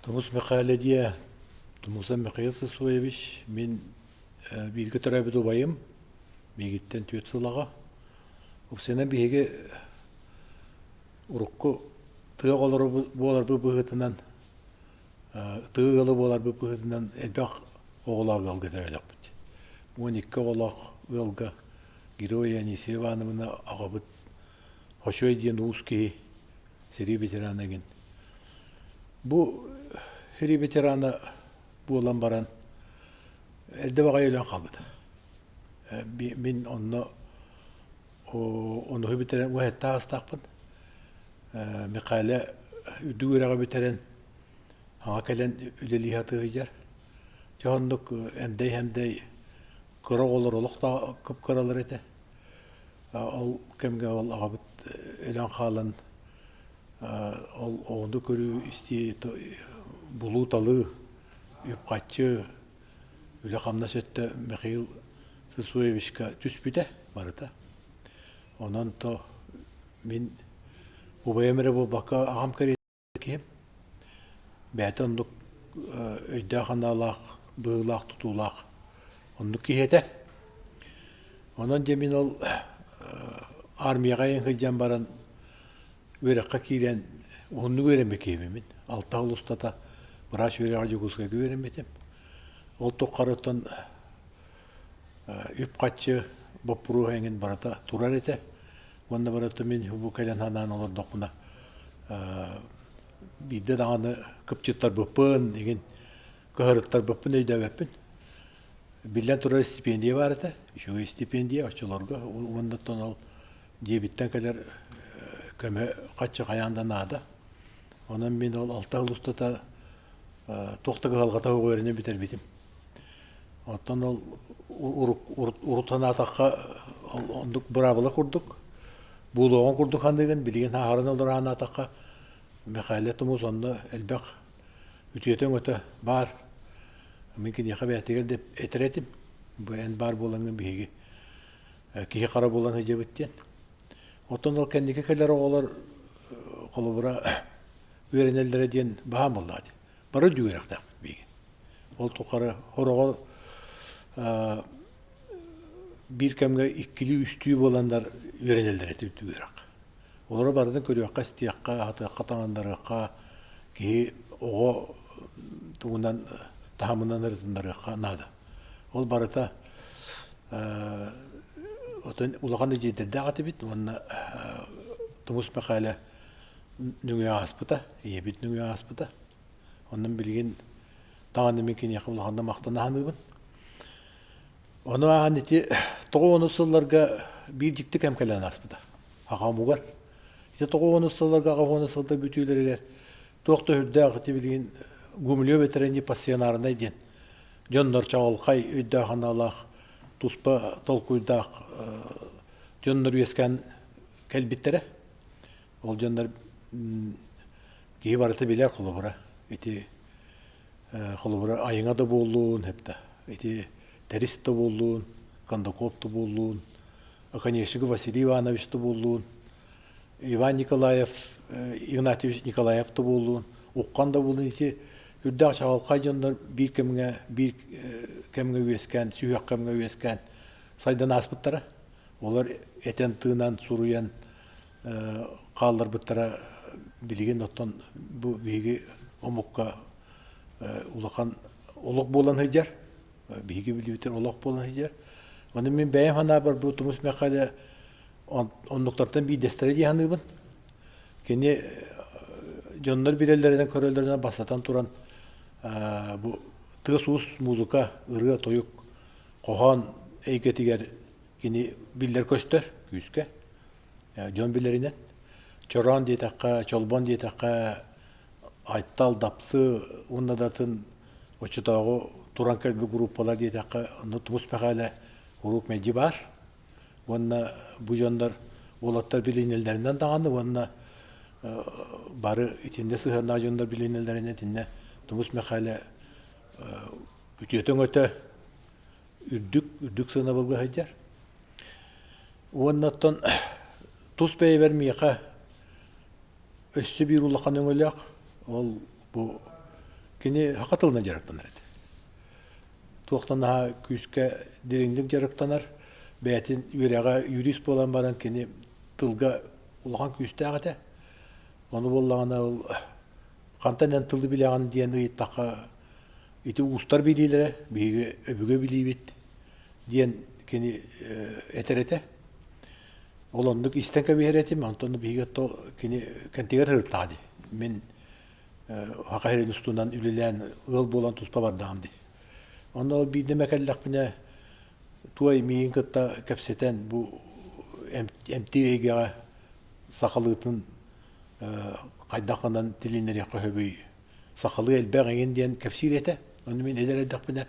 Тумус Михайло диэ Тумуса Михаил Сысоевич мин бииргэ төрөөбүт убайым миигиттэн түөрт сыл аҕа. Уксена биһиги урукку тыа оҕолоро буоларбыт быһыытынан тыа ыала буоларбыт быһыытынан элбэх оҕолоох ыалга төрөөтөхпүт. 12 оҕолоох ыалга Герой Анисия Ивановна аҕабыт Хочой диэн уус киһи сэрии ветерана игин. Бу сэрии ветерана буолан баран эрдэ баҕайы өлөн хаалбыта. Мин онно онуһу бүтэрэн уһэттаах астаахпын. Михаила үрдүк үөрэҕи бүтэрэн аҕа кэлэн үлэлии сатыы сылдьар. Дьэ оннук эмдэй-эмдэй кыра оҕолор олох да кып-кыралар этэ. Ол кэмҥэ ол аҕабыт өлөн хаалан ол оҕону көрүү-истии булуу-талыы, үп-харчы, үлэ-хамнас өттө Михаил Сысоевичка түспүтэ барыта. Онон то мин убайым эрэ буолбакка аҕам кэриэтэ киһим. Бэйэтэ оннук өйдөөх анаалаах, быһыылаах, тутуулаах оннук киһи этэ. Онон дьэ мин ол армияҕа сылдьан баран үөрэххэ киирэн уһуннук үөрэммит киһибин. Алта сыл устата врач үөрэҕэ Дьокуускайга үөрэммитим. Ол туххарыттан үп-харчы боппуруоһа эҥин барыта турар этэ. Уонна барыта мин бу кэлэн санаан олордохпуна биирдэ даҕаны кыпчыттарбыппын, игин кыһарыттарбыппын өйдөөбөппүн. Биллэн турар стипендия баар этэ, үчүгэй стипендия оччолорго уонна оттон ол дьиэбиттэн кэлэр көмө хаччы хайаан да наада. Онон мин ол алта сыл устата туох да кыһалҕата суох үөрэнэн бүтэрбитим. Оттон ол урут санаатахха оннук быраабыла курдук, буолуоҕун курдук саныыгын, билигин ааһарын олоро санаатахха, Михайло Тумус онно элбэх үтүөтэ-өҥөтө баар. Мин киниэхэ бэйэтигэр да этэр этим, бу эн баар буолаҥҥын биһиги киһи хара буолан сылдьабыт диэн. Оттон ол кэнники кэлэр оҕолор холобура үөрэнэллэрэ диэн баһаам буоллаҕа дии. Бары үрдүк үөрэхтээхпит биһиги. Ол тухары хороҕор биир кэмҥэ иккилии-үстүү буоланнар үөрэнэллэр этэ үрдүк үөрэххэ. Олору барытын көрүөххэ-истиэххэ, аһатыахха, таҥыннарыахха, киһи оҕо тугунан таһымынан ырытыннарыахха наада. Ол барыта отон улахан эдьиийдэрдээх этибит уонна Тумус Мэхээлэ нөҥүө ааспыта, ийэбит нөҥүө ааспыта. Онон билигин даҕаны мин киниэхэ улаханнык махтана саныыбын. Ону ааһан ити тоҕо онус сылларга биир дьикти кэм кэлэн ааспыта. Аҕам угар. Ити тоҕо онус сылларга аҕа уонус сылдар бүтүүлэригэр туох да үрдээх ити билигин Гумилев этэринии пассионарнай диэн дьоннор чаҕылхай өйдөөх аналаах туспа толкуйдаах дьоннор үөскээн кэлбиттэрэ. Ол дьоннор киһи барыта билэр холобура. Ити холобура айыҥа да буоллун, хэптэ. Ити Тэрис да буоллун, Кондаков да буоллун, Оконешников Василий Иванович да буоллун, Иван Николаев, Игнатьевич Николаев да буоллун, Уххан да буоллун ити үрдээх чаҕылхай дьоннор биир кэмҥэ биир кэмҥэ үөскээн, сүһүөх кэмҥэ үөскээн сайдан ааспыттара. Олор этэн-тыынан, суруйан хаалларбыттара билигин оттон бу биһиги омукка улахан олох буолан сылдьар. Биһиги билиибитин олох буолан сылдьар. Ону мин бэйэм санаабар бу Тумус Мэхээлэ оннуктартан биирдэстэрэ дии саныыбын. Кини дьоннор билэллэринэн көрөллөрүнэн бастатан туран бу тыас-уус музыка, ырыа-тойук, хоһоон эйгэтигэр кини биллэр-көстөр күүскэ. Дьон билэринэн. Чороон диэтэххэ, Чолбон диэтэххэ, Айтал, Дапсы уонна да атын оччотооҕу туран кэлбит группалар диэтэххэ, онно Тумус Мэхээлэ куруук мэлдьи баар. Уонна бу дьоннор уолаттар билинэллэринэн даҕаны уонна бары итиннэ сыһыаннаах дьоннор билинэллэринэн итиннэ Тумус Мэхээлэ үтүөтэ-өҥөтө үрдүк, үрдүк сыанабылга сылдьар. Уонна оттон тус бэйэбэр миэхэ өссө биир улахан өҥөлөөх ол бу. Кини саха тылынан дьарыктанар этэ. Туохтан наһаа күүскэ дириҥник дьарыктанар, бэйэтин үөрэҕэ юрист буолан баран кини тылга улахан күүстээх этэ. Ону буоллаҕына ол хантан эн тылы билэҕин диэн ыйыттахха ити уустар билиилэрэ, биһиги өбүгэ билиибит диэн кини этэр этэ. Ол оннук истэн кэбиһэр этим, онтон биһиги кини кэнтигэр сырыттаҕа дии. Мин Саха сирин устунан үлэлээн ыал буолан туспа бардаҕым дии. Онно ол биирдэ эмэ кэллэхпинэ туой миигин кытта кэпсэтэн бу эмтиир эйгэҕэ сахалыытын хайдах гынан тилиннэриэххэ сөбүй, сахалыы элбэх эҥин диэн кэпсиир этэ. Ону мин эдэр эрдэхпинэ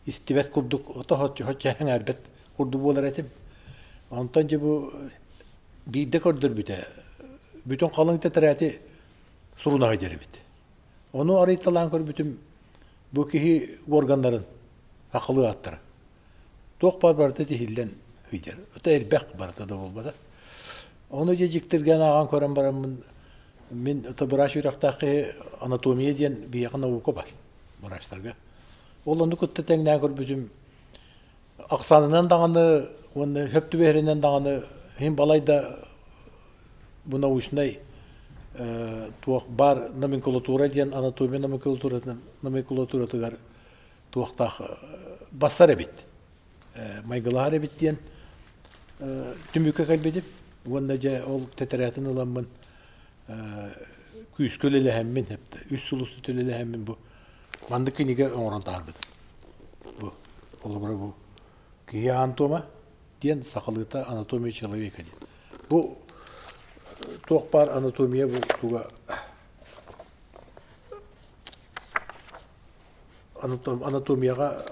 истибэт курдук ото соччо сэҥээрбэт курдук буолар этим. Онтон дьэ бу биирдэ көрдөрбүтэ бүтүн халыҥ тэтэрээти сурунаһы диэбит. Ону арыйталаан көрбүтүм бу киһи органнарын сахалыы ааттара. Туох баар барыта тиһиллэн сылдьар. Ото элбэх барыта да буолбата. Ону дьэ дьиктиргээн ааҕан көрөн бараммын мин ото бырач үөрэхтээх киһи анатомия диэн биһиэхэ наука бар быраастарга. Ол ону кытта тэҥнээн көрбүтүм ахсаанынан даҕаны уонна сөп түбэһэринэн даҕаны иһин балайда бу научнай туох баар номенклатура диэн анатомия номенклатуратыгар туохтаах бассар эбит майгылаһар эбит диэн түмүккэ кэлбитим уонна дьэ ол тэтэрээтин ыламмын күүскэ үлэлэһэммин үс сыл устата үлэлэһэммин бу маннык кинигэ оҥорон таһаарбытым бу холобура бу киһи аан туома диэн сахалыыта анатомия человека диэн бу туох баар анатомия бу туга анатомияҕа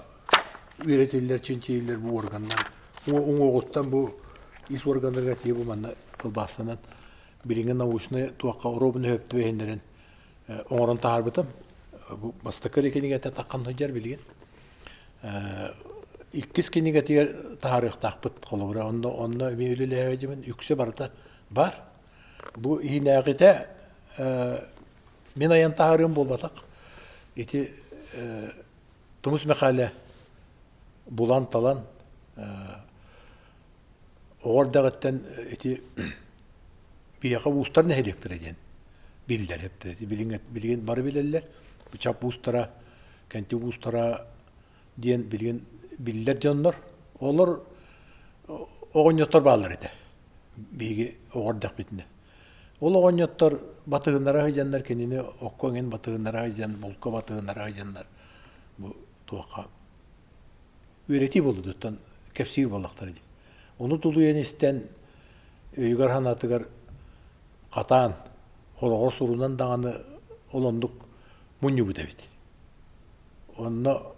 үөрэтиллэр, чинчийиллэр бу органнар уҥуоҕуттан бу ис органнарга тиийэ бу манна тылбаастанан билиҥҥи научнай туохха оруобуна сөп түбэһиннэрэн оҥорон таһаарбытым. Бу бастакы эрэ кинигэтэ таххан сылдьар билигин. Иккис кинигэтигэр таһаарыахтаахпыт холобура онно онно эмиэ үлэлээбитим үксэ барыта бар. Бу иһинээҕитэ Мин айан таһаарыым буолбатах. Ити Тумус Мэхээлэ булан-талан оҕо эрдэҕиттэн ити биһиэхэ уустар нэһилиэктэрэ диэн биллэр. Билигин, билигин бары билэллэр. Чап уустара, Кэнтик уустара диэн билигин биллэр дьоннор. Олор оҕонньоттор бааллар этэ. Биһиги оҕо эрдэхпитинэ. Ол оҕонньоттор батыһыннара сылдьаннар кинини окко эҥин батыһыннара сылдьан, булка батыһыннара сылдьаннар бу туохха үөрэтии буолбутуттан кэпсиир буоллахтара дии. Ону тулуйан истэн өйүгэр-санаатыгар хатаан, хороҕор сурунан даҕаны ол оннук мунньубут эбит. Онно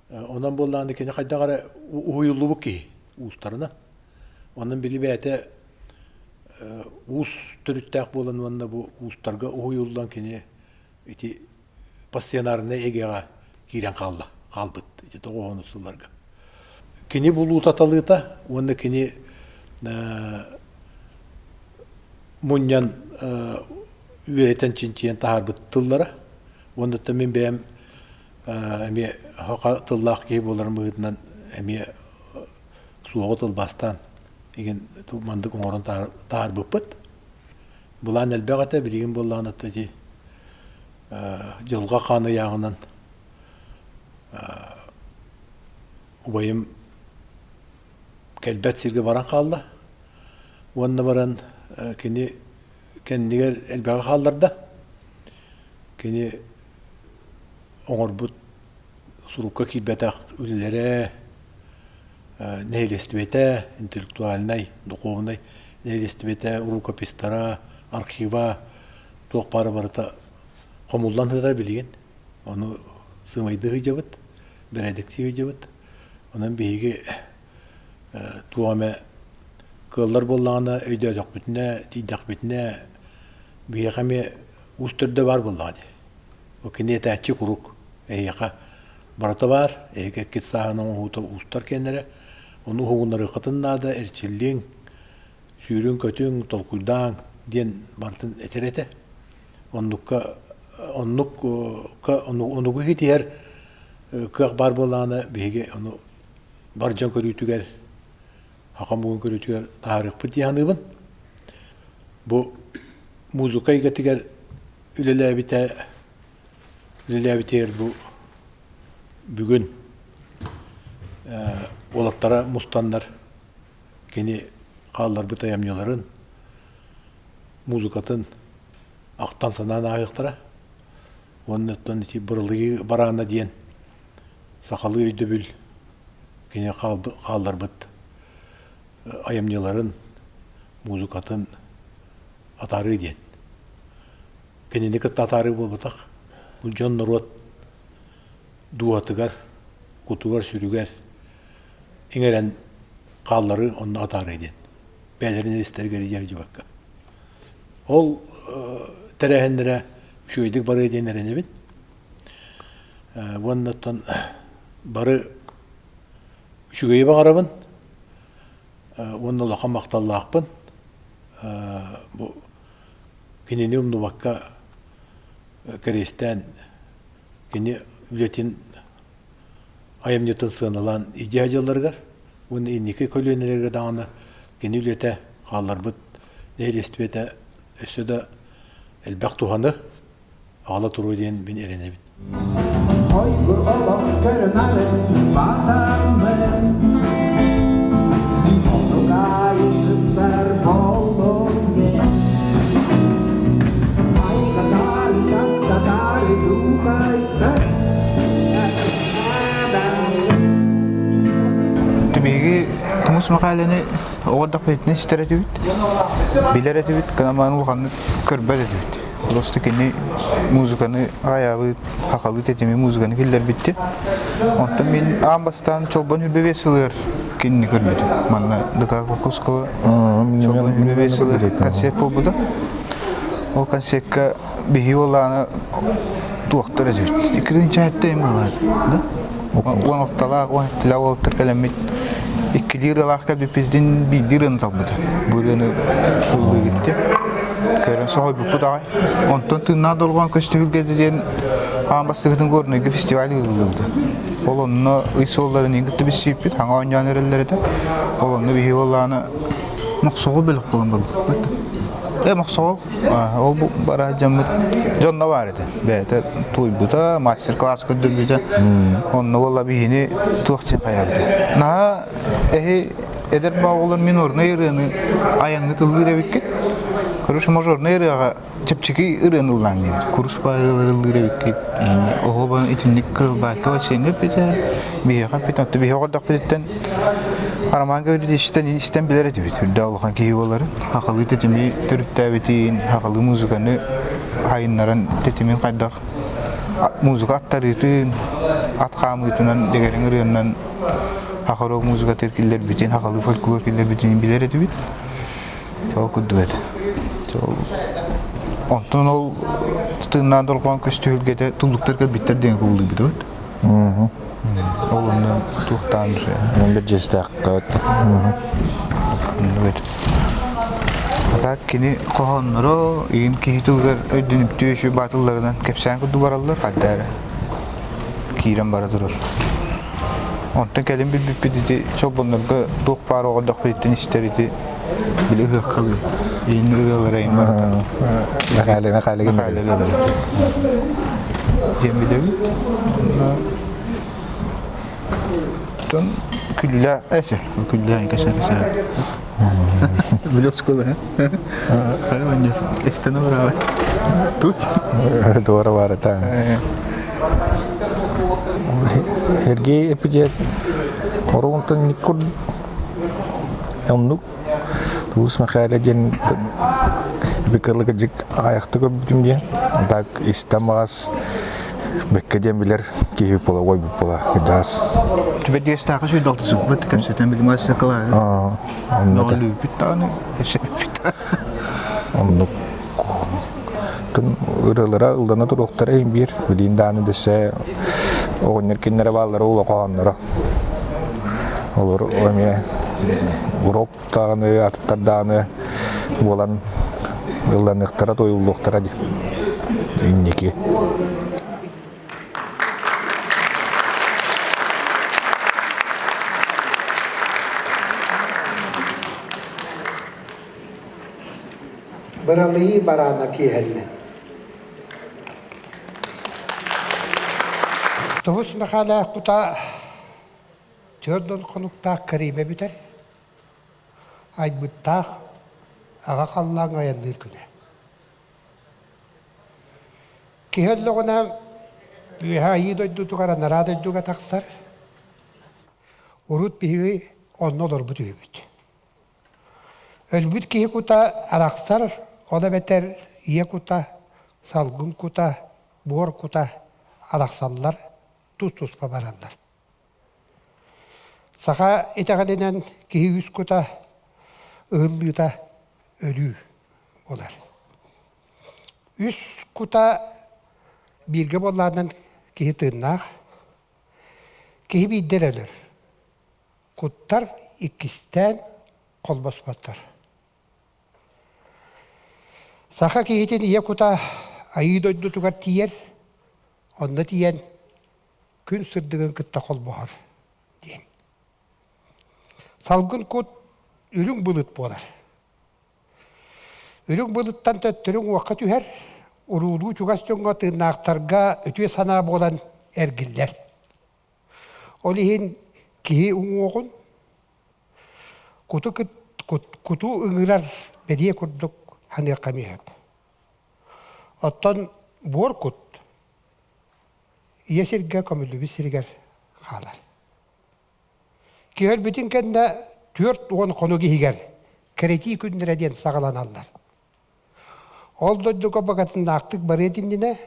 онон буоллаҕына кини хайдах эрэ уһуйуллубут киһи уустарынан. Онон били бэйэтэ уус төрүттээх буолан уонна бу уустарга уһуйуллан кини ити пассионарнай эйгэҕэ киирэн хаалла, хаалбыт ити тоҕуоһун сылларга. Кини булуута-талыыта уонна кини мунньан үөрэтэн чинчийэн таһаарбыт тыллара уонна мин бэйэм эмиэ саха тыллаах киһи буоларым быһыытынан эмиэ суоҕу тылбаастаан игин маннык оҥорон таһаарбыппыт. Былаан элбэх этэ, билигин буоллаҕына ити дьылҕа хаан ыйааҕынан убайым кэлбэт сиргэ баран хаалла. Уонна баран кини кэннигэр элбэҕи хаалларда. Кини оҥорбут сурукка киирбэтэх үлэлэрэ, нэһилиэстибэтэ, интеллектуальнай, духовнай нэһилиэстибэтэ, рукопистара, архива туох баара барыта хомуллан сытар билигин. Ону сыымайдыы сылдьабыт, бэрээдэктии сылдьабыт. Онон биһиги туох эмэ кыаллар буоллаҕына, өйдөөтөхпүтүнэ, тиийдэхпитинэ, биһиэхэ эмиэ уус төрдө баар буоллаҕа дии. Бу кини этээччи куруук эһиэхэ барыта баар, эһиги эккит сааһын оҥоһуута уустар киэннэрэ, ону уһугуннарыаххытын наада, эрчиллиҥ, сүүрүҥ-көтүҥ, толкуйдааҥ диэн барытын этэр этэ. Оннукка Оннук онугу иһитиһэр кыах баар буоллаҕына биһиги ону бар дьон көрүүтүгэр, саха омугун көрүүтүгэр таһаарыахпыт дии саныыбын. Бу музыка эйгэтигэр үлэлээбитэ үлэлээбитигэр бу бүгүн уолаттара мустаннар кини хаалларбыт айымньыларын, музыкатын ахтан-санаан ааһыахтара. Уонна оттон ити Бырылыйыы бараана диэн сахалыы өйдөбүл кини хаалларбыт айымньыларын, музыкатын атаарыы диэн. Кинини кытта атаарыы буолбатах. Бу дьон-норуот дууһатыгар, кутугар-сүрүгэр иҥэрэн хаалларыы онно атаарыы диэн. Бэйэлэрин истэригэр дьардьыбакка. Ол тэрээһиннэрэ үчүгэйдик барыа диэн эрэнэбин. Уонна оттон бары үчүгэйи баҕарабын уонна улахан махталлаахпын. Бу кинини умнубакка кэриэстээн кини үлэтин айымньытын сыаналаан идея дьылларыгар уонна инники көлүөнэлэргэ даҕаны кини үлэтэ хаалларбыт нэһилиэстибэтэ өссө да элбэх туһаны аҕала туруо диэн мин эрэнэбин. Ойгур олох көрүнарын батаммын Онугай сытсар боллум мен Айгатар таттатар дуукайдар Биһиги Тумус Михайловны оҕо эрдэхпитинэ истэр этибит, билэр этибит, кынамаан улаханнык көрбөт этибит. Просто кини музыканы аайаабыт, хахалыы тэтими музыканы киллэрбитти. Онтон мин аан бастаан Чолбон Хүрбэбиэс сылыгар кинини көрбүтүм. Манна ДК Кокоскова Чолбон Хүрбэбиэс сылыгар концерт буолбута. Ол концертка биһиги уоллааны туохтар этибит. Иккиринчи им баҕар, да? 16-лаах, 17-лээх уолаттар кэлэммит иккилии ырыалаах кэлбиппитин биирдии ырыаны талбыта. Бу ырыаны ыллыы гитте. Көрөн соһуйбуппут аҕай. Онтон тыыннаах долгуон көстүбүлгэ диэн аан бастакытын Горнайга фестиваль ыытыллыбыта. Ол онно ый суолларын иин кытта билсибиппит, хаҥа оонньоон эрэллэр этэ. Ол онно биһиги уоллааны Мохсоҕол бөлөх буолан барбыппыт. Э, Мохсоҕол ол бу бара дьоммут дьонно баар этэ. Бэйэтэ туйбута, мастер-класс көрдөрбүтэ. Онно буолла биһини туох диэн хайаабыта. Наһаа эһи эдэр баҕалар минорнай ырыаны айаҥҥыт ыллыыр эбиккит. Короче, мажорнай ырыаҕа чэпчэки ырыаны ыллаан диэбит. Курус баар ырыалары ыллыыр эбиккит. Оһуобан итинник кыалбаакка бассейҥҥа эппитэ, биһиэхэ эппитэ. Оттон биһиэхэ олордохпутуттан Роман Гаврильевичтан истэн билэр этибит. Үрдэ улахан киһи буоларын. Хахалыы тэтими төрүттээбитин, хахалыы музыканы хайыннаран тэтимин хайдах музыка аттарыытын, ат хаамыытынан, дэгэриҥ ырыаннан хахарок музыкатыгар киллэрбитин, хахалыы фольклор киллэрбитин билэр этибит. Ол курдук этэ. Онтон ол тыыннаан дорҕоон көстүһүлгэтэ туллуктар кэлбиттэр диэн кубулуйбутубут. Ол онно туохтаан Бирдьиэстээххэ А так кини хоһоонноро ийэм киһи тылыгар өйдөнүмтүө үчүгэй баатылларынан кэпсээн курдук бараллар хайда эрэ киирэн бара турар. Онтон кэлин билбиппит ити чолбоннорго туох баар оҕордохпутуттан истэр ити били ыһыаххалыы иин ырыалара иин барыта. Мэхээлэ Мэхээлэ Мэхээлэ ырыалара диэн билэбит. Оттон күллэ эсэ күллэ кэсэ кэсэ Билеп школа Хайа манньа эстен бараабат Тут Туора барыта. Сергей эпидер Оруунтан никкур оннук Туус Михайло диэн бикылык дьик айахты көрбүтүм диэн так истэн баҕас бэккэ диэн билэр киһи буола уойбут буола кыдаас Түбэдиэстээхи сүйдалтысыппыт кэпсэтэн билимас Николаев Нолүүпүт даҕаны кэпсэппит Оннук тын ырыалара ыллана туруохтара иһин биир билиин дааны дөссө оҕонньор кинилэрэ бааллара улахааннара олор эмиэ урок даҕаны атыттар даҕаны буолан ылланыахтара туойуллуохтара дии. Инники. Быралыйыы бараана киэһэллэ. Тоҕус Михайлаах кута 40 хонуктаах кэриимэ бүтэр. Айбыттаах аҕа халлааҥҥа айанныыр күнэ. Киһи өллөҕүнэ үөһэ айыы дойдутугар анараа дойдуга тахсар. Урут биһиги онно олорбут үһүбүт. Өлбүт киһи кута арахсар, ол эбэтэр ийэ кута, салгын кута, буор кута арахсаллар, тус-туспа бараллар. Саха итэҕэлинэн киһи үс кута ыһыллыыта өлүү буолар. Үс кута бииргэ буоллаҕынан киһи тыыннаах, киһи биирдэ эрэ өлөр. Куттар иккистээн холбоспоттор. Саха киһитин ийэ кута Айыы дойдутугар тиийэр, онно тиийэн күн сырдыгын кытта холбоһор диэн. Салгын кут үрүҥ былыт буолар. Үрүҥ былыттан төттөрү уҥуохха түһэр, уруулуу чугас дьоҥҥо тыыннаахтарга үтүө санаа буолан эргиллэр. Ол иһин киһи уҥуоҕун куту, куту ыҥырар бэлиэ курдук саныахха эмиэ сөп. Оттон буор кут ийэ сиргэ көмүллүбүт сиригэр хаалар. Киһи өлбүтүн кэннэ 40 хонук иһигэр кэрэтии күннэрэ диэн саҕаланаллар. Ол дойдуга букатыннаахтык барыан иннинэ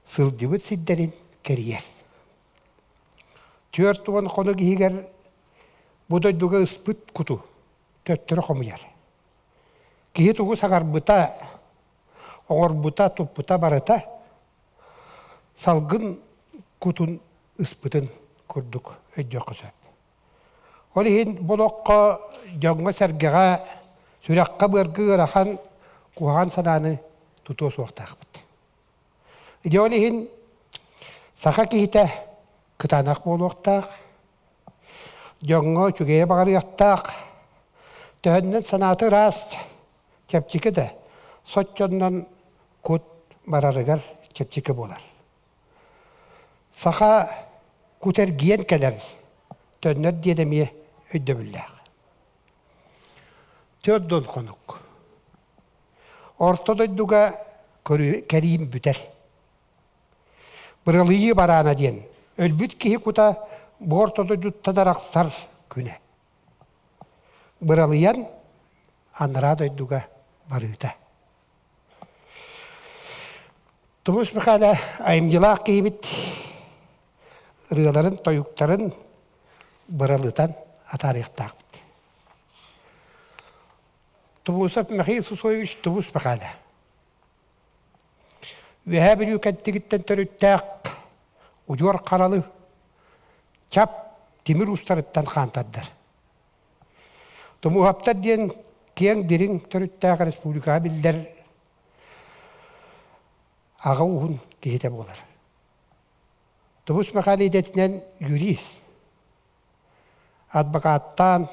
сылдьыбыт сирдэрин кэрийэр. 40 хонук иһигэр бу дойдуга ыспыт куту төттөрү хомуйар. Киһи тугу саҥарбыта, оҥорбута, туппута барыта салгын кутун ыспытын курдук өйдүөххэ сөп. Ол иһин бу олоххо дьоҥҥо-сэргэҕэ, сүрэххэ-быарга ыарахан, куһаҕан санааны тутуо суохтаахпыт. Дьэ ол иһин саха киһитэ кытаанах буолуохтаах, дьоҥҥо үчүгэйи баҕарыахтаах, төһөннөн санаата ыраас, чэпчэки да, соччоннон кут барарыгар чэпчэки буолар. Саха кут эргийэн кэлэр, төннөр диэн эмиэ өйдөбүллээх. 40 хонук. Орто дойдуга кэриим бүтэр. Быралыйыы бараана диэн өлбүт киһи кута бу орто дойдуттан арахсар күнэ. Быралыйан анараа дойдуга барыыта. Тумус Михайло айымньылаах киһибит ырыаларын, тойуктарын быралытан атаарыахтаахпыт. Тумусов Михаил Сусоевич Тумус Михайло Үөһээ Бүлүү кэнтигиттэн төрүттээх удьуор харалы чап тимир уустарыттан хаан тардар. Тумуһаптар диэн киэҥ дириҥ төрүттээх республикаҕа биллэр аҕа ууһун киһитэ буолар. Тумус Михаил идэтинэн юрист, адвокаттаан,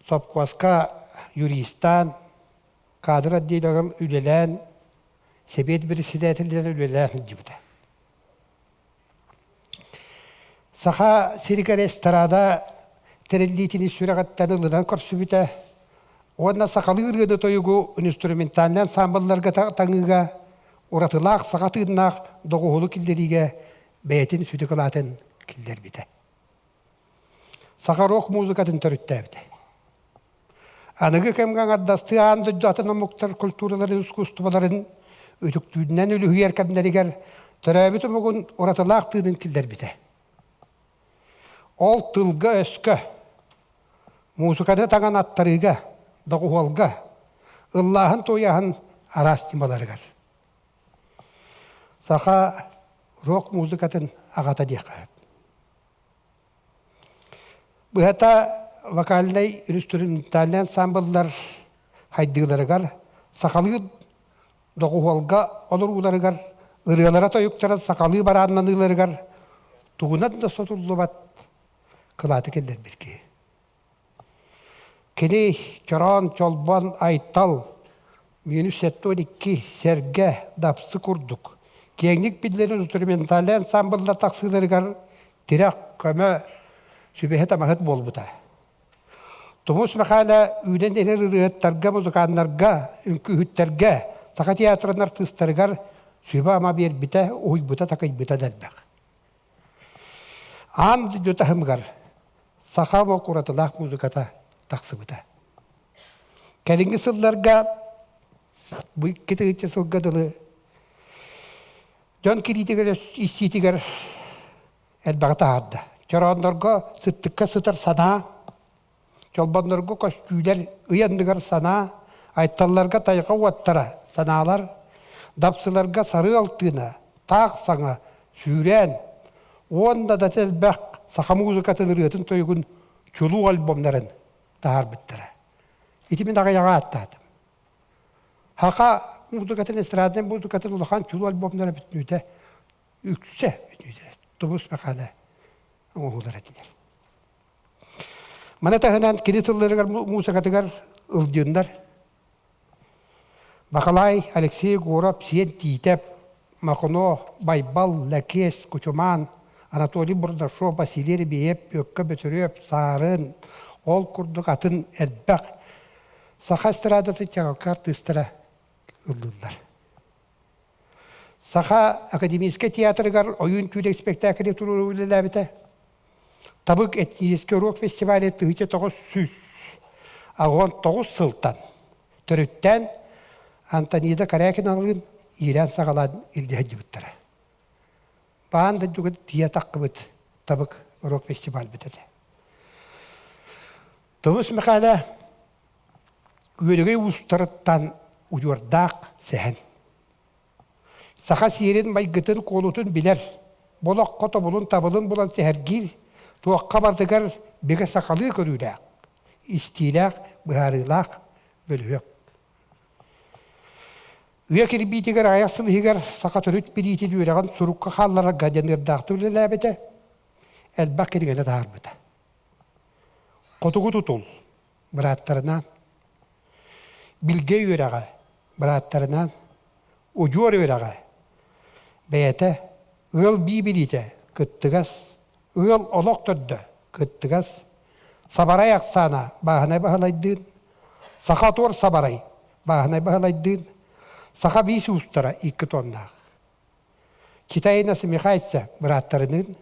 сопхуоска юристаан, кадр отделын үлэлээн, сэбиэт председателинэн үлэлээн сылдьыбыта. Саха сиригэр эстрада тэриллиитин сүрэҕиттэн ылынан көрсүбүтэ уонна сахалыы ырыаны тойугу инструментальнай ансаамбылларга таҥыыга уратылаах саха тыыннаах доҕуһуолу киллэриигэ бэйэтин сүдү кылаатын киллэрбитэ. Саха рок музыкатын төрүттээбитэ. Аныгы кэмҥэ аҥардастыы аан дойду атын омуктар культураларын, искусстволарын үтүктүүнэн үлүһүйэр кэмнэригэр төрөөбүт омугун уратылаах тыынын киллэрбитэ. Ол тылга-өскө, муусуканы таҥан аттарыыга, доҕуһуолга, ыллааһын-туойааһын араас ньымаларыгар. Саха рок музыкатын аҕата диэххэ сөп. Быһата, вокальнай инструментальнай ансаамбыллар хайдыыларыгар сахалыы. Доҕуһуолга олорууларыгар, ырыалара-тойуктара сахалыы барааннаныыларыгар тугунан да сотуллубат кылааты киллэрбит киһи. Кини Чороон, Чолбон, Айтал, минус 72, Сэргэ, Дапсы курдук киэҥник биллэр инструментальнай ансаамбыллар тахсыыларыгар тирэх, көмө, сүбэһит-амаһыт буолбута. Тумус Мэхээлэ үүнэн иһэр ырыаһыттарга, музыканнарга, үҥкүүһүттэргэ, Саха театрын артыыстарыгар сүбэ-ама биэрбитэ, уһуйбута-такайбыта да элбэх. Аан дойду таһымыгар саха омук уратылаах музыката тахсыбыта. Кэлиҥҥи сылларга, бу 2 сылга дылы дьон кириитигэр истиитигэр элбэҕи таһаарда. Чорооннорго сыттыкка сытар санаа, чолбоннорго көстүүлэр ый анныгар санаа, айталларга тайҕа уоттара санаалар, дапсыларга сарыал тыына, таах саҥа, сүүрээн уонна да элбэх саха музыкатын ырыатын-тойугун чулуу альбомнарын таһаарбыттара. Ити мин аҕыйаҕа ааттаатым. Саха музыкатын, эстраднай музыкатын улахан чулуу альбомнара бүтүннүүтэ үксэ бүтүннүүтэ Тумус Мэхээлэ оҥоһуулар этилэр. Маны таһынан кини тылларыгар муусукатыгар ылдьыыннар Бакалай, Алексей Егоров, Сиэн Тиитэп, Махно, Байбал, Лэкиэс, Кучумаан, Анатолий Бурдашов, Василий Ребеев, Бүөккэ Бөтүрүөп, Саарын, ол курдук атын элбэх саха эстрадатын чаҕылхай артыыстара ыллыыллар. Саха академическай театрыгар Ойуун түүлэ испэктээкили туруоруу үлэлээбитэ. Табык этническэй уруок фестивале 1989 сылтан төрүттээн Антонида Корякиналыын иилээн-саҕалаан илдьэ сылдьыбыттара. Баан дойдуга тиийэ таххыбыт Табык рок фестивальбыт этэ. Тумус Михайло Үөдүгэй уустарыттан удьуордаах сэһэн. Саха сиэрин майгытын куолутун билэр, болоххо тобулун-табылын булан сэһэргиир, туохха барытыгар бигэ сахалыы көрүүлээх, истиилээх, быһаарыылаах бөлүһүөк. Үйэ кирбиитигэр аҕыйах сыл иһигэр саха төрүт билиитин үөрэҕин сурукка хаалларарга дьаныардаахтык үлэлээбитэ, элбэх кинигэни таһаарбыта. Хотугу тутул бырааттарынаан, Билгэ үөрэҕэ бырааттарынаан, Удьуор үөрэҕэ бэйэтэ ыал бии билиитэ кыттыгас, ыал олох төрдө кыттыгас, Сабарай ахсаана Бааһынай Баһылайдыын, Саха отуор Сабарай Бааһынай Баһылайдыын, Саха биис уустара икки тоннаах. Китай насмехается бырааттарыныын,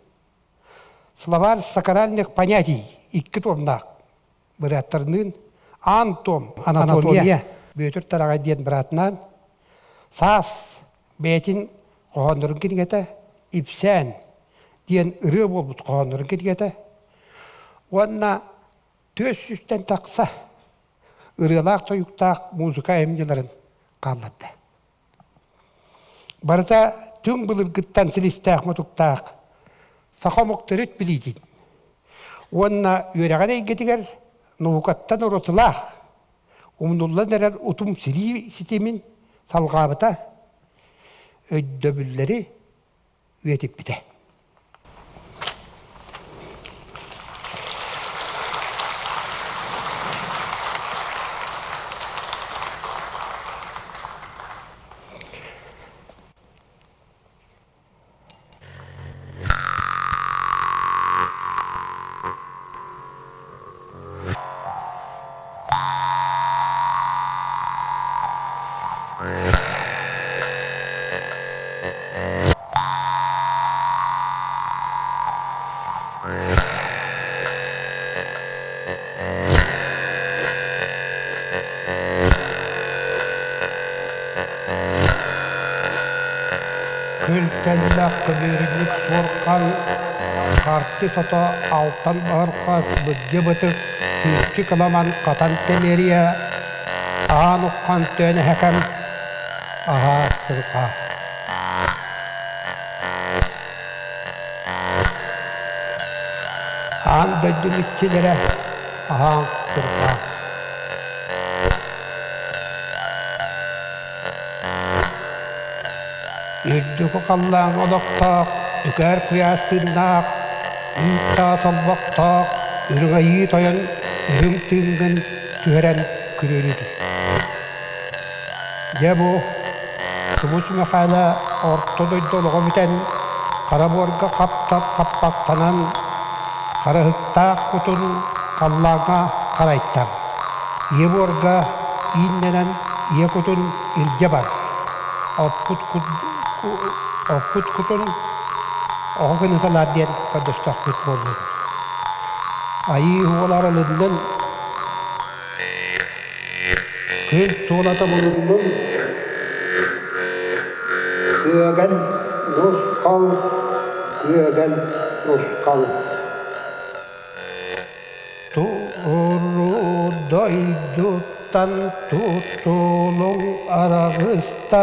Словарь сакральных понятий икки томнаах бырааттарыныын Аан том Анатомия Бүөтүр Тараҕай диэн быраатынаан Саас бэйэтин хоһооннорун кинигэтэ Ипсээн диэн ырыа буолбут хоһооннорун кинигэтэ уонна түөс сүүстэн тахса ырыалаах-тойуктаах музыка айымньыларын хаалларда. Барыта түҥ былыргыттан силистээх-мутуктаах саха омук төрүт билиитин уонна үөрэҕин эйгэтигэр наукаттан уратылаах, умнуллан эрэр утум силии ситимин салҕаабыта, өйдөбүллэри үйэтиппитэ. Күл-тэллэх көбүөрүллүк суорҕан, харчы сото алтан баһырхас быдьы-бытык, сүүрчү кыламан хатан тэмиэрийэ, аан уххан түөн эһэкэм, аһаа сырҕа. Аан дойду иччилэрэ аһаан сырҕа. Үрдүкү халлааҥҥа олохтоох, үкээр куйаас тыыннаах, үүт-саас олбохтоох, үрүҥ айыы тойон үрүҥ тыыҥҥын түһэрэн күрүөлүүр. Дьэ бу Тумус Мэхээлэ орто дойду олоҕо бүтэн, хара буорга хаптап хаппахтанан, харыһыктаах кутун халлааҥҥа харайтар, ийэ буорга ииннэнэн ийэ кутун илдьэ бар. Оппут, оппут кутун оҕо гыныталаар диэн көрдөстөхпүт буоллун. Айыы уолар ылыннын, күн туолата булуннун, күөгэл нусхал, күөгэл нусхал. Туруу дойдуттан тутулуҥ араҕыста,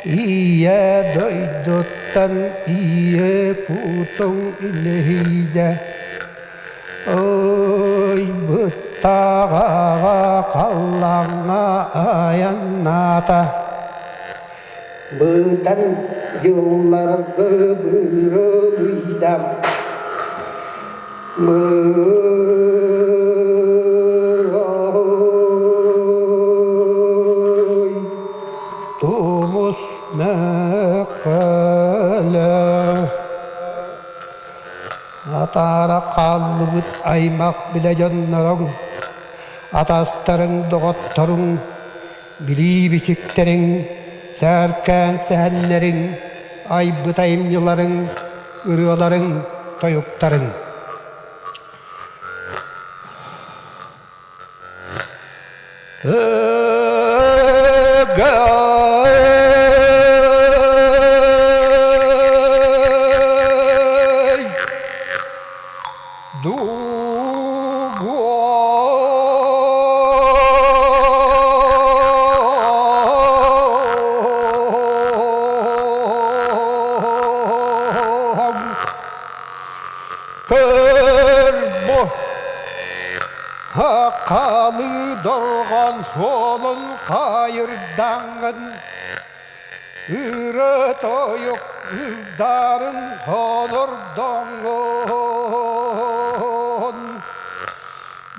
Ийэ дойдуттан ийэ кутуҥ илиһийдэ. Ыйбыттааҕа халлааҥҥа айаннаата. Быдан дьылларга быырылыйда. Мырай Тумус мэхэлэ Атаара хааллыбыт аймах билэ дьонноруҥ, атастарыҥ, доҕотторуҥ, билии бичиктэриҥ, сээркээн сэһэннэриҥ, айбыт айымньыларыҥ, ырыаларыҥ, тойуктарыҥ. Көр бу Хаххалыы дорҕоон суолун хаайырдаҥҥын, Ыры-тойук ырдарын хонордоҥҥун.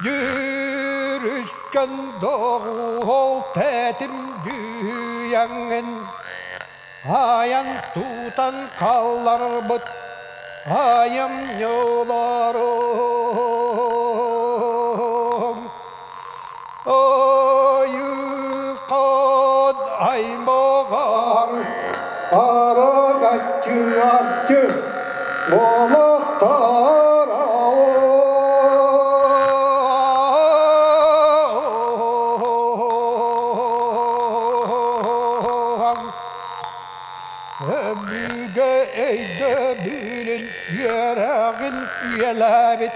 Дьүрүскэн доҕуһуол тэтим дьүһүйэҥҥин, Айан тутан хаалларбыт айымньыларым Айыыкан аймаҕар Арагаччы арчы олохтор Өбүгэ өйдөбүлүн үөрэҕин үйэлээбит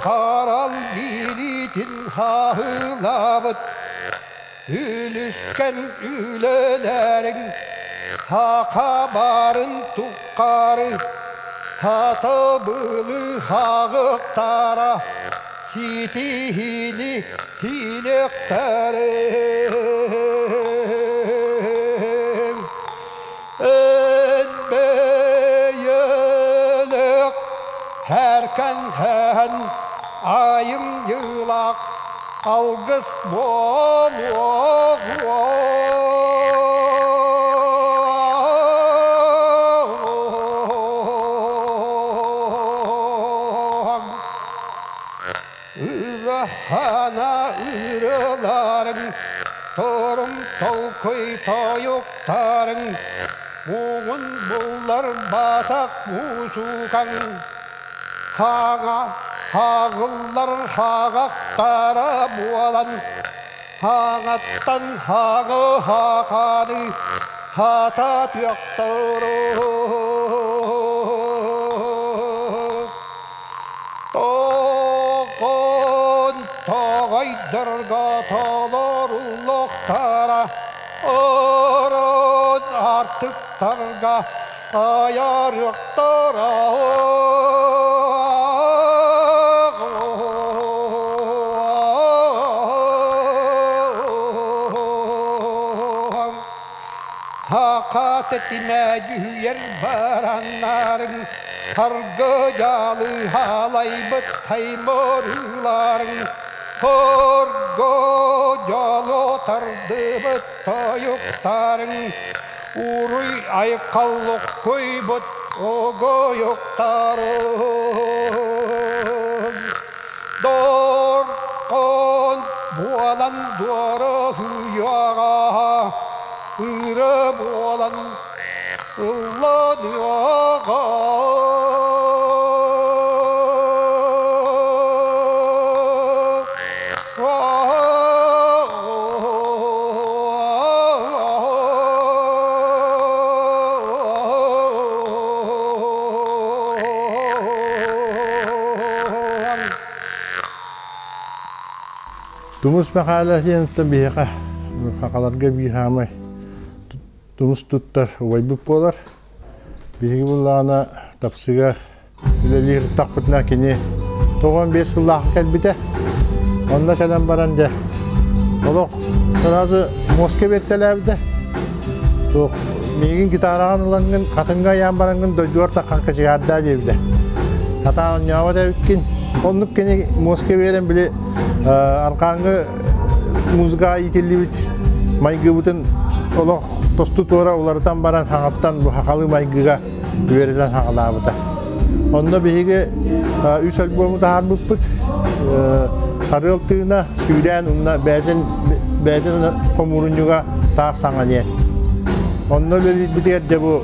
Харал бириитин хаһыылаабыт Үлүскэн үлэлэриҥ Хаха баарын туххары Хатыбылы хаҕыктара Ситиһиини тиилэхтэрин Эн бэйэлээх һэркэн айымньылаах алгыс буолуоҕуоҥ. Ыарахан ырыаларыҥ, торум толкуй тойуктарыҥ, муҥун буллар батах муусукаҥ, хаҥа хааҕыллар хааҕахтара буолан, хаҥаттан хаҥы хаханы хататыахтара. Тоҕон тоҕойдорго толоруллуохтара, орон артыктарга айарыахтара. Саха тэтимэ дьүһүйэр бараннарыҥ, Саргы дьаалы хаалайбыт таймырыыларыҥ, Хорго дьолу тардыбыт тойуктарыҥ, Уруй айхал луккуйбут огойуктарыҥ. Дорҕоон буолан дуораһыйаҕа, ыры буолан ылланыаҕа. Тумус Мэхээлэ диэниттэн биһиэхэ сахаларга биир хаамай тумус туттар убайбыт буолар. Биһиги буллаҕына тапсыга үлэлиир тахпытына кини 95 сыллаахха кэлбитэ. Онно кэлэн баран дьэ олох сразу муоска биэртэлээбитэ. Туох миигин гитараҕын ылаҥҥын хатыҥҥа ыйаан бараҥҥын дойдугар таххан кочегаардаа диэбитэ. Хатаан оонньообот эбиккин. Оннук кини муоска биэрэн били арҕааҥҥы музыкаҕа иитиллибит майгыбытын олох тосту туора уларытан баран хаҥаттан бу хахалы майгыга үөрэтэн хаҕалаабыта. Онно биһиги үс альбому таһаарбыппыт. Харыал тыына, сүүрээн уонна бэйэтин бэйэтин хомуурунньуга таах саҥа диэн. Онно үлэлиирбитигэр дьэ бу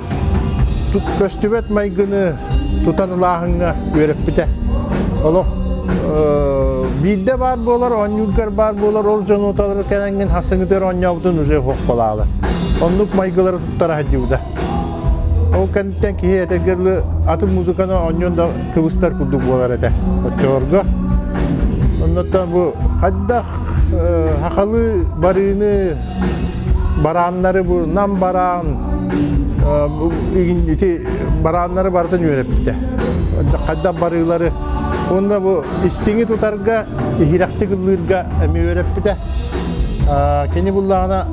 көстүбэт майгыны тутан ылааһыҥҥа үөрэппитэ. Олох биирдэ баар буолар, оонньуургар баар буолар, ол дьону уталары кэлэҥҥин хасыҥытыгар оонньообутун уже суох Оннук майгылары туттара сылдьыбыта. Ол кэнниттэн киһи этэргэ дылы атын музыканы оонньуон да кыбыстар курдук буолар этэ оччолорго. Оннуттан бу хайдах хахалы барыыны барааннары бу нам бараан ити барааннары барытын үөрэппитэ. Хайдах барыылары уонна бу истиҥи тутарга, иһирэхтик ыллыырга эмиэ үөрэппитэ. Кини буллаҕына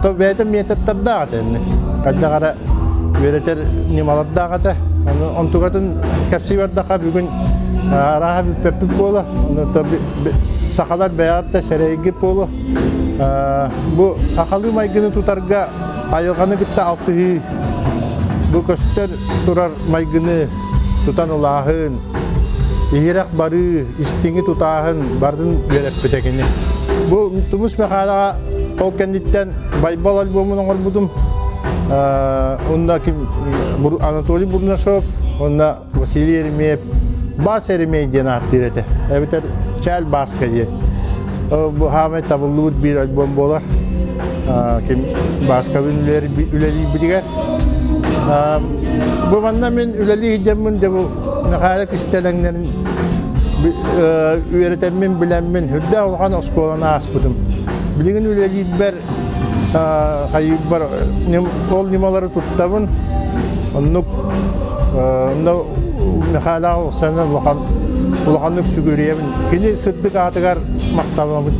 То бэйэтэ методтардаах этэ инник. Хайдах эрэ үөрэтэр ньымалардаах этэ. Ону онтукатын кэпсии бардаха бүгүн арааһа бүппэппит буола. Ону сахалар бэйэҕит да сэрэйгит буолуо. Бу сахалыы майгыны тутарга айылҕаны кытта алтыһыы бу көстөр турар майгыны тутан улааһын, иһирэх барыы, истиҥи тутааһын барытын үөрэппитэ кини. Бу Тумус Мэхээлэҕэ ол кэнниттэн Байбал альбомун оҥорбутум. Онно ким Анатолий Бурнашов, онно Василий Еремеев, Бас Еремей диэн ааттыыр этэ. Эбэтэр Чээл Бааска диэн. Бу хаамай табыллыбыт биир альбом буолар. Ким Бааскалыын үлэлиирбитигэр. Бу манна мин үлэлии сылдьаммын дьэ бу Михаил кистэлэҥнэрин үөрэтэммин билэммин үрдээх улахан оскуоланы ааспытым. Билигин үлэлиирбэр хайыырбар ол ньымалары туттабын. Оннук онно Михайлаҕа Оксана улахан улаханнык сүгүрүйэбин. Кини сырдык аатыгар махтанабын.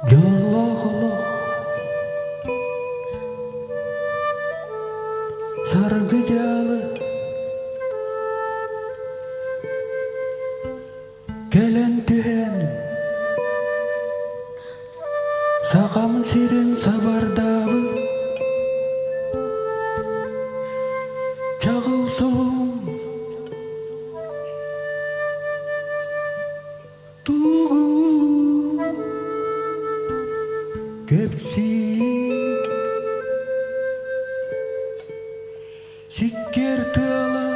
Дьоллоох олох саргы дьаалы Кэлэн түһэн Сахам сирин сабардаабы Чаҕыл суһум Тугу Сиккиэр тыала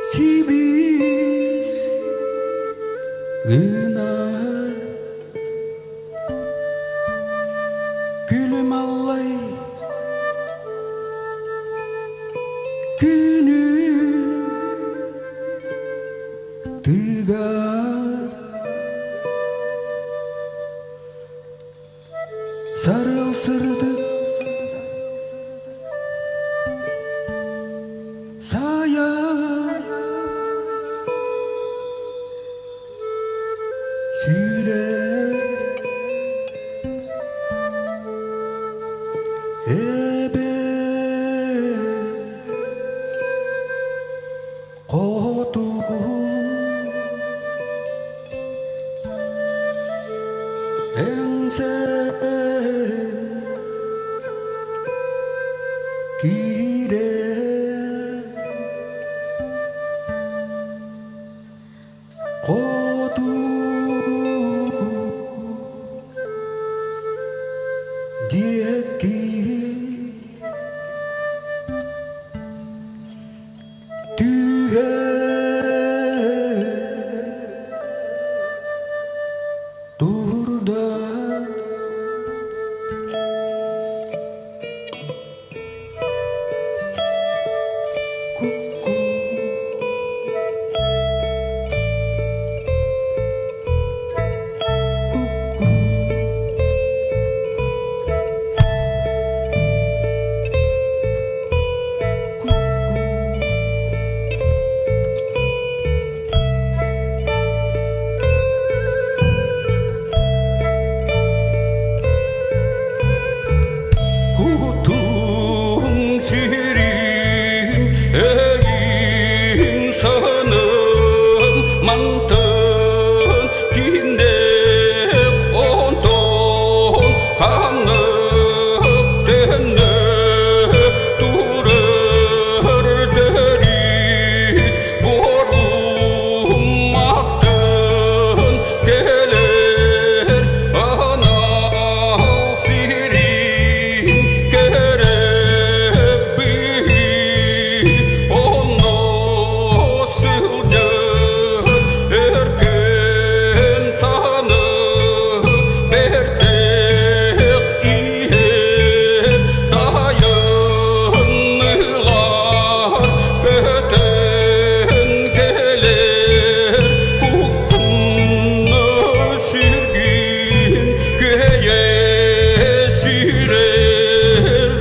Сибиис гынар Күлүм аллай Күнүм тыгар Сарыал сырдык Сайа Сүүрэр Эбэ Хотугум Эҥсээн киирэр Хоту диэки Түһэр турда Ку-ку Ку-ку Кутум сүрүм өйүм саным мантан киндек онтон ханнык төннө турар төрүт борум мактан келер анал сирин көрөп онно сылдьар өркөн саны бэртээх иһэр тайыннылар көтөн кэлэр куккунна сүргүн күөйэ сүүрэр.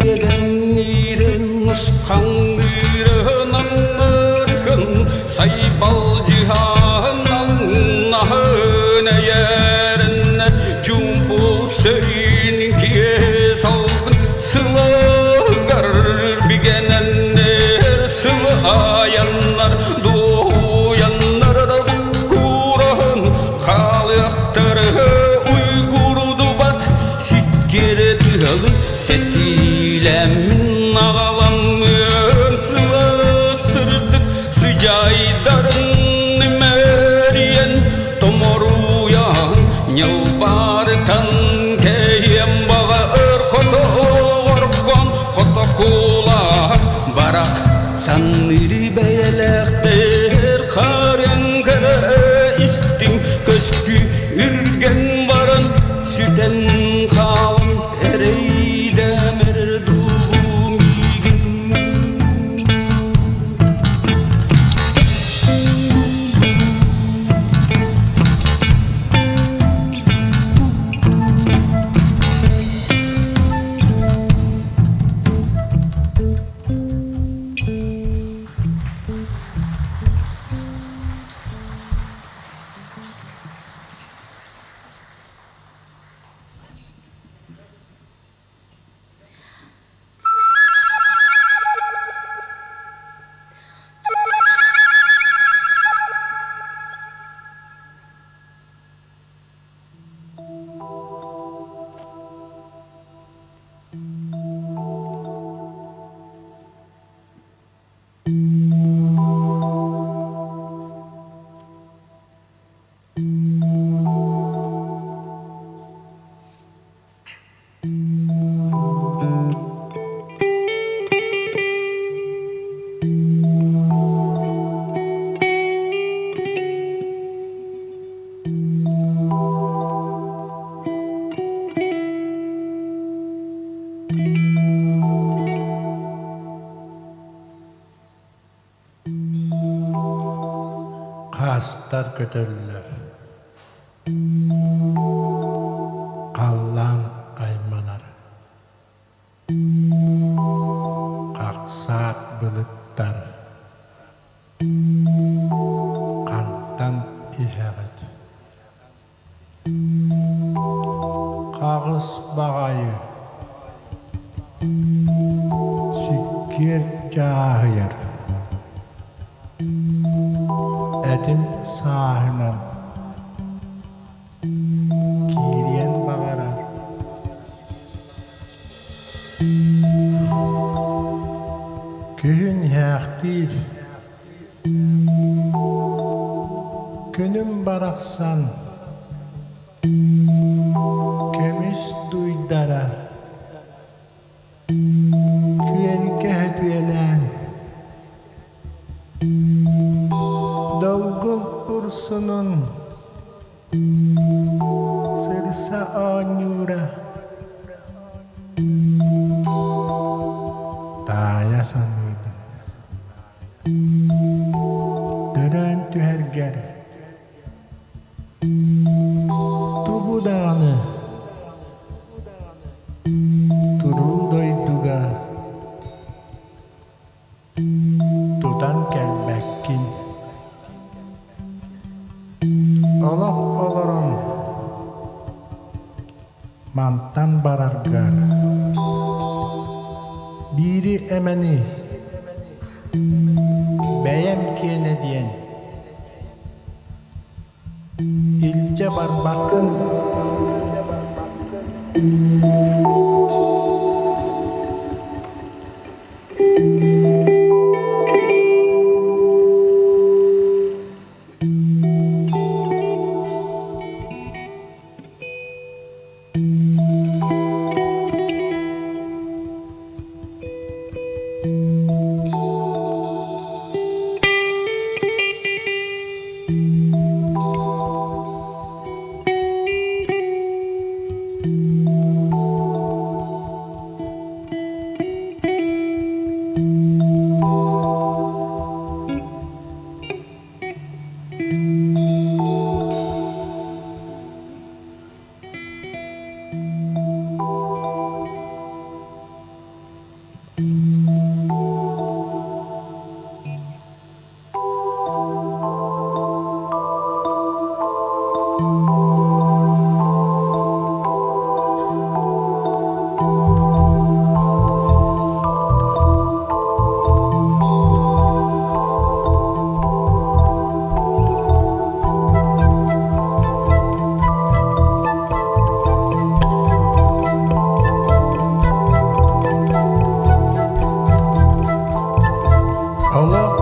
Күрэдэн нусхаҥныырын аннарыһын сайбалдьыһан алыннаһын эйэрин чуумпу сөрүүн киэ салгын сылыгар бигэнэннэр сылы айаннар дуоһуйаннар кураһын хаалыахтары уйгурдубат сиккире тыалы сэтиилэммин аҕаламмын сыла сырдык сыдьаайдарын мэрийэн томоруйан ньылбаарытан кэйиэм баҕа өр хотоҕоргон хотокулаах барах санныыры бэйэлээхтэр харыҥ кэрэ истиҥ көстүү үргэн баран сүтэн хаалан эрэйдэмэр дуу миигин. Хастар көтөллөр, халлаан айманар, хахсаат былыттар хантан иһэҕит? Хаҕыс баҕайы, сиккиэр дьааһыйар, этим сааһынан киириэн баҕарар. Күһүн иһээхтиир Күнүм барахсан көмүс дуйдара күөлгэ сөтүөлээн долгун урсунун сырса оонньуура таайа саныыбын Төрөөн түһэргэр тугу даҕаны туруу дойдуга тутан кэлбэккин. Олох олорон мантан бараргар биири эмэни бэйэм киэнэ диэн илдьэ барбаккын. Олох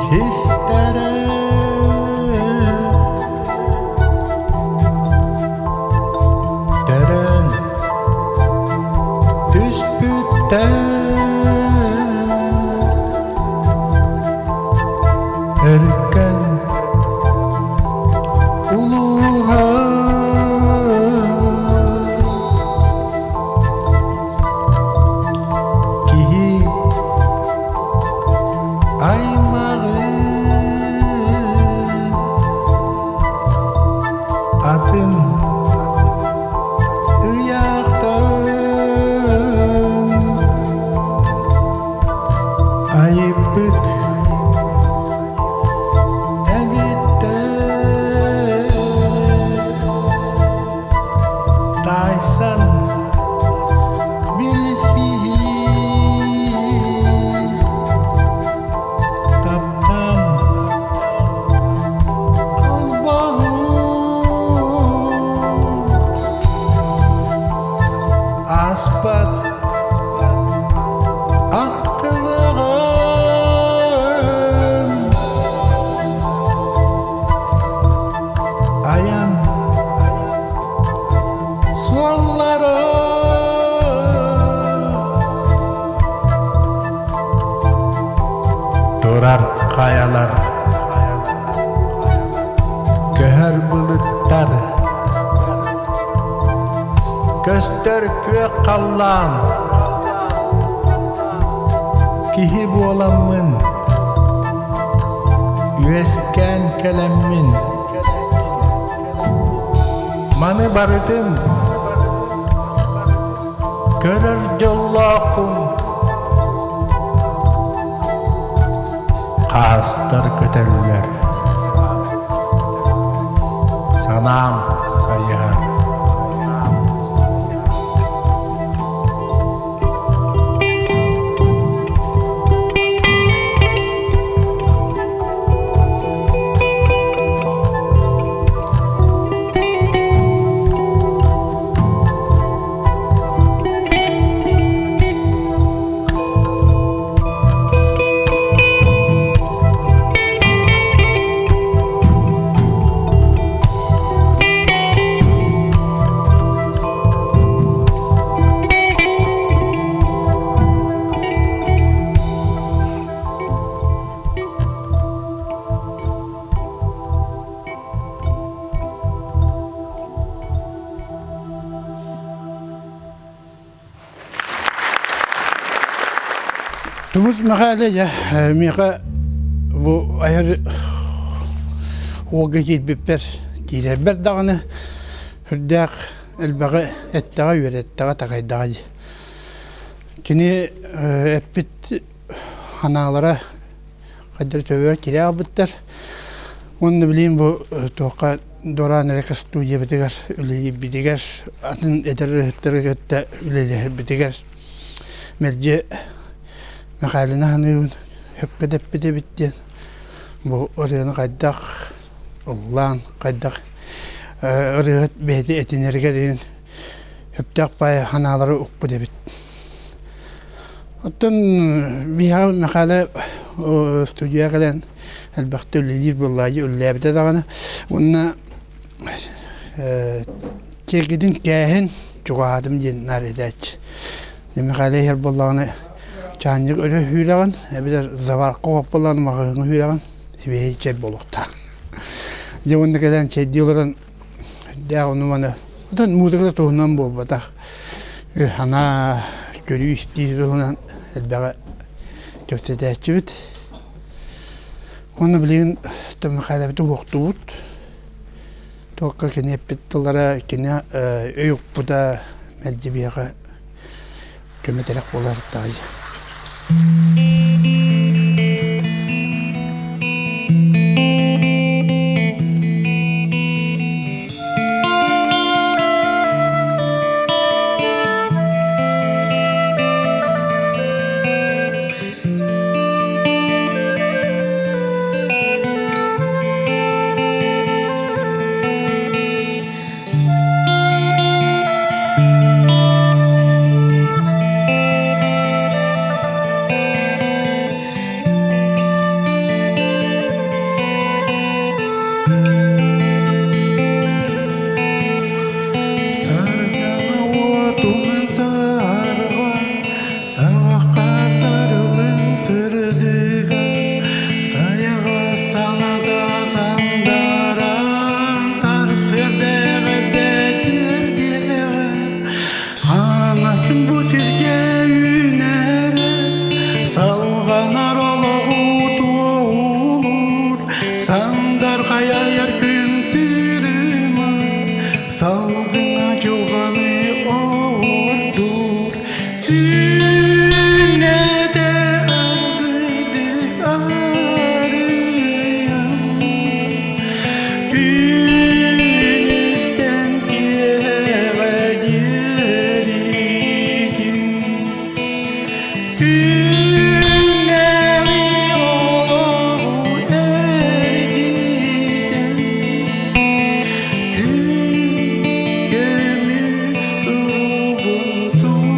систэрэ төрөөн түспүттэр өркөн улууһа киһи аймаҕы атын ыйаахтан айыппыт эбиттэр таайсан билсиһии таптаан холбоһуу ааспат ахтылыгын айан суоллара турар хайалар көһөр былыттар көстөр күөх халлаан киһи буоламмын. Үөскээн кэлэммин Маны барытын Көрөр дьоллоохпун Хаастар көтөллөр Санаам сайыһар Тумус Мэхээлэ дьэ миэхэ бу айар уолга киирбиппэр киирэрбэр даҕаны сүрдээх элбэҕи эттэҕэ, үөрэттэҕэ, такайдаҕа дии. Кини эппит ханаалара хайдах төбөбөр киирэ хаалбыттар. Уонна билигин бу туохха Доран Река студиябытыгар үлэлиирбитигэр, атын эдэр ырыаһыттары кытта үлэлэһэрбитигэр мэлдьи Михайлина саныыбын, сөпкө да эппит эбит диэн. Бу ырыаны хайдах ыллаан, хайдах ырыаһыт бэйэтэ этинэригэр иһин сөптөөх баай санаалары укпут эбит. Оттон биһиэхэ Михайло студияҕа кэлэн элбэхтэ үлэлиир буоллаайы үлэлээбитэ даҕаны уонна киэргэтин кээһин чугаһаатым диэн наар этээччи. Михайло иһэр буоллаҕына чаанньык өрө сүүрэҕин эбэтэр заварка оһох буоллаҕына маҕаһыыҥҥа сүүрэҕин сибиэһэй чэй буолуохтаах. Дьэ уонна кэлэн чэйдии олорон Дээх ону-маны оттон музыка да туһунан буолбатах. Санаа, көрүү-истии туһунан элбэҕи кэпсэтээччибит. Уонна билигин Михайловиты уохтубут. Туохха кини эппит тыллара, кини өй укпута мэлдьи биһиэхэ көмө-тирэх буолар даҕай. Сардаҥа уотунан саарба, саҕахха сарылын сырдыга, сайаҕа саната сандаран, сарсыарда эҕэрдэ тиэрдиэҕэ. Аҥатын бу сиргэ үүнэрэ, салҕанар олоҕу туоһулуур, сандар хайайар күн тырыма, салгыҥа дьылҕаны оҕурдуур. Түүннэтэ аргыйдык арыйан, Күнүстэн киэһэҕэ диэритин Күннэри олоҕу эргитэн Күн көмүс суругун суруйар.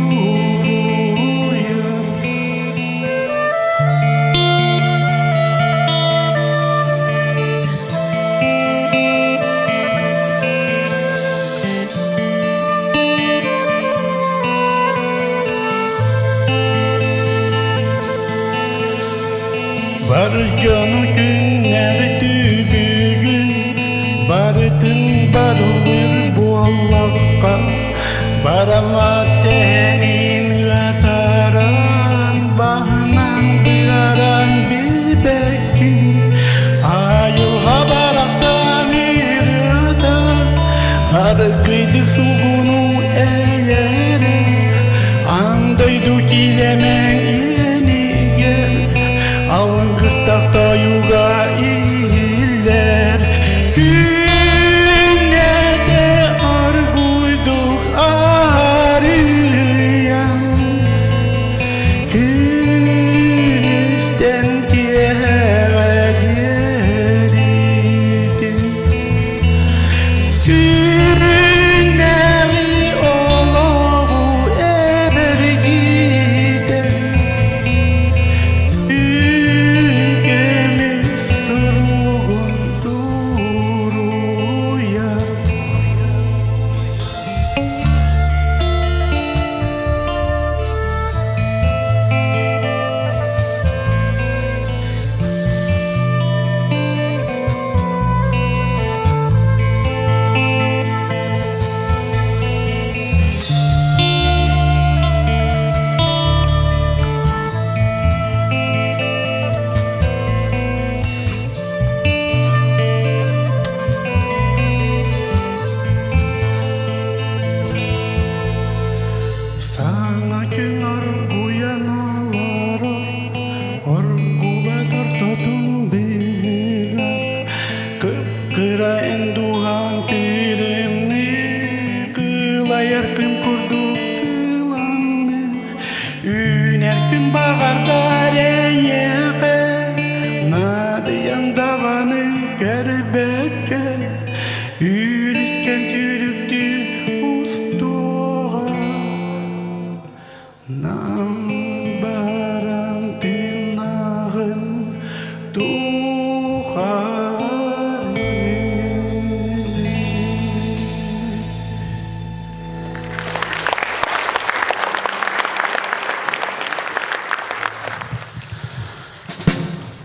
Бар дьону күннэри түбүгүн барытын барылыр буоллахха бараммат сэһэнин ыатаран баһынан быаран билбэккин. Килэмэҥ иэнигэр алгыстах тойуга иһиллэр Күннэтэ оргууйдук арыйан Күнүстэн киэһэҕэ диэритин Күннэҕи олоҕу эргитэн Күн көмүс суругун суруйар Саҥа күн оргуйан олорор, оргулатар тотун быыһыгар, кып-кыра эн дууһаҥ күлүмнүү, кылайар күн курдук кылаҥныы, үүнэр күн баҕардар эйиэхэ, наадыйан даҕаны көрбөккө, Үүрүскэн сүүрүктүү устуоҕа Нам баран тыынааҕын тухары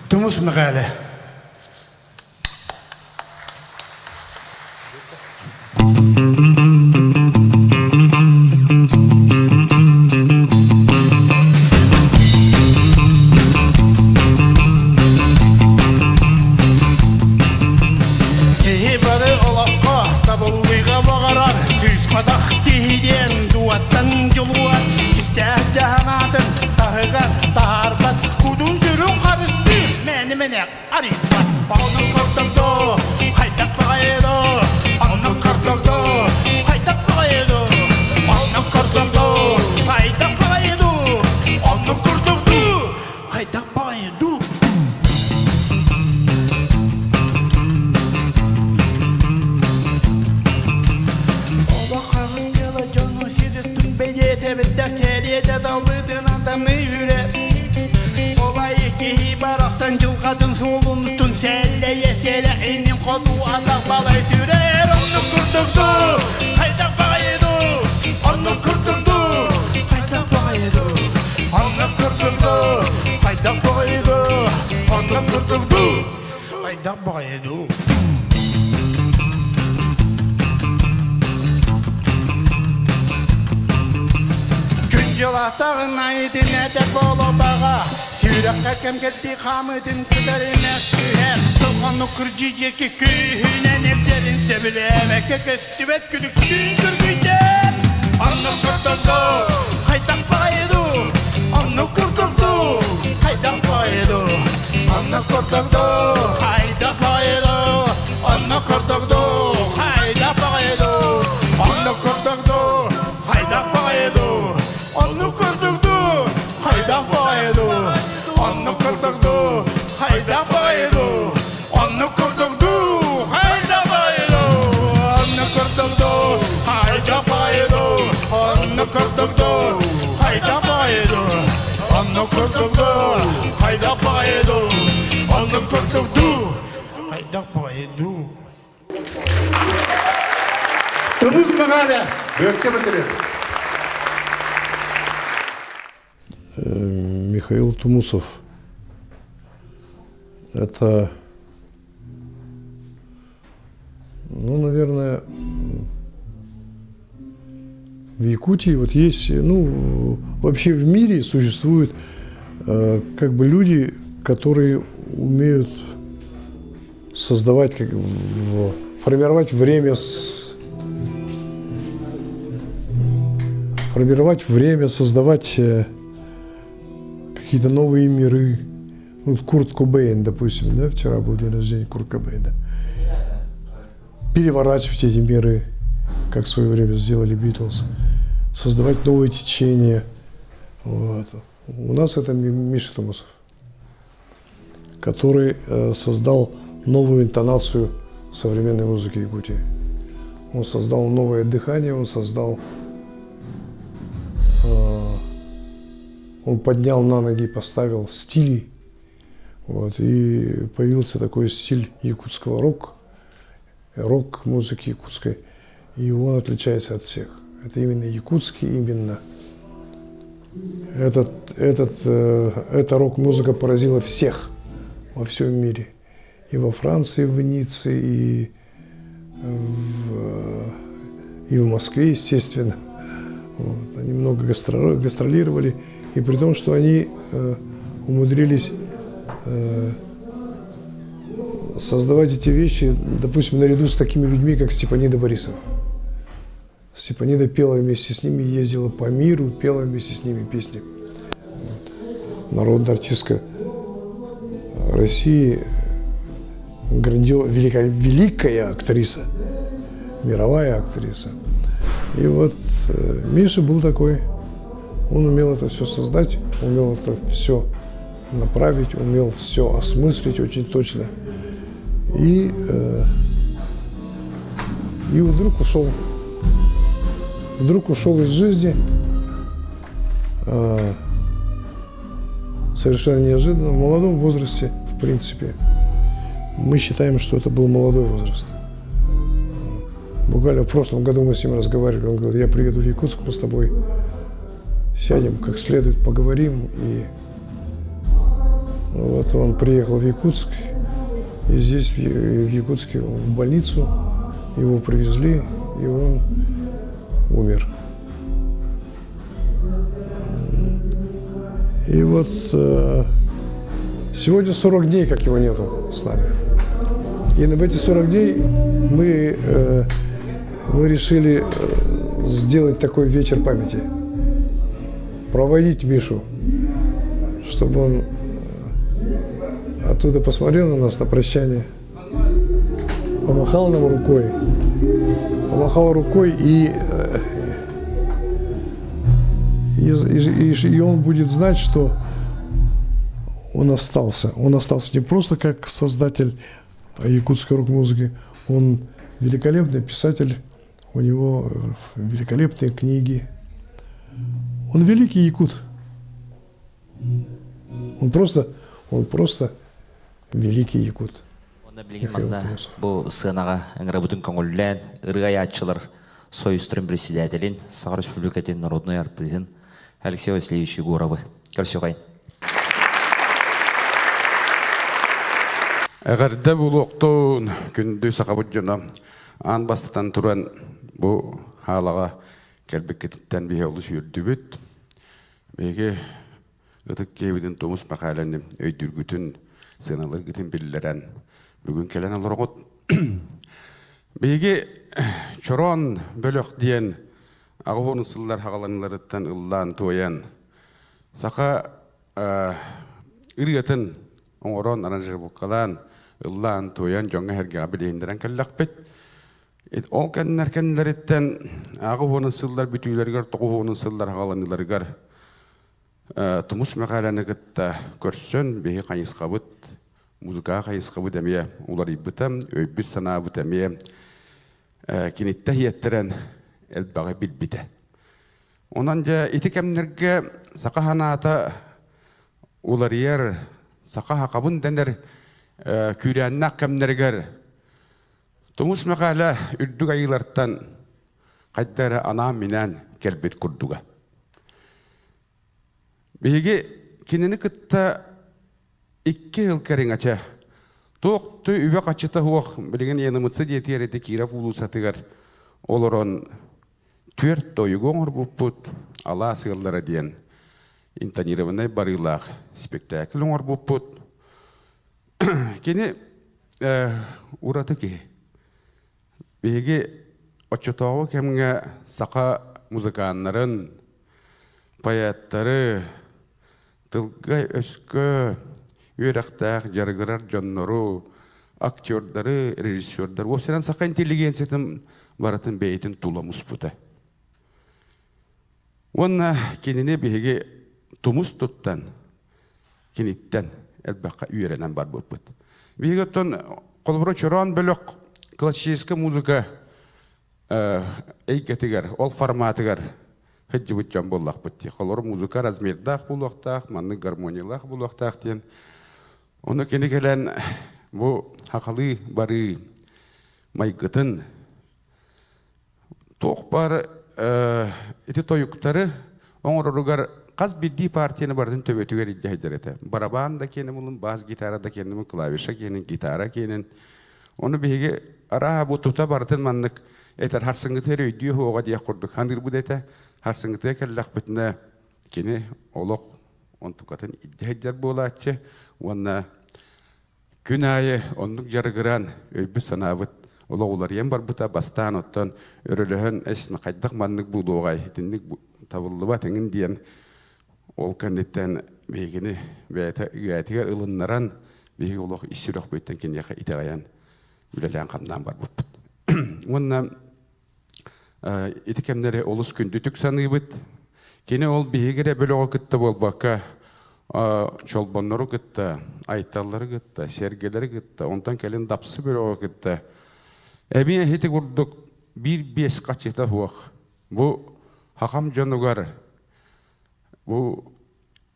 Тумус Мэхээлэ Киһи бары олоххо табыллыыга баҕарар Сүүс-матах киһи диэн дуоттан дьулуһар Истээх дьаһанаатын таһыгар таһаарбат Кутун-сүрүн харыстыыр мээнэ-мэнэ арыйбат Оннук курдук дуу, хайдах баҕайы дуу Оннук курдук дуу, хайдах баҕайы дуу Оннук курдук дуу, хайдах баҕайы дуу Оннук курдук дуу, хайдах баҕайы дуу Олох хаҕыс дьыала дьону сириттин бэлиэтэбиттэр кэриэтэ талбытынан тамыы үрэ Олай киһи барахсан дьылҕатын суолун устун сэллэйэ сэлэ иннин хоту атах балай сүрэр оннук курдук дуу хайдах баҕайы дуу оннук курдук дуу хайдах баҕайы дуу оннук курдук дуу хайдах баҕайы дуу оннук курдук дуу хайдах баҕайы дуу Күн дьылаастаҕын айытын этэр болобаҕа Сүрэххэ кэм кэлдии хаамыытын кытарына түһэр Сылҕаннык кырдьыы диэки күүһүнэн илдьэрин сөбүлээбэккэ көстүбэт күлүктүүн күргүйдэр Оннук курдук дуу, хайдах баҕайы дуу Оннук курдук дуу, хайдах баҕайы дуу Оннук курдук дуу, хайдах баҕайы дуу Оннук курдук дуу, хайдах баҕайы дуу Оннук курдук дуу, хайдах баҕайы дуу Оннук курдук дуу, хайдах баҕайы дуу Оннук курдук дуу, хайдах баҕайы дуу Оннук курдук дуу, хайдах баҕайы дуу Оннук курдук дуу, хайдах баҕайы дуу Оннук курдук дуу, хайдах баҕайы дуу Оннук курдук дуу, хайдах баҕайы дуу Оннук курдук дуу, хайдах баҕайы дуу Тумус Мэхээлэ. Бүөккэ бэтэрин. Михаил Тумусов. Это, ну, наверное, в Якутии вот есть, ну, вообще в мире существуют как бы люди, которые умеют создавать, как, формировать время, с, формировать время, создавать э, какие-то новые миры. Вот Курт Кобейн, допустим, да, вчера был день рождения Курт Кобейна. Переворачивать эти миры, как в свое время сделали Битлз. Создавать новые течения. Вот. У нас это Миша Тумусов, который создал новую интонацию современной музыки Якутии. Он создал новое дыхание, он создал он поднял на ноги, поставил стили. Вот, и появился такой стиль якутского рок, рок-музыки якутской. И он отличается от всех. Это именно якутский, именно. Этот, этот, эта рок-музыка поразила всех во всем мире. И во Франции, в Ницце, и в, и в Москве, естественно. Вот. Они много гастролировали. И при том, что они умудрились создавать эти вещи, допустим, наряду с такими людьми, как Степанида Борисова. Степанида пела вместе с ними, ездила по миру, пела вместе с ними песни. Вот. Народная артистка России, грандио, великая, великая актриса, мировая актриса. И вот Миша был такой, он умел это все создать, умел это все направить, умел все осмыслить очень точно. И, и вдруг ушел, вдруг ушел из жизни совершенно неожиданно, в молодом возрасте, в принципе. Мы считаем, что это был молодой возраст. Буквально в прошлом году мы с ним разговаривали, он говорил, я приеду в Якутск, мы с тобой сядем как следует, поговорим. И вот он приехал в Якутск, и здесь, в Якутске, в больницу, его привезли, и он умер. И вот сегодня 40 дней, как его нету с нами. И в эти 40 дней мы, мы решили сделать такой вечер памяти. Проводить Мишу, чтобы он оттуда посмотрел на нас на прощание, помахал нам рукой, помахал рукой, и, и, и, и он будет знать, что он остался. Он остался не просто как создатель якутской рок-музыки, он великолепный писатель, у него великолепные книги. Он великий якут. Он просто, он просто великий якут. Билигин манна бу сыанаҕа ыҥырабытын көҥүллээн ырыа айааччылар Союзтарын председателин, Саха Республикатын народной артыыһын Алексей Васильевич Егоровы. Көрсүөҕэйин. Эҕэрдэ буолуохтун күндү сахабыт дьоно аан бастатан туран бу хаалаҕа кэлбиккититтэн биһи олус үөрдүбүт. Биһиги ытык киһибитин Тумус Мэхээлэни өйдүүргүтүн, сыаналыыргытын биллэрэн бүгүн кэлэн олороҕут. Биһиги Чороон бөлөх диэн аҕыс сыллар хаҕаланыыларыттан ыллаан туойан саха ырыатын оҥорон аранжировкалаан ыллаан туойан дьоҥҥо сэргэҕэ билиһиннэрэн кэллэхпит. Ол кэннэр кэннилэриттэн аҕыс уонун сыллар бүтүүлэригэр тоҕус уонун сыллар хаҕаланыыларыгар Тумус Мэхээлэни кытта көрсөн биһи хайысхабыт музыка хайысхабыт эмиэ уларыйбыта, өйбүт-санаабыт эмиэ киниттэ иһиэттэрэн элбэҕи билбитэ. Онон дьэ ити кэмнэргэ саха санаата уларыйар, саха хакабын дэнэр күүрээннээх кэмнэригэр Тумус Мэхээлэ үрдүк айыылартан хайда эрэ анаан-минээн кэлбит курдуга. Биһиги кинини кытта икки сыл кэриҥэчэ туох үбэ-хаччыта суох билигин ЕНМЦ диэтигэр ити Киров уулуссатыгар олорон түөрт тойугу оҥорбуппут алаас ыаллара диэн интонированнай барыылаах спектакль оҥорбуппут. Кини ураты киһи. Биһиги оччотооҕу кэмҥэ саха музыканнарын, поэттары, Тылга-өскө үөрэхтээх дьарыгырар дьоннору, актердары, режиссердары, уопсайынан саха интеллигенциятын барытын бэйэтин тула муспута. Уонна кинини биһиги тумус туттан, киниттэн элбэххэ үөрэнэн барбыппыт. Биһиги оттон холобура чороон бөлөх классическай музыка эйгэтигэр, ол форматыгар сылдьыбыт дьон буоллахпыт дии. Холобура музыка размердаах буолуохтаах, маннык гармониялаах буолуохтаах диэн. Ону кини кэлэн бу хахалыы барыы майгытын туох баар ити тойуктары оҥороругар хас биирдии партияны барытын төбөтүгэр илдьэ сылдьар этэ. Барабан да киэнэ булун, бас гитара да киэнэ клавиша киэнин, гитара киэнин. Ону биһиги арааһа бу тута барытын маннык этэр харсыҥҥытыгар өйдүү оһуоҕа диэх курдук саныырбыт этэ. Харсыҥҥытыгар кэллэхпитинэ кини олох онтукатын илдьэ сылдьар буолааччы уонна Күн аайы оннук дьарыгыран, өйбүт-санаабыт олох уларыйан барбыта. Бастаан оттон өрөлөһөн эс хайдах маннык буолуоҕай, итинник табыллыбат эҥин диэн ол кэнниттэн биһигини бэйэтэ үгээтигэр ылыннаран, биһиги олох ис сүрэхпититтэн киниэхэ итэҕэйэн үлэлээн-хамнаан барбыппыт. Уонна ити кэмнэри олус күндүтүк саныыбыт. Кини ол биһиги эрэ бөлөҕү кытта буолбакка, чолбоннору кытта, айталлары кытта, сэргэлэри кытта, онтон кэлин дапсы бөлөҕү кытта эбии эһити курдук биир биэс хачыта суох. Бу хахам дьонугар бу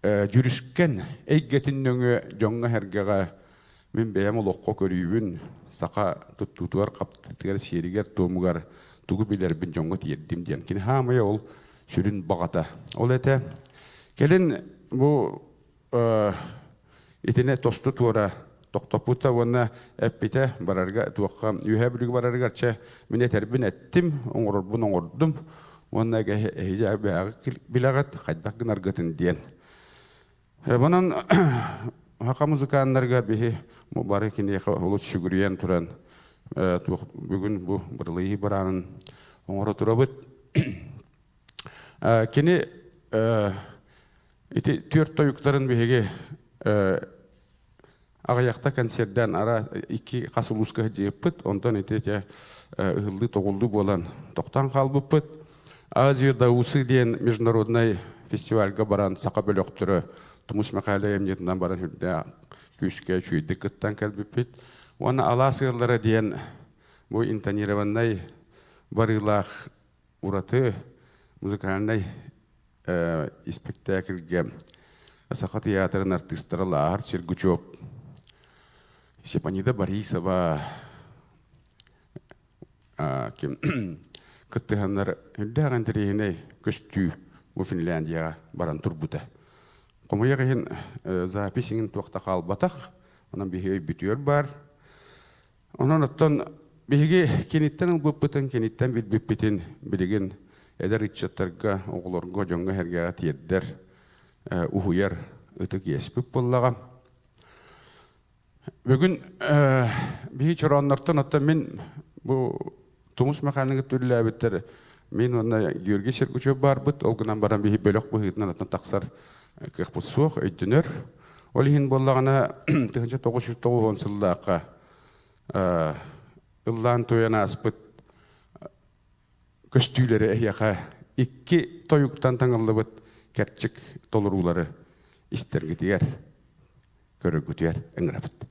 дьүрүскэн эйгэтин нөҥүө дьоҥҥо-сэргэҕэ мин бэйэм олоххо көрүүбүн, саха туттуутугар, хаптытыгар, сиэригэр-туомугар тугу билэрбин дьоҥҥо тиэрдим диэн. Кини хаамайа ол сүрүн баҕата. Ол этэ. Кэлин бу итини тосту туора тохтоппута уонна эппитэ барарга туохха үөһээ бүлүүгэ барарыгар чэ мин этэрбин эттим оҥорорбун оҥордум уонна эһиги билэҕит хайдах гынаргытын диэн Онон саха музыканнарыгар биһи бу бары киниэхэ олус сүгүрүйэн туран бүгүн бу бырылыйыы бараанын оҥоро турабыт. Кини ити түөрт тойуктарын биһиги аҕыйахта концертдаан ара икки хас улууска сылдьыппыт, онтон ити дьэ ыһыллыы-тоҕуллуу буолан тохтоон хаалбыппыт. Азия Даусы диэн международнай фестивальга баран саха бөлөхтөрө Тумус Михайлов эмньитинэн баран үрдээх күүскэ үчүгэйдик кыттан кэлбиппит. Уонна Алаас ыаллара диэн бу интонированнай барыылаах ураты музыкальнай испэктээкилгэ Саха театрын артыыстара Лааһар Сергучев, Степанида Борисова ким кыттыһаннар үрдээх интэриэһинэй көстүү бу Финляндияҕа баран турбута. Хомойуох иһин запись иҥин туох да хаалбатах, онон биһиги өйбүтүгэр баар. Онон оттон биһиги киниттэн ылбыппытын, киниттэн билбиппитин билигин эдэр ыччаттарга, оҕолорго, дьоҥҥо-сэргэҕэ тиэрдэр, уһуйар ытык иэспит буоллаҕа. Бүгүн биһи чорооннортон оттон мин бу Тумус Михайловны үлэлээбиттэр мин уонна Георгий Сергучев баарбыт, ол гынан баран биһи бөлөх быһыытынан оттон тахсар кыахпыт суох, өйдөнөр. Ол иһин буоллаҕына 1990 сыллаахха ыллаан туйан ааспыт көстүүлэри эһиэхэ икки тойуктан таҥыллыбыт кэрчик толоруулары истэргитигэр, көрөргүтүгэр ыҥырабыт.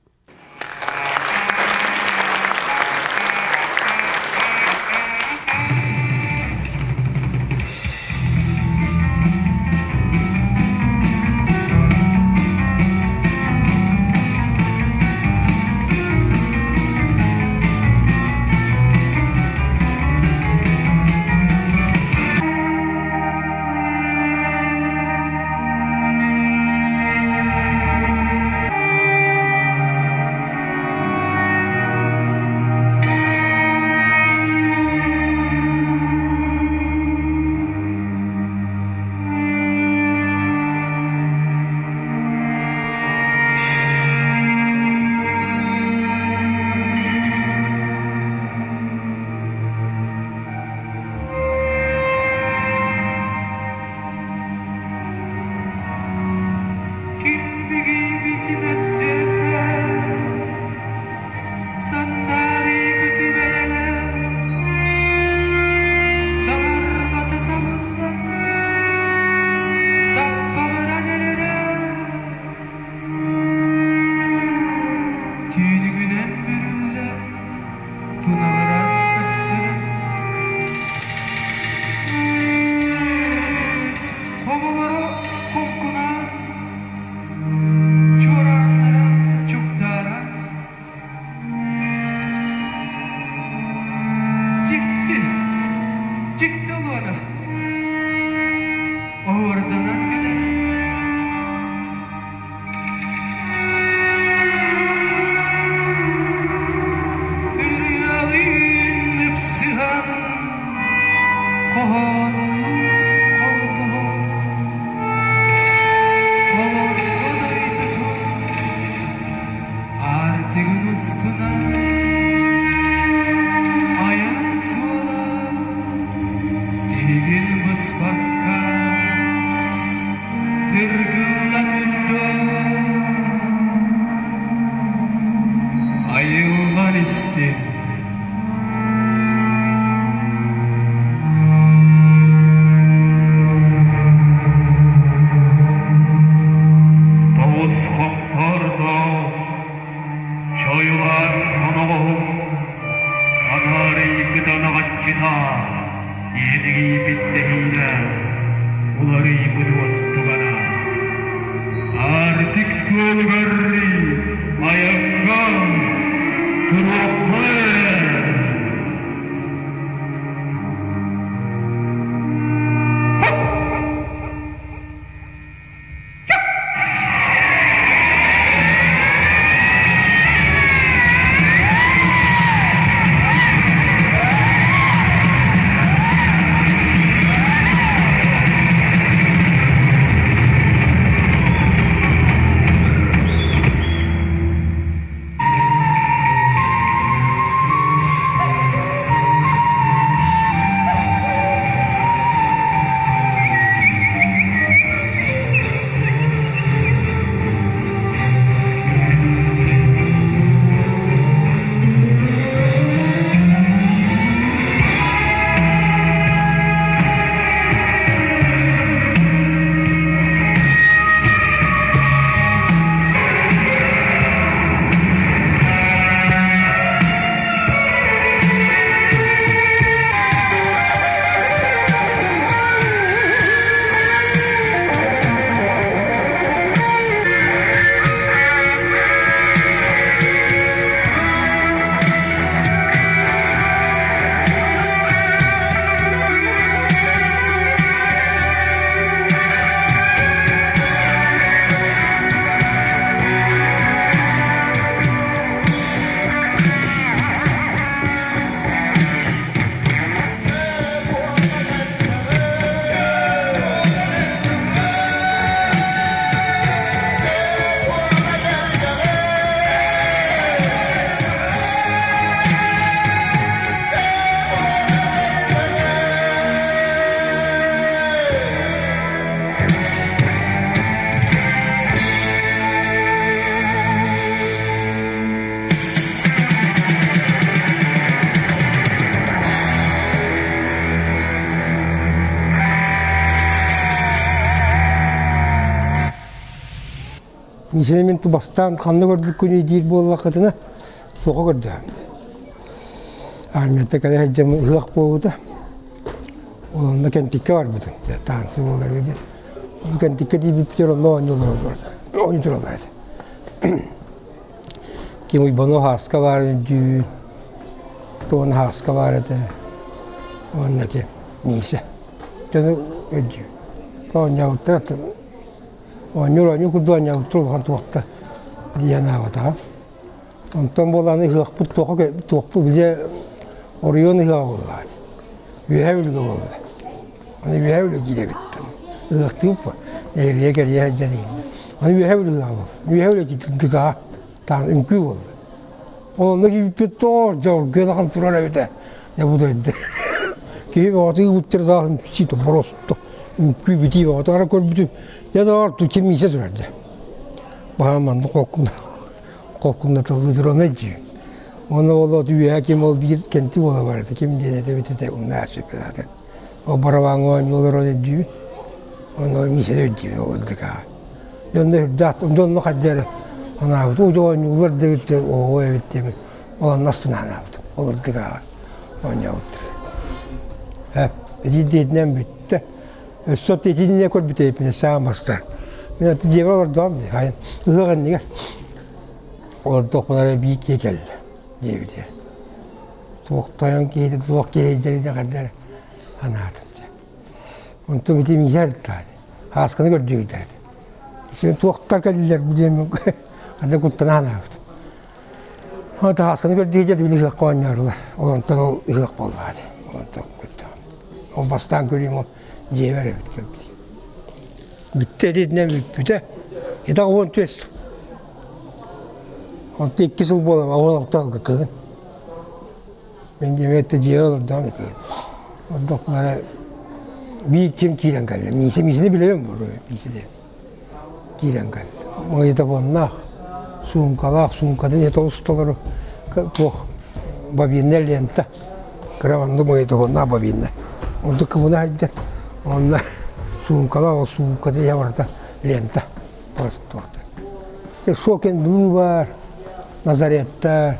саа, иэдигийбит тэһиинэ, уларыйбыт уостугана. Аартык суолугар айаҥҥа туруохха эрэ. Миисэни мин бастаан ханна көрбүккүнүй диир буоллаххытына, суоха көрдөһөм. Армията кэлэ сылдьаммын ыһыах буолбута. Ол онно Кэнтиккэ барбытым. Таансы буолар диэн. Ону Кэнтиккэ тиийбиппитигэр онно оонньуу олороллор. Оонньуу тураллар этэ. Ким Уйбанов Һааска баар үрдүү, Туон Һааска баар этэ. Уонна ким Миисэ. Дьону өйдүү. Оонньообуттар оонньуур оонньуу курдук оонньообуттар улахан туохта диэн аабатаҕым. Онтон буолааны ыһыахпыт туохха туохпут бile оройуон ыһыаҕа буоллаҕа Үөһээ Бүлүүгэ буолла. Аны Үөһээ Бүлүү киирэбиттэн. Ыһыахтыыбыт нэһилиэк эрийэ сылдьан иһиннэ. Аны Үөһээ Бүлүү ыһыаҕа буолла. Үөһээ Бүлүү дыгаа таан үҥкүү буолла. Ол онно киирбиппит тоҕо дьолгуйан ахан турар эбитэ. Дьэ бу дойду. Киһи бөҕөтө ыыбыттар сааһын сито боросту үҥкүү битии бөҕөтө ара көрбүтүм. Дьэ доҕор тучча миисэ турар дьэ. Баһаам маннык холкунна холкуннатыллыы туран дии. Уонна ол от үөһэ ким ол биир кэнти буола барыта ким диэн этэбит этэ умнаа сөпүн Ол барабааҥҥа оонньуу олорон өйдүүбүн. Ону миисэ өйдүүбүн ол ырдык аа. Дьонно үрдээх дьонно хайда эрэ анаабыт уу оонньууллар да эбит оҕо эбит диэмин ол онно астына анаабытым. Ол ырдык аа оонньообуттар. Эп итиитинэн бүттэ. Өссө итиннэ көрбүт саам бастаан. Мин аты дьиэбэр олордоҕум дии хайын ыһыах иннигэр. Олордохпуна эрэ биир киһи кэллэ диэбитэ. Туох тойон киһитэ туох киһи хайда эрэ анаатым дьэ. Онтум ити миисэ арыттаҕа Аасканы көрдүүрдэр этэ. Син туохтар кэллилэр бу диэн ханна куттана анаабыт. Онто аасканы көрдүүрдэр били ыһыахха оонньоорулар. Ол онтон ол ыһыах буоллаҕа дии. Ол онтон көрдөҕүм. Ол бастаан көрүүм ол дьиэбэр эбит кэлбит. Бүттэ итинэн бүппүтэ. Итак 14 сыл. Онто 2 сыл буолан 16 сылга кыһын. Мин дьиэбэр дьиэбэр олордоҕум кыһын. Ордохпуна биир ким киирэн кэллэ. Миисэ Миисэни билэбин буолуо Миисэ диэн. Киирэн кэллэ. Магнитофоннаах, суумкалаах, суумкатын иһэ толус толору туох бобинная лента. Кыра оннук магнитофоннаах бобинная. Онтук кыбына сылдьар. Онно суумкалаах, ол суумкатын иһэ барыта лента. Туохтар. Шокин Блу бар, Назареттар,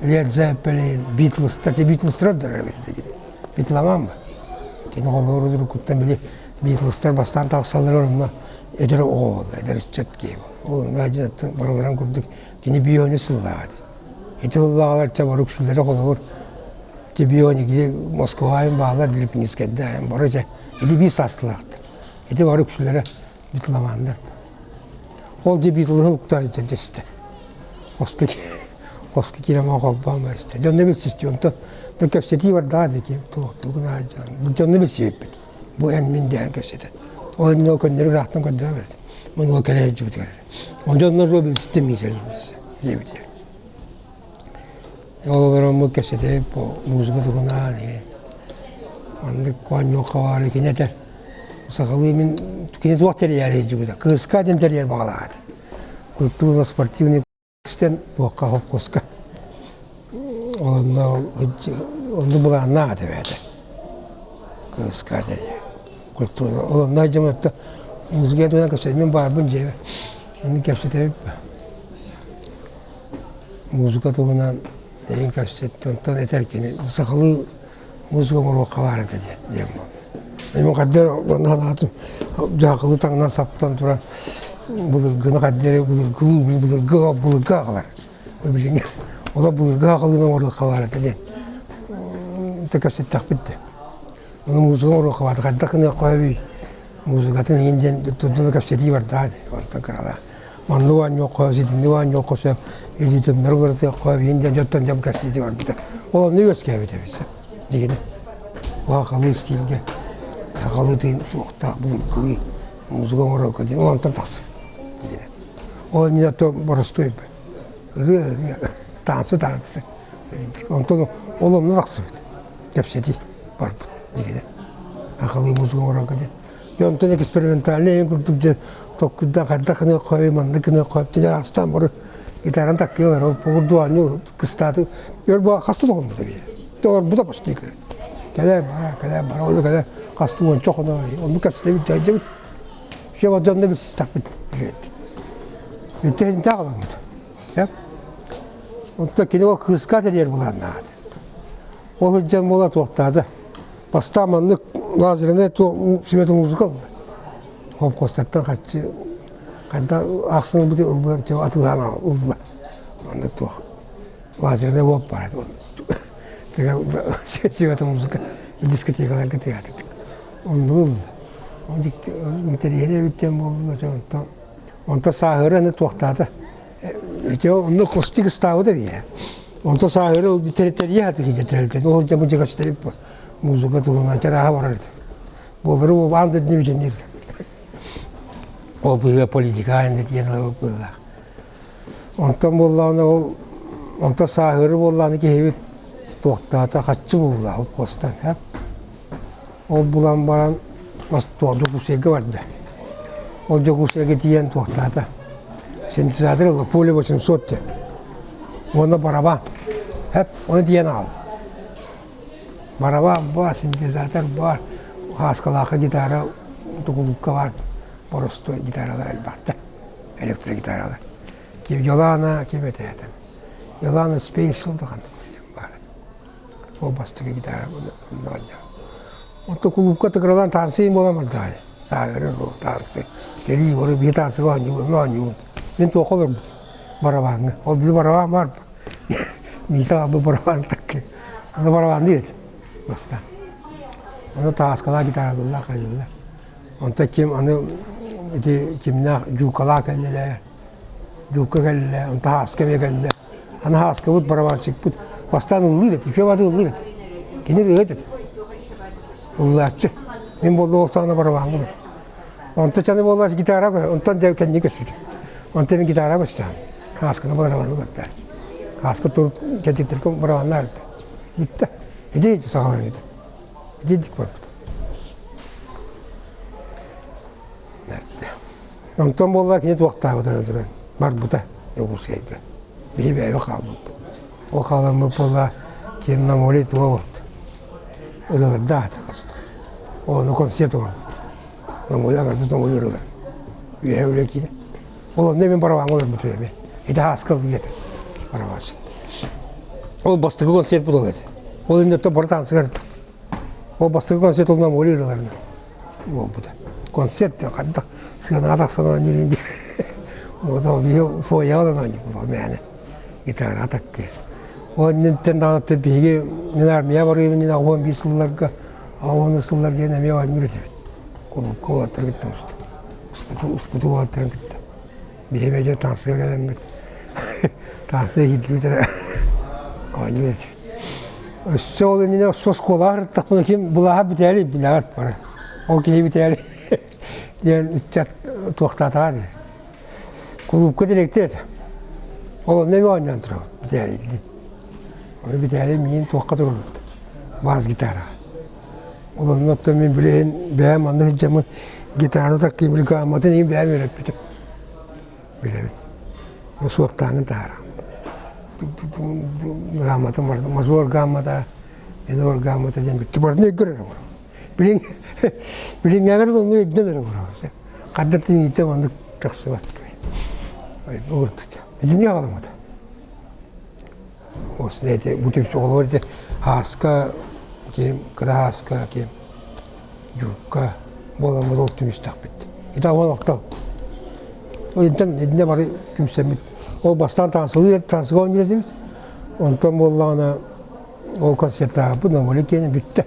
Led Zeppelin, Beatles'тар, Beatles'тар да эбит. Битломан ба. Кини холобур уруккуттан били Битлстар бастаан тахсаллар онно эдэр оҕо буолла, эдэр ыччат киһи буолла. Ол онно барыларын курдук кини биони сыллааҕа этэ. Ити сыллааҕалар чэ бары үксүлэрэ холобур ити бионики Москваайын баалар Липинскэйдээйин бары чэ ити биир саастыылаахтар. Ити бары үксүлэрэ битломаннар. Ол дьэ Битлыһы уктаайда дэстэ. Хоско хоско киирэн холбоон истэ. Дьонно билсистим. Онтон кэпсэтии бардаҕа дии туох тугун аадьан. Дьонно билсибиппит. Бу эн мин дэһэн кэпсэтэ. Ол иннинэ көннөрү ыраахтан көрдөөн бердим. Муну кэлэ сылдьыбытыгар. Ол дьоннор бу билсистим миисэлиин билсэ диэбитигэр. Ол олороммут кэпсэтэбит бу музыка тугунаан маннык оонньуохха баары кини этэр. Сахалыы мин кини туох тэрийээри сылдьыбыта. Кыыска диэн тэрийэр баҕалаах этэ. Культурно-спортивный истэн туохха холкуоска онно онно былааннаах этэ бэйэтэ. Кыыска тэрийэр. Культура. Ол онно дьон музыка туһунан кэпсэтэ мин баарбын дьиэбэр. Онно кэпсэтэбит. Музыка туһунан эйин кэпсэтти, онтон этэр кини сахалыы музыка оҥоруохха баар этэ диэн диэн буолла. Мен хаддер онно санаатым дьаакылы таҥнан саптан туран былыргыны хаддер былыргылыы былыргы былыргы аҕалар. Билиҥҥи ола былыргы аҕалыынан оҥоруохха баар этэ диэн тэ кэпсэттэхпит да. Ону музыка оҥоруохха баар хайдах гыныахха сөбүй музыкатын иһин диэн турдуна кэпсэтии барда дии онтон кыралаан. Маннык оонньуохха, ситинник оонньуохха сөп, илиитиннэри уларытыахха иһин диэн дьонтон дьон кэпсэтии барбыта. Ол онно үөскээбит эбит дьигинэ. Сахалыы стилгэ, сахалыы тыын туохтаах былыргылыы музыка оҥорорго диэн ол онтон тахсыбыт дьигинэ. Ол иннинэ то боростуой ырыа ырыа, таансы таансы. Онтон ол онно тахсыбыт. Кэпсэтии барбыт дьигинэ. Сахалыы музыка оҥорорго диэн. Дьонтон экспериментальный эйин курдук дьэ толкуйдаан хайдах гыныахха сөбүй, маннык гыныахха сөп диэн аастаан бары гитараны таккыйалар. Ол курдук оонньуу кыстааты өр буола хаста да хоммута бии. Олорбута почти кэлэр барар, кэлэр барар, ону кэлэр хаста уонча хонор, оннук кэпсэтэбит дьайдыбыт. Все вот дьонно билсистэхпит үчүгэйдик. Үттэһинтээх аламмыт. Онтон кини ол кыыска тэрийэр былааннаах этэ. Ол сылдьан буола туохтаата. Бастаан маннык лазернай сүмэтин музыка ылла. Холкуостартан харчы хайда ахсын ылбыт ылбыт атыылаан ылла. Маннык туох лазернай буолуп бар сүмэтин музыка дискотекаларга тыаатык. Оннук ылла. Интэриэһинэй эбит диэн буолла онтон онтон сааһыра аны туохтаата. Ити онно костик ыстаабыта бие. Онто сааһыра территория хаты киде тэрилтэ. Ол дьэ музыка сүтэрip музыка туһунан чарааһа барар этэ. Буолары ол аан дойдуну бүтүннүүр. Ол быһыа политика аан диэн быһыылаах. Онтон буоллаҕына ол онто сааһыры буоллаҕына киһибит туохтаата хаччы булла ол куостан Ол булан баран Дьокуускайга барда. Ол Дьокуускайга тиийэн туохтаата. Синтезатор ылла, поле 800 диэн. Уонна барабан. Хэп, ону тиийэн аҕалла. Барабан баар, синтезатор баар, хааскалаахха гитара, тукулукка баар, боростуой гитаралар элбэхтэр, электрогитаралар. Ким Йолана, ким этэ Йолана Спейсл даҕаны баар Ол бастакы гитара Онто кулуупка тыкыралаан таансыйын буолан бардаҕай. Саагыры таансы. Кэлии бары биһи таансыга оонньуубут, оонньуубут. Мин туохха олорбут барабааҥҥа. Ол били барабаан баар Миисэ аҕалбыт барабаан такки. Аны барабаанныыр этим бастаан. Ону тааскалаах гитаралыыллар хайыыллар. Онтон ким аны ити кимнээх дьуукалаах кэллилэр. Дьуукка кэллэ, онтон Һааска эмиэ кэллэ. Аны Һааскабыт барабанщикпыт бастаан ыллыыр этэ, үчүгэй баҕайытык ыллыыр этэ. Кини ырыаһыт этэ. Ыллааччы. Мин буолла ол саҕана барабааҥҥа Онтон чаны буолла гитара онтон дьэ кэнники көспүтүм. Онтон мин гитара көстөөн. Һаасканы барабаны көрдөөс. Һааска туруп кэтиттэргэ барабаннаар этэ. Бүттэ. Ити ити саҕалан этэ. Итинник барбыт. Онтон буолла кини туохтаабыта туран барбыта Дьокуускайга. Биһи бэйэбит хаалбыппыт. Ол хааламмыт буолла ким на море туга буолта. Ырыалардаах этэ хаста. Ону концерт оҥорбут. Намуйа аҥарда тоҥуй ырыалар. Үөһэ үлэ киирэ. Ол онно мин барабааҥҥа олорбутум эмиэ. Ити ааска ыллыы этэ барабаанчыт. Ол бастакы концерт буолар этэ. Ол иннеттэн бары таансыгар ыттахпыт. Ол бастакы концерт ол нам Оля ырыаларынан буолбута. Концерт диэн хайдах сыанаҕа тахсан оонньуур диэн. Вот биһиги фойеҕа олорон оонньуубут мээнэ гитараҕа таккыа. Ол инниттэн даҕаны биһиги мин армия барыым иннинэ 15 сылларга 10 сылларга эмиэ оонньуур этибит. Кулуупка уолаттары кытта успуту успуту уолаттарын кытта. Биһиги эмиэ таҥсыга кэлэммит таҥсыга иһиллибит эрэ оонньуур этибит. Өссө ол иннинэ оскуолаҕа сырыттахпына ким былааһа бүтээри билэҕит бары. Ол киһи бүтээри диэн ыччат туохтаатаҕа дии. Кулуупка дириэктэр этэ. Ол онно эмиэ оонньоон турабыт бүтээрийдии. Ону бүтээри миигин туохха турбут бас гитара. Ол онно оттон мин билигин бэйэм манна сылдьаммын гитараны таккыйым били гамматын иһин бэйэм үөрэппитим. Билэбин. Бу суоттааҥын таһаарам. Гамматын мажор гаммата, минор гаммата диэн бүттү барытын өйгөр эрэ Билин билиҥҥээҕи да онну өйдөн эрэ олорор. Хадда тимиитэ оннук тахсыбат. Итини аҕаламмыта. Осне бу түмсүү олор ити ааска ким кыра ааска ким дьуукка буоламмыт ол түмүстэхпит. Ити он алтал. Интен итинне бары түмсэммит. Ол бастаан таансылыы таансыга оонньуур этибит. Онтон буоллаҕына ол концертаабыт Новоли киэнэ бүттэ.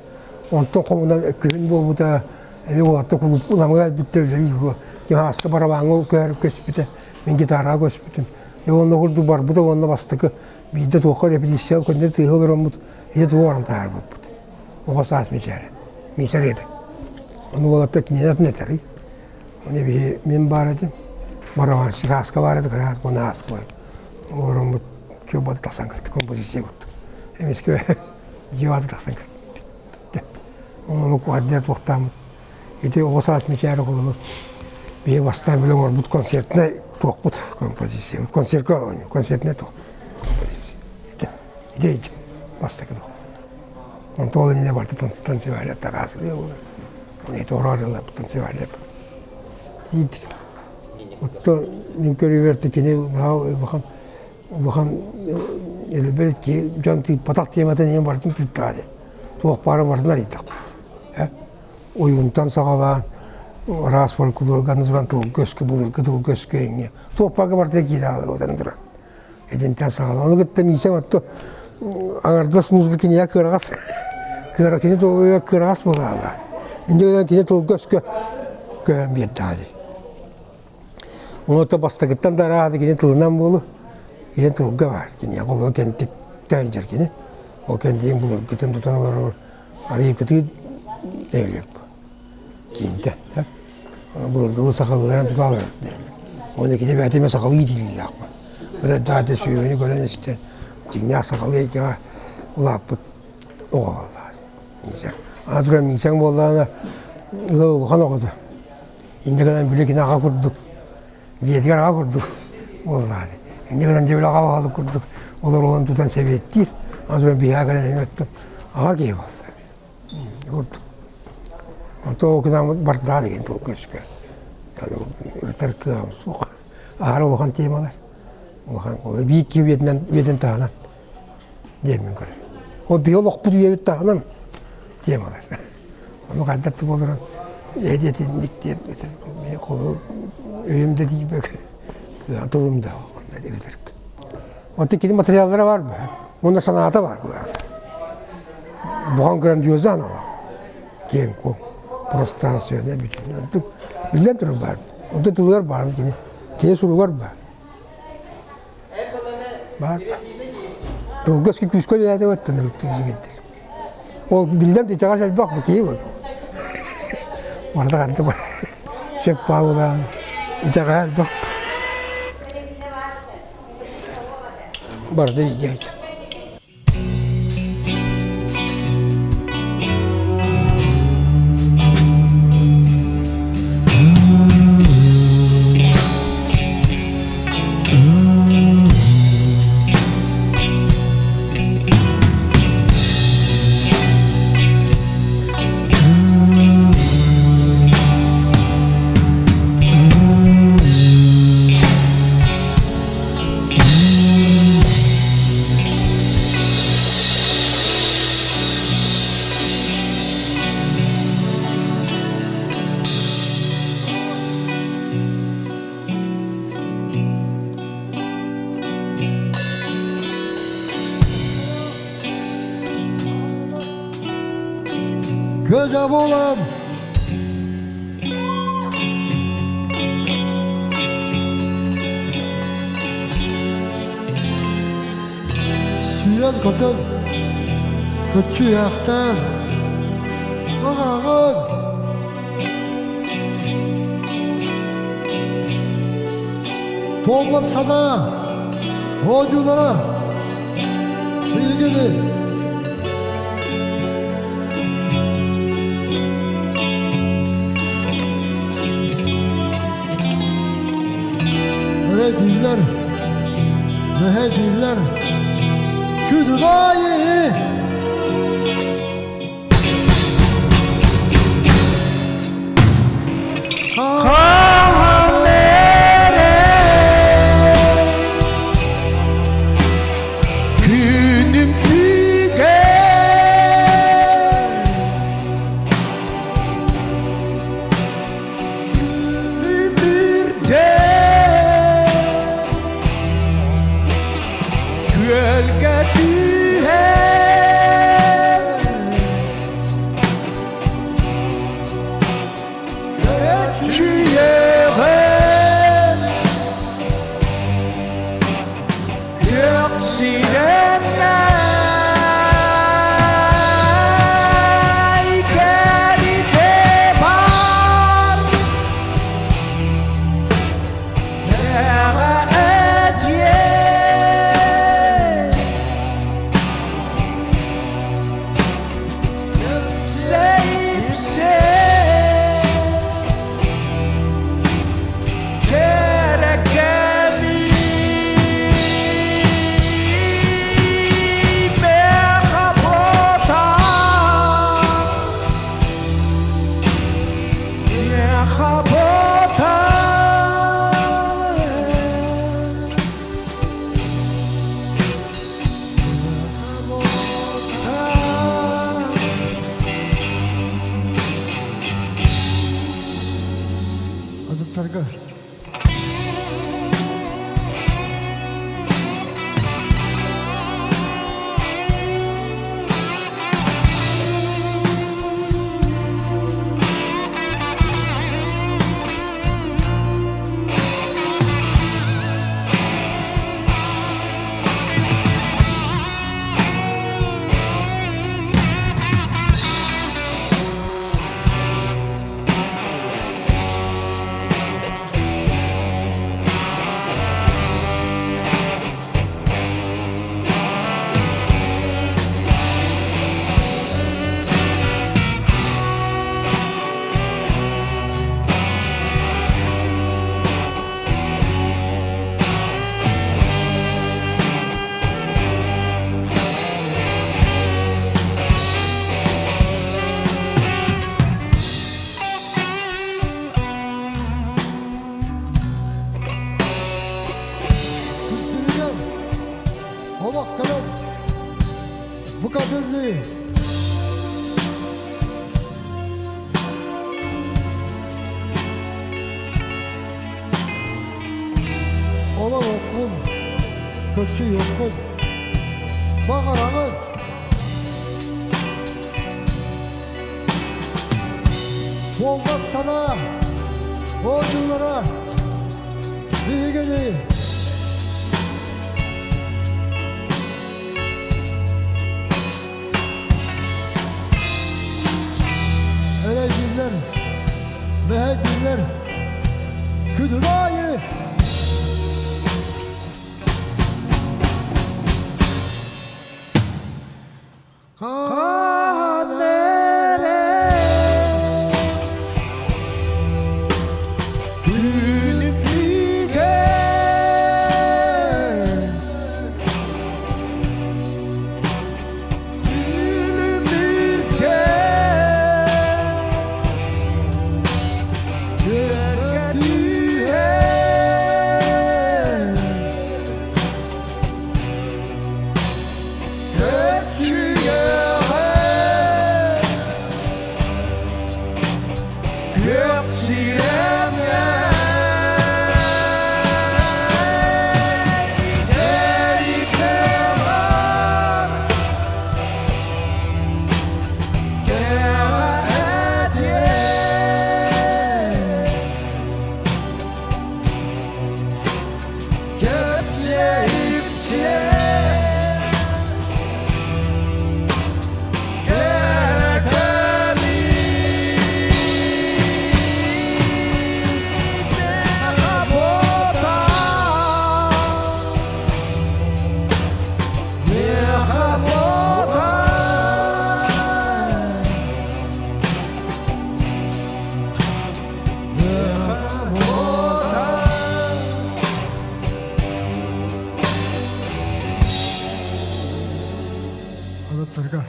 Онтон хомунан күһүн буолбута, эмиэ уолаттар кулууп уламыга элбиттэр үлэлии Тимааска барабааҥҥа көһөрүп көспүтэ, мин гитараҕа көспүтүм. Дьэ уонна курдук барбыта уонна бастакы биирдэ туохха репетиция көннөрү тыаһы олороммут, ити тугу оҥорон таһаарбыппыт. Оҕо саас мичээрэ. Миисэр этэ. Ону уолаттар кинини атын этэрий. Ону биһи мин баар этим, барабанщик ааска баар этэ, кыра уонна ааска олороммут чуобата тахсан кэлтэ, композиция курдук. Эмискэ дьиэ тахсан кэлтэ. Ону куһаддер туохтааммыт. Ити оҕо саас мичээр оҕолору биһи бастаан билэ оҥорбут концертнай туохпут композиция. Концертка оонньуу, концертнай туохпут композиция. Ити, ити бастакы туох. Онтон ол иннинэ барыта танцевали тараасырыа буолар. Оны ити ороор танцевали. Тиийдик. Отто мин көрүүбэр кини улахан улахан элбэх дьон тыыппатах тематын иһин барытын тыыттаҕа дии. Туох баара барытын арыйдахпыт. Ойуунтан саҕалаан араас фольклорга аны туран тылга-өскө былыргы тылга-өскө иҥҥэ туох баарга барыта киирэ хаалыбытан туран. Итинтэн саҕалаан. Ону кытта Миисэм отто аҥардас музыка кинигэ кыараҕас кыара кини туолугар кыараҕас буолаалаа. Инде гынан кини тылга-өскө көһөн биэрдэҕэ дии. Онуота бастакыттан да арааһа кини тылынан буолу, кини тылга баар. Киниэхэ олоҕу кэнтик тэйдэр кини. Ол кэнтигин былыргытын тутан олорор арыйыкытыы дэвлек киинтэ. Былыргылы сахалыыларын тута олорор Оны кини бэйэтэ эмиэ сахалыы иитиллиилээх Бырэ даата сүөһүнү көрөн истэн дьиҥнээх сахалыы эйгэҕэ улааппыт оҕо буоллаҕа. Миисэҥ. Аны туран Миисэҥ буоллаҕына ыал улахан оҕото. Инньэ гынан били кини аҕа курдук, дьиэтигэр аҕа курдук буоллаҕа дии. Инньэ гынан дьэ били аҕа баһылык курдук олоруолан тутан сэбиэттиир. Аны туран биһиэхэ кэлэн эмиэ оттон аҕа киһи буолла. Курдук. Онтон ол гынан бардаҕа деген тыл көскө. Ырытар кыаҕым суох. Аһара улахан темалар. Улахан биир киһи үйэтинэн үйэтин таһынан диэммин көрөр. Ол биһи олохпут үйэбит таһынан темалар. Ону хайдах да буоларын эдиэтинник диэн холу өйүм да тиийбэк тылым да эбэтэр. Онтон кини материаллара бар бу. Уонна санаата бар булар. Бухан грандиоза анала. Киэҥ куоҥ пространственный бүтүн. Онтук биллэн турар баар. Онтон тылыгар баар кини. Кини суругар баар. Баар. Тылга күүскэ үлэлээтэ баттан ырыттым Ол биллэн итэҕэс элбэх бу киһи буолар. Барда ханта бар. Сөп баабылаан итэҕэһэ элбэх. Барда бигэ Көзө буолан Сүүрэн-көтөн, көччүйээхтээн, баҕараҕын. Туолбат санаа, оонньуулара биһигини Эрэйдииллэр, мэһэйдииллэр, күнүн аайы Хаһан эрэ күнүм бүгэн Өмүрдэ күөлгэ түһэн Көччүйэҕин күөх сирэннэй кэритэ бар Атыттарга Күрсүнүгэр олох кэлэн букатынныы Олох оккун, көччүйүөххүн, баҕараҕын. Буолбат санаа, оонньуулара биһигини эрэйдииллэр, мэһэйдииллэр, күнүн аайы Хаһан эрэ күнүм бүгэн Уолаттарга.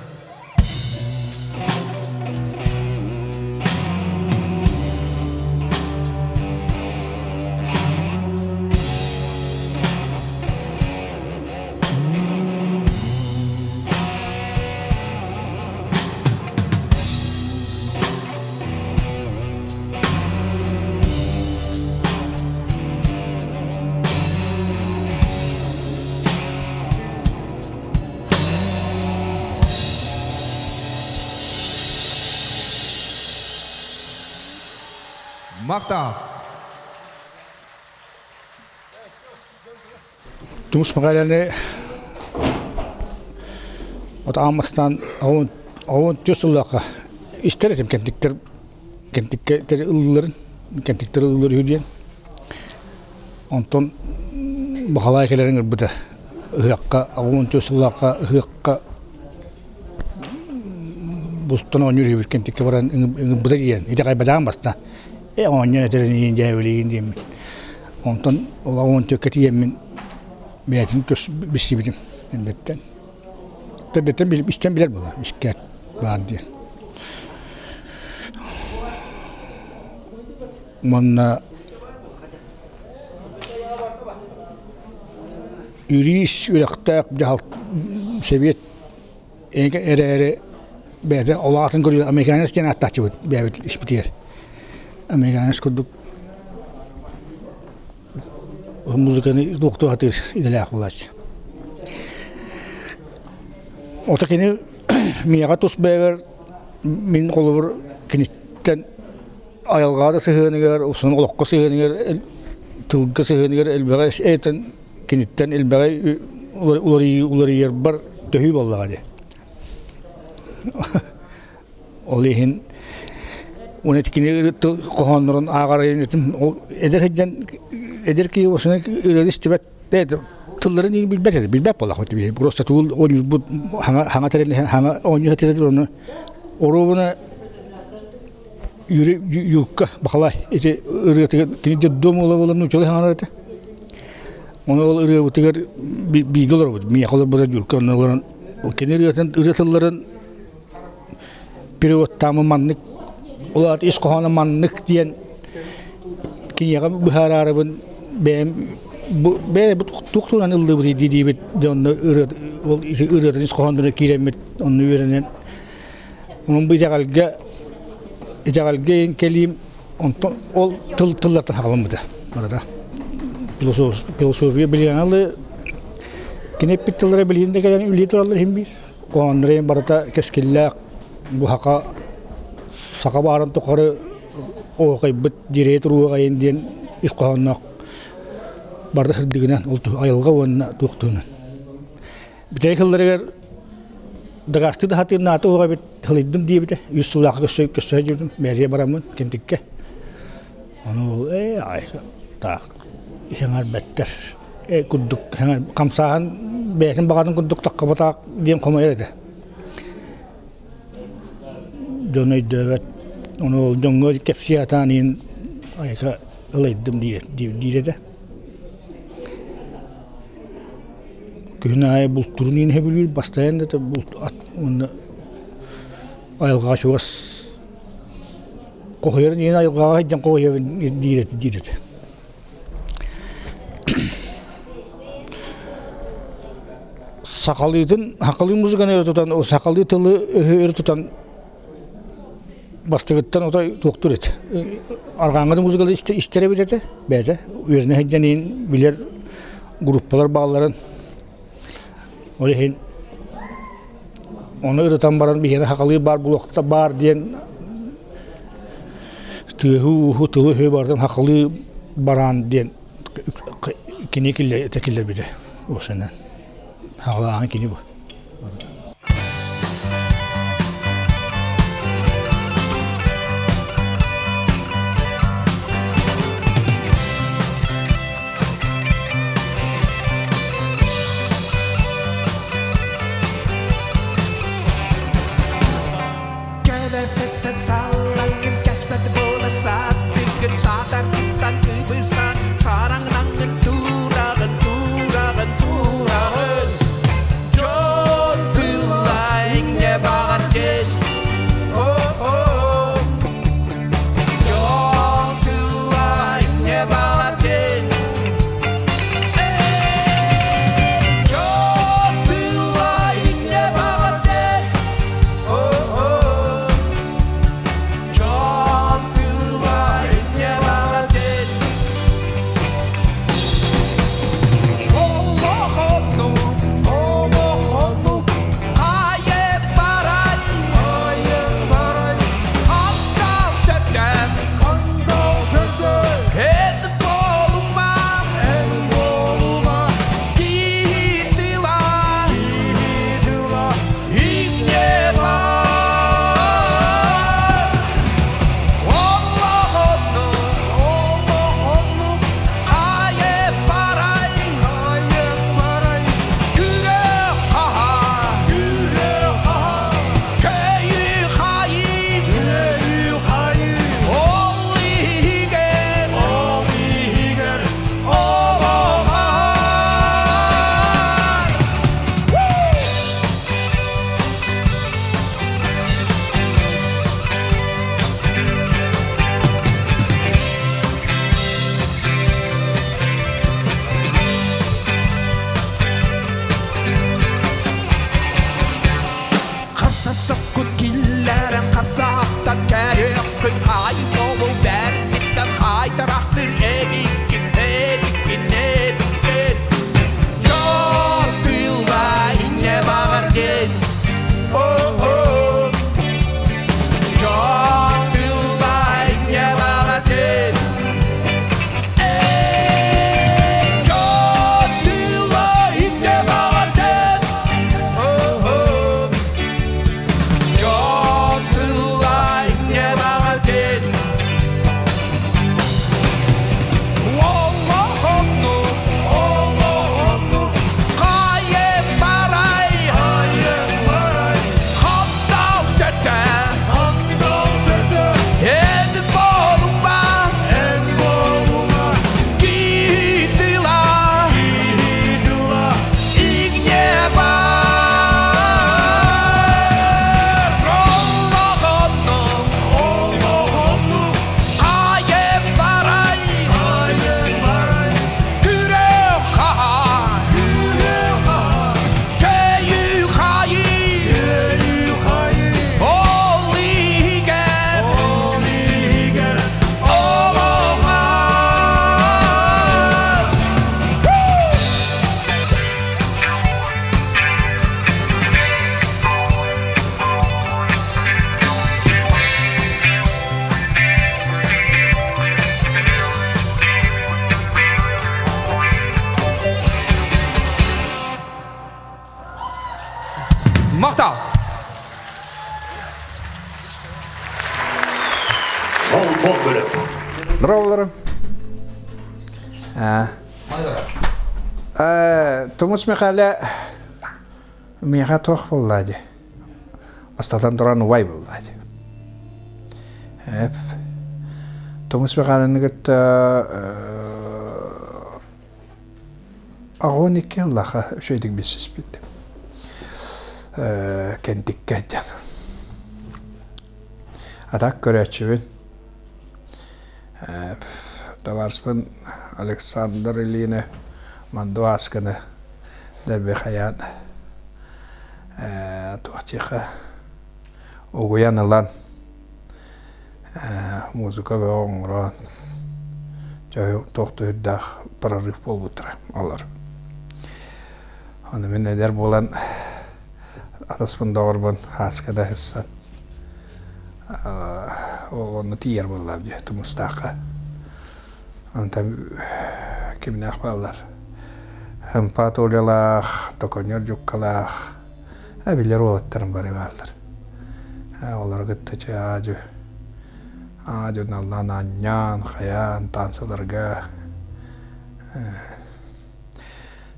Махтал! Тумус Михайловны от аамастан оҕун түс сыллаахха истэр этим кэнтиктэр кэнтиккэ ыллыларын кэнтиктэр ыллылар үһү диэн Онтон Бахалай кэлэрин ырбыта ыһыахха 60 сыллаахха ыһыахха бустан оонньуур үһүбүт кэнтиккэ баран ыҥырбыта диэн итэҕэйбэтэҕим баста э оонньоон этэрин иһин дьээбэлиигин диэммин онтон ол оҕон түөккэ тиийэммин бэйэтин билсибитим эрдэттэн эрдэттэн истэн билэр буолла искээт баар диэн уонна Юрист үөрэхтээх дьаһал сэбиэт эрээри бэйэтэ олоҕун көрүү американец диэн ааттааччыбыт бэйэбит испитигэр. Американец курдук музыканы туохтуу сатыыр идэлээх буолааччы. Ото кини миэхэ тус бэйэбэр мин холобур киниттэн айылҕаҕа да сыһыаныгар, усан олоххо сыһыаныгар, тылга сыһыаныгар элбэҕи этэн киниттэн элбэҕи уларыйарбар төһүү буоллаҕа дии. Ол иһин уонна кини тыл хоһооннорун ааҕар этим ол эдэр сылдьан эдэр киһи осунан ырыаны истибэт тылларын иһин билбэт этэ билбэт буоллахпыт просто тугул оонньуурбут хаҥа тэрил хаҥа оонньуу тэрил ону оруобуна Юрка Бахалай ити ырыатыгар кини детдом уола буолан нууччалыы саҥарар этэ. Ону ол ырыабытыгар бииргэ олоробут. Миэхэ олорбута Юрка онно олорон кини ырыатын ырыа тылларын переводтаамы маннык ол аата ис хоһооно маннык диэн киниэхэ быһаараарыбын бэйэм бэйэ туох туһунан ыллыыбытый дии диибит дьэ онно ырыа ол ырыатын ис хоһоонноро киирэммит онно үөрэнэн Онон бу итэҕэлгэ итэҕэлгэ иһин кэлиим онтон ол тыл тыллартан хаҕаламмыта барыта. Философия билиҥҥи кини эппит тыллара билигин да кэлэн үлэлии тураллар иһин биир. Хоһоонноро иһин барыта кэскиллээх бу саха саха баарын тухары оһуохайбыт дьиэрэйэ туруоҕайын диэн ис хоһоонноох барыта сырдыгынан ол айылҕа уонна туох туһунан. Бүтэһик сылларыгар дакаастыы да сатыыр наата уоҕа эбит сылыйдым диэбитэ. Үс сыллаахха көрсө көрсө сылдьыбытым. Бээрийэ бараммын кэнтиккэ. Ону ол ээ ай таах иһэҥэрбэттэр э курдук хамсааһын бэйэтин баҕатын курдук таххабатах диэн хомойор этэ. Дьон өйдөөбөт. Ону ол дьоҥҥо кэпсии сатаан иһин айка ылайдым диир диир этэ. Күһүн аайы бултуурун иһин сөбүлүүр, бастайан да булт ат уонна айылҕаҕа чугас хоһуйарын иһин айылҕаҕа сылдьан хоһуйабын диир этэ диир этэ. Сахалыытын сахалыы музыканы өрө тутан, сахалыы тылы өһү өрө тутан бастакыттан отой туохтуур этэ. Арҕааҥҥы да музыкалы истэр эбит этэ бэйэтэ. Үөрэнэ сылдьан иһин билэр группалар баалларын. Ол иһин ону ырытан баран биһиэнэ сахалыы баар буолуохта баар диэн тыаһы-ууһу, тылы-өһү барытын сахалыы бараан диэн кини киллэрбитэ уопсайынан. Саҕалааһын кини бу. Кэлэртэн саллаҥҥын кэспэт буола сааттыгын саатаргыттан кыбыстан сараҥнаҥҥын тураҕын тураҕын тураҕын дьон тылын. Көрбүппүн хаайын тобул бэртиттэн хаайтарахтыр эбиккин, эбиккин, эбиккин. Дьон тыла инньэ баҕар диэн, о-о. Дьон тыла инньэ баҕар диэн. Эй, дьон тыла инньэ баҕар диэн, о-о. Дьон тыла инньэ баҕар диэн. Махтал! Здравствуйте. Тумус Михаля миэхэ туох буолла дии? Бастатан туран убай буолла дии. Тумус Михайловны кытта 12 ыллаха үчүгэйдик билсиспит. Кэнтиккэ диэн. Атак көрөөччүбүн. Табаарыспын Александр Ильины Манду Аасканы дэлби хайаан туох диэхэ угуйан ылан музыка бөҕө оҥорон туох да үрдээх прорыв буолбуттара олор. Ону мин эдэр буолан атаспын доҕорбун Һааска да ыһыссан онно тиийэр буоллаҕым дии Тумустаахха. Онтон кимнээх бааллар Һымпа Толялаах, Токонньор Дьуккалаах билэр уолаттарым бары бааллар. Олору кытта чэ аа-дьуо аа-дьуо наллаан аанньаан, хайаан таансаларга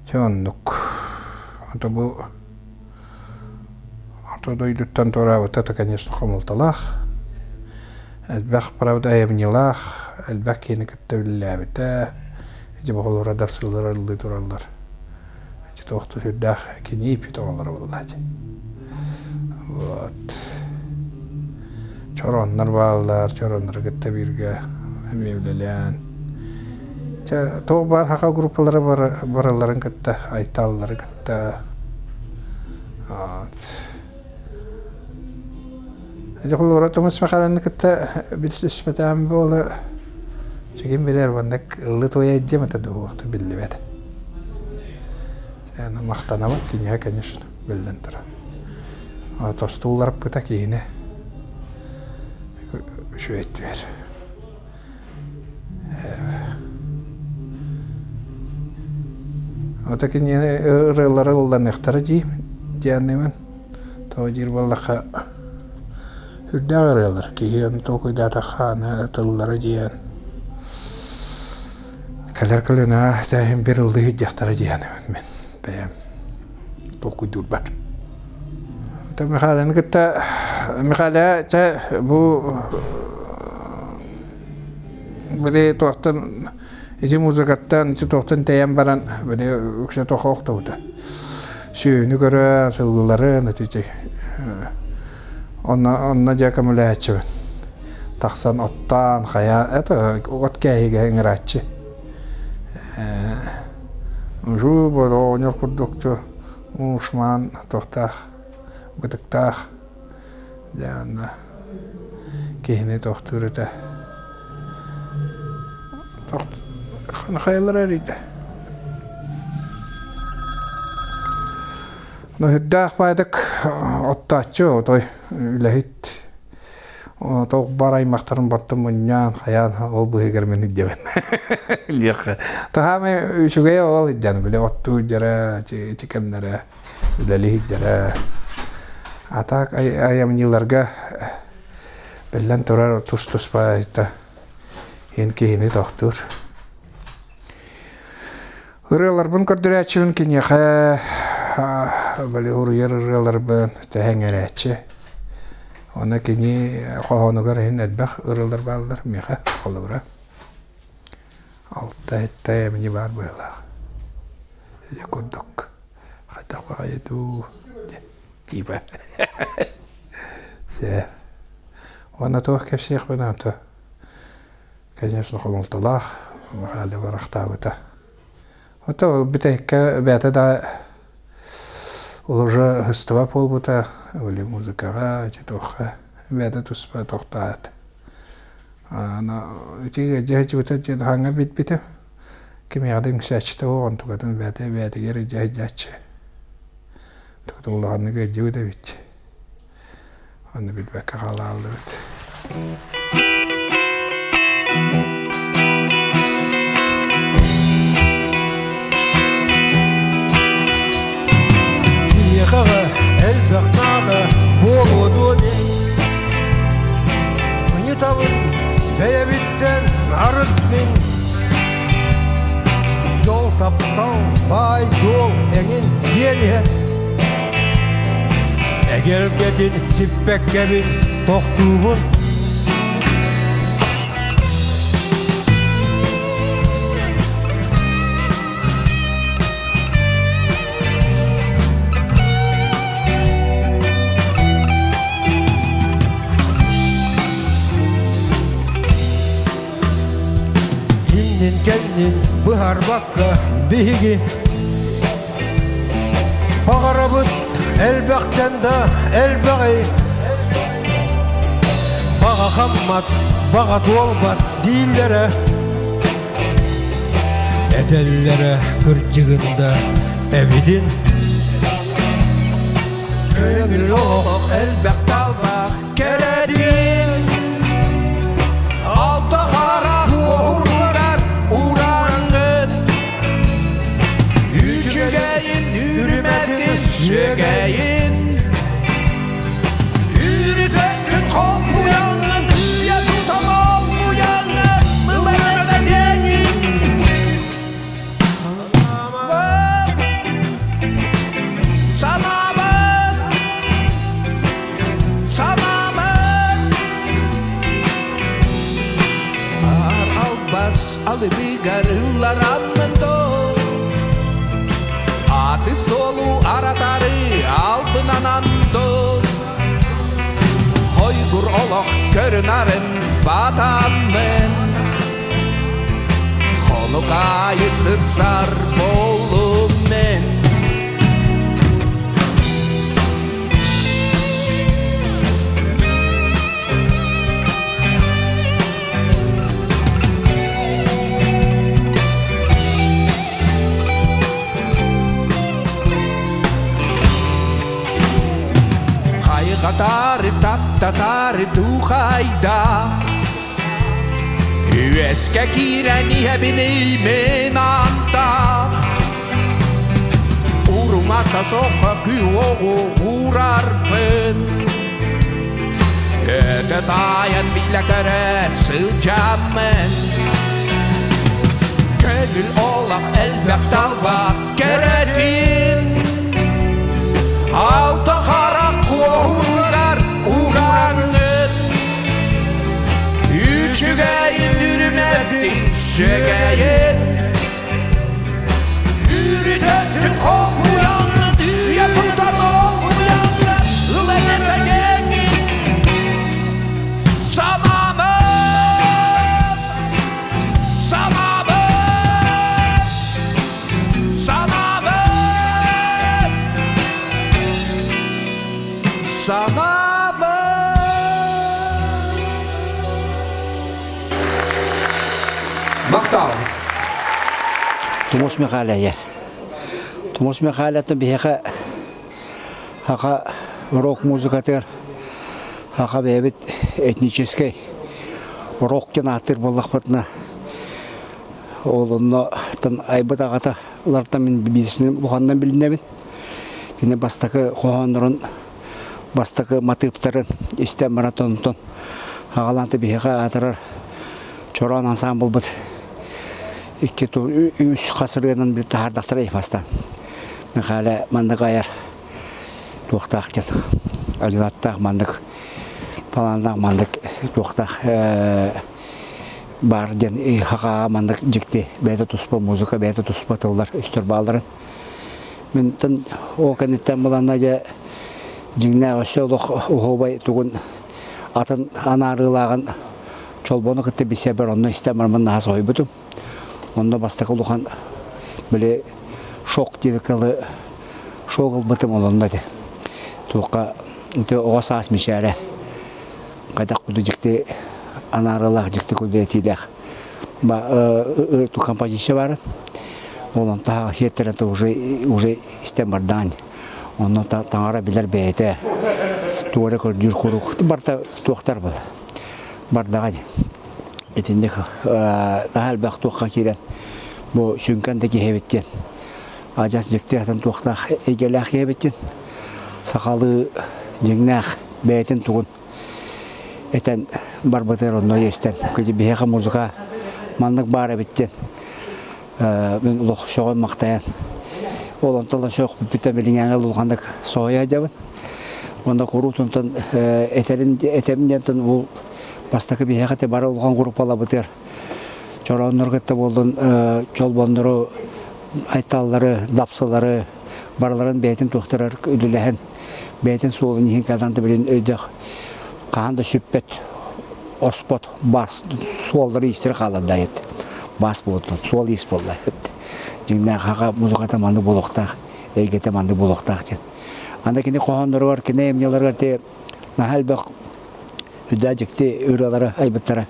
Чэ оннук. Ото бу орто дойдуттан туораабыта это, конечно, хомолтолоох. Элбэх, правда, айымньылаах, элбэх киһини кытта үлэлээбитэ. Ити оҕолоро дарсыылар ыллыы тураллар. Ити туох да сүрдээх кини ииппит оҕолоро буолла ити. Вот. Чорооннор бааллар, чорооннору кытта бииргэ эмиэ үлэлээн. Чэ, туох баар саха группалара барыларын кытта, Айталлары кытта. Вот. Дьэ, холобура, Тумус Михайловны кытта билсиспэтэҕим буола, чэгин билэр маннык ыллы-туойа илдьиэм этэ дуо, биллибэт. Махтанабын киниэхэ, конечно, биллэн турар. Тосту уларыппыта киһини үчүгэй түһэр. Ото кинини ырыалара ылланыахтара дии дианныыбын. Тоҕо диир буоллахха үрдээх ырыалар киһи ону толкуйдаатахха аны тыллара диэн кэлэр көлүөнэҕэ тээһин бир ыллыы сылдьыахтара диэн мин бэйэм толкуйдуурбар. Михайланы кытта Михайла чэ бу били туохтан ити музыкаттан ити туохтан тэйэн баран били үксэ туох охтобута сүөһүнү көрө сылгыларын ити онно онно дьэ көмөлөһөөччүбүн тахсан оттоон хайа это от кээһигэ ыҥырааччы Жуу оҕонньор курдук уушмаан туохтаах бытыктаах дьэ онно. Киһини тохтуур этэ. Хайалара эрийдэ. Үрдээх баайдык оттооччу, отой үлэһит тоҕ бар аймахтарын бартын мунньаан, хайаан ол быһыгар мин илдьэбин. Лиэххэ. Таһаамай үчүгэй ол илдьэн, били оттуу илдьэрэ, ити кэмнэрэ үлэлии илдьэрэ. А так айамньыларга биллэн турар тус-туспа иһин киһини тохтуур. Ырыаларбын көрдөрөөччүбүн киниэхэ били уруйар ырыаларбын тэһэҥэрээччи. Онно кини хоһоонугар иһин элбэх ырыалар бааллар миэхэ холобура. Алта сэттэ эмиэ баар быһыылаах. Ити курдук хайдах баҕайы дуу типа Сэ. Уонна туох кэпсиэхпин ото конечно хомолтолоох Михаил барахтаабыта. Ото ол бүтэһиккэ бэйэтэ да ол уже сыстыба буолбута, или музыкаҕа, ити туохха бэйэтэ туспа тохтоот. Аны ити дьэ сылдьыбыта диэн хаҥҥа билбитим. Кимиэхэ да үҥсээччитэ суох, онтукатын бэйэтэ бэйэтигэр илдьэ сылдьааччы. Онтуката улаханнык ыалдьыбыт эбит. Аны билбэккэ хаалааллыбыт. Киһиэхэҕэ элбэх наада буолуо дуо диэн Ыйытабын бэйэбиттэн арыт мин Дьол таптал баай-дуол эҥин диэн иһэн Эгэлгэтин сиппэккэбин тохтуубун Иннин-кэннин быһарбакка биһиги Баҕарабыт элбэхтэн да элбэҕи Баҕа хаммат, баҕа туолбат дииллэрэ Этэллэрэ кырдьыгын да эбитин Көҥүл олох элбэх талбах кэрэтин Алта харах уоһургар ураҥҥын Үчүгэйин үрүмэтин сүөгэйин Үрүтөккүн холбуйаҥҥын Үйэ тутан олбуйаҥҥын Ылыҥҥа диэҥин Санаабын Санаабын Аар албас алыбыгар ыллараммын доо Аты суолу аратары албынанан доо Хойгур олох көрүнарын батаммын Хонук аайы сырсар буолум мен Хайҕатаары таптатаары дуухайда Үөскэ киирэн иһэбин мин антах Урумата соха күүоҕу уурарбын Өтө таайан билэ көрө сылдьаммын Көҥүл олох элбэх талбах кэрэтин Алта харах куоһугар ураҥҥын Үчүгэйин үрүмэтин сүөгэйин Үрүтөттүн холбуйаҥҥын Үйэ тутан олбуйаҥҥын Ылаҥ Санаамын Санаамын Санаамын. Тумус Михайлайа. Тумус Михайлаттан биһиэхэ саха рок музыкатыгар саха бэйэбит этническэй рок диэн ааттыыр буоллахпытына ол онно айбыт аҕата лартан мин бизнесмен улаханынан билинэбин. Кини бастакы хоһооннорун бастакы матыыптарын истэн баран онтон аҕалаан биһиэхэ аатырар чороон ансаамбылбыт икки үс хас ырыанан бир таһаардахтара бастаан Михаила маннык айар туохтаах диэн алилаттаах маннык талааннаах маннык туохтаах баар диэн хахаа маннык дьикти бэйэтэ туспа музыка бэйэтэ туспа тыллар өстөр баалларын Мин ол кэнниттэн буланна дьэ дьиҥнээх өссө олох уһуобай тугун атын анаарыылааҕын чолбону кытта билсэрбэр онно истэн бараммын наһаа соһуйбутум. Онно бастакы улахан били шок диэбиккэ дылы шок ылбытым ол онно этэ. Туохха ити оҕо саас мичээрэ хайдах курдук дьикти анаарыылаах дьикти курдук этиилээх композиция баарын. Ол онто сиэттэрэ уже уже истэн бардаан. Онно таҥара билэр бэйэтэ туора көрдүүр куруук барта туохтар был бардаҕа итинник наһаа элбэх туохха киирэн бу сүҥкэн да киһи эбит диэн адьас дьикти атын туохтаах эйгэлээх киһи эбит диэн сахалыы дьиҥнээх бэйэтин тугун этэн барбытыгар онно истэн биһиэхэ музыка маннык баар эбит диэн мин олох сөҕөн махтайан ол онтон да сөөхпүттэн билиҥээҥи улаханнык соһуйа сылдьабын уонна куруутунтан этэрин этэбин диэнтэн ол бастакы биһиэхэ те бары улахан группалабытыгар чорооннорго кытта буоллун чолбоннору айталлары дапсылары барыларын бэйэтин туохтарар үлэлэһэн бэйэтин суолун иһин кэлэн билин өйдөөх хаһан да сүппэт оспот бас суоллары иистэр хаалар эбит бас буолтун суол иис буолла эбит дьиҥнээх хаха музыката маннык буолуохтаах эйгэтэ маннык буолуохтаах диэн анда кини хоһоонноругар кини эмньаларыгар те наһаа элбэх үрдээ дьикти ырыалары айбыттара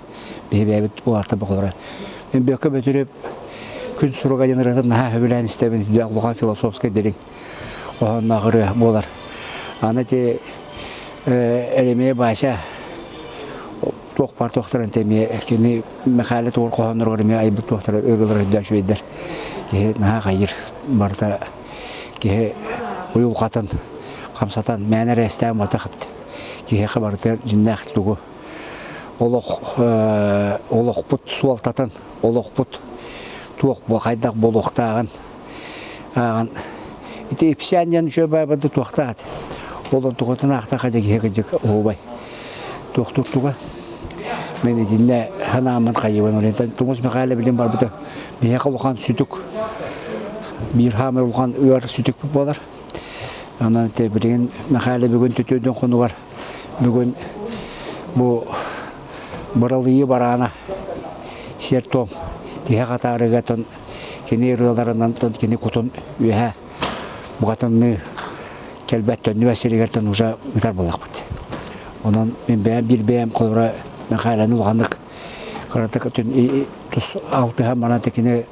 биһи бэйэбит улаатта боколоро мен Бүөккэ Бөтүрүп күн суруга диэн ырыатын наһаа сөбүлээн истэбин үрдээх улахан философскай дириҥ хоһоонноох ырыа буолар аны ити Эремиэ Баша туох баар туохтарын эмиэ кини Михаил тугур хоһоонноругар эмиэ айбыт туохтара ырыалара үрдээх үчүгэйдэр киһи наһаа хайыр барыта киһи уйулҕатын хамсатан мээнэ эрэ эстээн буотах эбит киһиэхэ барытыгар дьиннээх тугу олох олохпут суолтатын олохпут туох хайдах буолуохтааҕын ааҕан ити ипсээн диэн үчүгэй баайбарды туохтаах этэ ол онтукутун аахтаха дьэ киһи кыдьык уһуубай туохтуур туга мен итиннэ санааммын хайыбын олентан Тумус Михайлов билин барбыта биһиэхэ улахан сүтүк биир хаамай улахан ыар сүтүк буолар онон билигин Михайло бүгүн түтүөдүн хонугар бүгүн бу быралыйыы бараана сиэр-туом тиһэх атаарыга тон кини ырыаларынан тон кини кутун үөһэ букатынныы кэлбэт төннүбэт сиригэртэн уже ыытар буоллахпыт. Онон мин бэйэм биир бэйэм холобура Михайланы улаханнык кыратык тус алтыһан баран кини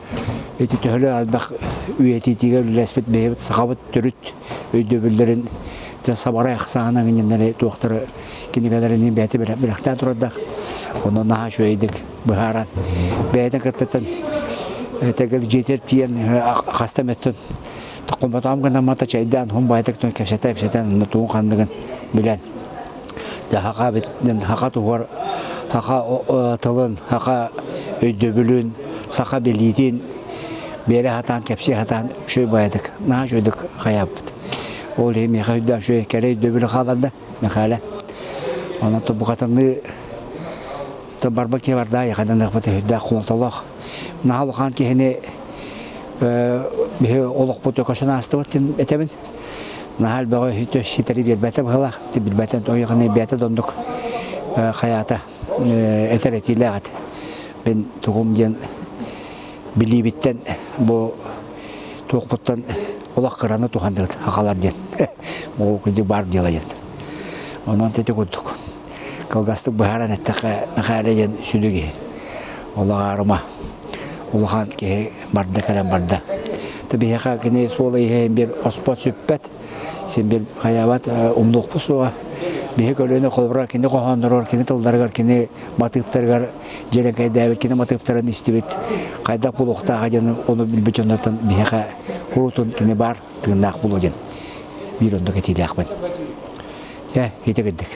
ити төһөлө элбэх үйэтитиигэ үлэлэспит бэйэбит сахабыт төрүт өйдөбүллэрин сабарай ахсаана гиннэри туохтары кинигэлэрин бэйэтэ бэлэхтээн турардаах. Онон наһаа үчүгэйдик быһааран бэйэтин кыттыттан тэгэл дьиэтигэр тиийэн хаста эмэттэн токкомботоом гынаммата чэйдээн хум баайтык кэпсэтэ кэпсэтэн онно тугун ханныгын билэн хака хака туһугар хака тылын хака өйдөбүлүн саха билиитин биэрэ сатаан кэпсии сатаан үчүгэй баайдык наһаа үчүгэйдик хайааппыт ол иһин миэхэ өйдөөн үчүгэй кэрэ өйдөбүлү хаалларда Михаля онон букатынныы барба киһи бардаа яхаданыахпыт өйдөөх хуолтолоох наһаа улахан киһини биһи олохпут өкөсөн аастыбыт диэн этэбин наһаа элбэҕи ситэри биэрбэтэ быһыылаах билбэтэн ойоханы бэйэтэ да оннук хайаата этэр этиилээх этэ мин тугум диэн билиибиттэн бу туохпуттан олох кыраны туһанныгыт хахалар диэн ол кыдьы баар дьыала диэн онон ити курдук кылгастык быһааран эттэххэ Михаил диэн сүдү киһи олох аарыма. улахан киһи барда кэлэн барда. Биһиэхэ кини суола иһин биир оспот сүппэт, син биир хайаабат умнуохпут суоҕа. Биһи көлүөнэ холобура кини хоһоонноругар, кини тылларыгар, кини матыыптарыгар дьиэрэҥкэйдээбит, кини матыыптарын истибит, хайдах буолуохтааҕа диэн ону билбит дьоннортон биһиэхэ куруутун кини баар тыыннаах буолуо диэн биир оннук этиилээхпин. Дьэ, ити кырдык.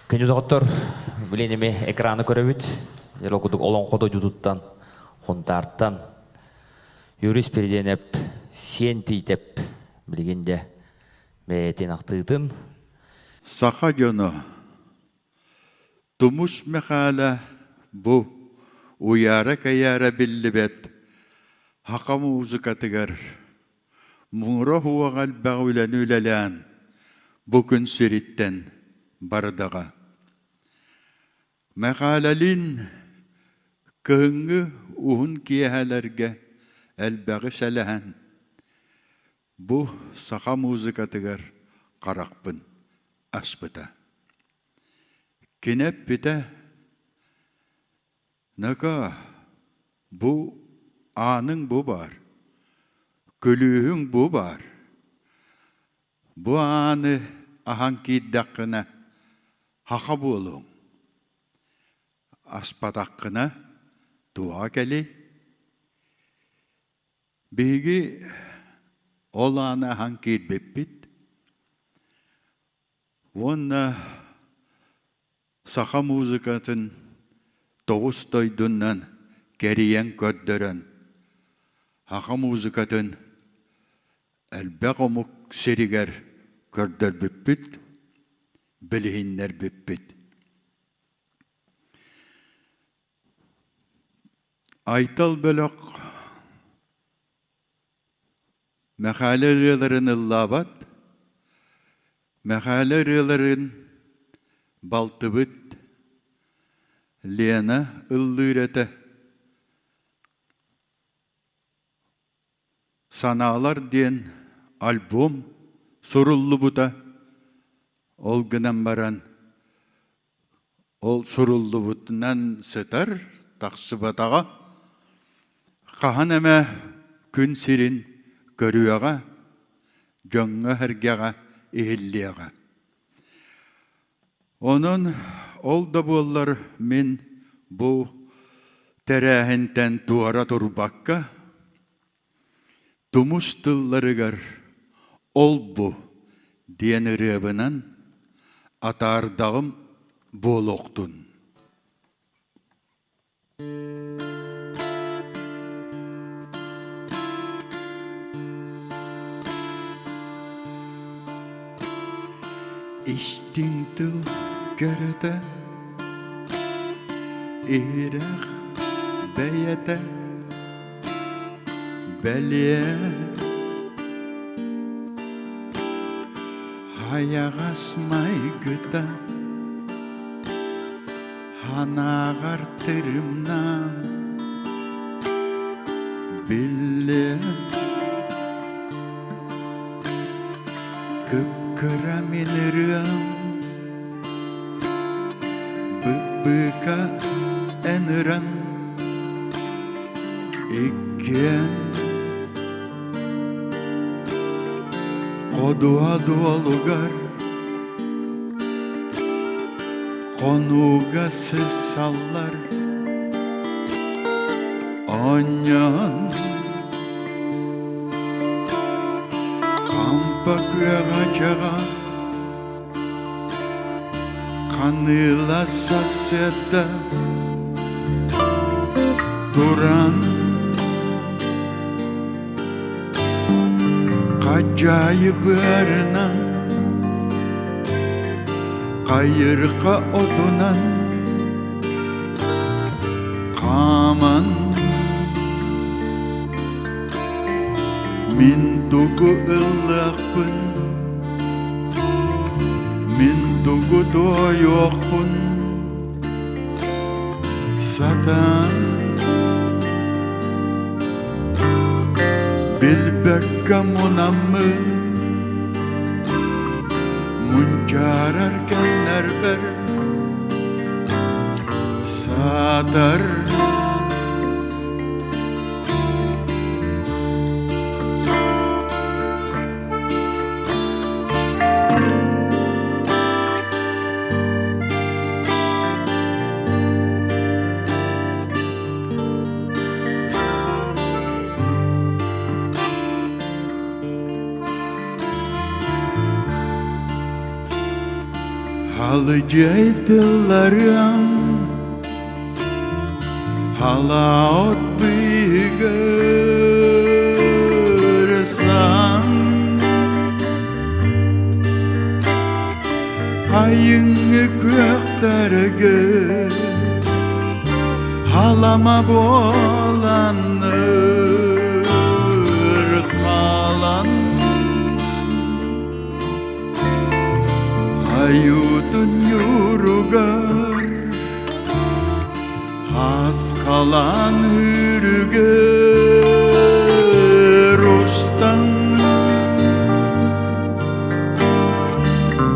Күндү доҕоттор, билин эми экраны көрөбүт. Дьэ, курдук олоҥхо дойдутуттан, Хунтаартан Юрий Спириденеп сиэн тиитэп билигин дьэ бэйэтин ахтыытын. Саха дьоно Тумус Мэхээлэ бу уйаара-кэйээрэ биллибэт саха музыкатыгар муҥура суох элбэх үлэни үлэлээн бу күн сириттэн бардаҕа. Мэхээлэлиин кыһыҥҥы уһун киэһэлэргэ элбэҕи сэлэһэн бу саха музыкатыгар харахпын аспыта. Кини эппитэ: «Нөкөө, бу ааныҥ бу баар, күлүүһүҥ бу баар. Бу ааны аһан киирдэххинэ, саха буолуоҥ. Аспатаххына, туоҕа кэлий? Биһиги ол ааны аһан киирбиппит уонна саха музыкатын тоҕус дойдунан кэрийэн көрдөрөн, саха музыкатын элбэх омук сиригэр көрдөрбүппүт, билиһиннэрбиппит. Айтал бөлөх Мэхээлэ ырыаларын ыллаабат, Мэхээлэ ырыаларын балтыбыт Лена ыллыыр этэ. Санаалар диэн альбом суруллубута. Ол гынан баран ол суруллубутунан сытар, тахсыбатаҕа. Хаһан эмэ күн сирин көрүөҕэ, дьоҥҥо-сэргэҕэ иһиллиэҕэ. Онон ол да буоллар мин бу тэрээһинтэн туора турбакка, тумус тылларыгар ол-бу диэн ырыабынан атаардаҕым буолуохтун. Истиҥ тыл кэрэтэ, иһирэх бэйэтэ бэлиэ Хайаҕас майгыта Санааҕар тырымнаан биллиэм Кып-кыра мин ырыам Бып-быка эн ыран Иккиэн Ходуһа дуолугар Хонууга сыссаллар Оонньоон Хампа күөҕэ чаҕа Ханыыла сарсыарда Туран Хадьаайы быарынан Хайырха отунан Хааман Мин тугу ыллыахпын Мин тугу туойуохпун Сатаан Билбэккэ мунаммын Мунчаарар кэмнэрбэр Саатар. Халыдьай тылларым Халаот быыгырсан Айыҥҥы күөхтэргэ Халама буоланныр халан Айуутун ньууругар Хасхалаан үрүгэр устан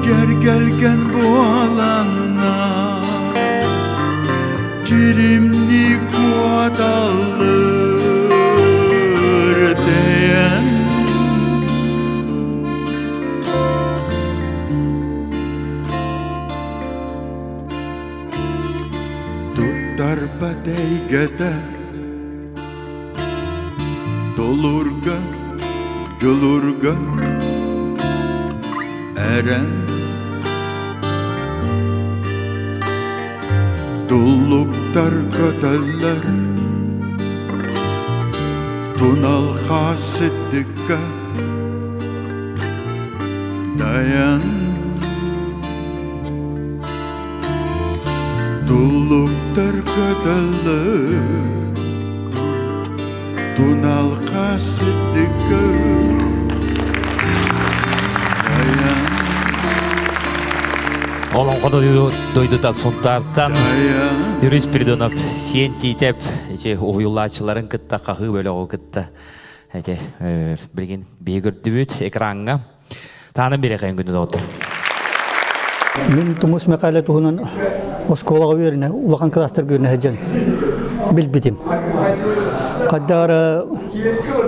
Дьэргэлгэн буоланна Чиримни куоталлыр тэйэн Туттарбат эйгэтэ Толурга, дьулурга эрэн Туллуктар көтөллөр Тунал хаас сыттыкка Дайан Туллуктар көтөллөр Тунал хаас сыттыкка Дайан Олоҥхо дойдута Сунтаартан Юрий Спиридонов Сиэн Тиитэп ити уһуйулааччыларын кытта хаһыы бөлөҕү кытта эти билигин биһи көрдүбүт экраҥҥа таанан бириэхэйин күнү доҕоттор. Мин Тумус Мэхээлэ туһунан оскуолаҕа үөрэнэ, улахан кылаастарга үөрэнэ сылдьан билбитим. Хайдах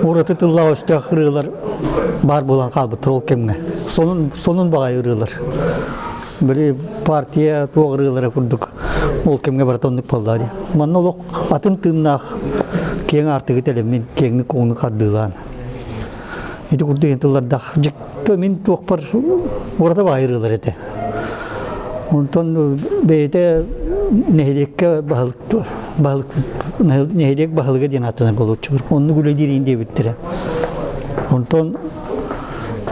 ураты тыллаах өстөөх ырыалар баар буолан хаалбыттар ол кэмҥэ. Сонун, сонун баҕайы ырыалар. Били партия туох ырыалара курдук ол кэмҥэ барыта оннук буолла дии. Манна олох атын тыыннаах киэҥ аартыгы тэлэммин, киэҥник куоҥнук хардыылаан. Ити курдук иһин тыллардаах дьикти мин туохпар ураты баҕайы ырыалар этэ. Онтон бэйэтэ нэһилиэккэ баһылык баһылык нэһилиэк баһылыга диэн ааттанар буолуоччулар. Оннук үлэлиир диэбиттэрэ. Онтон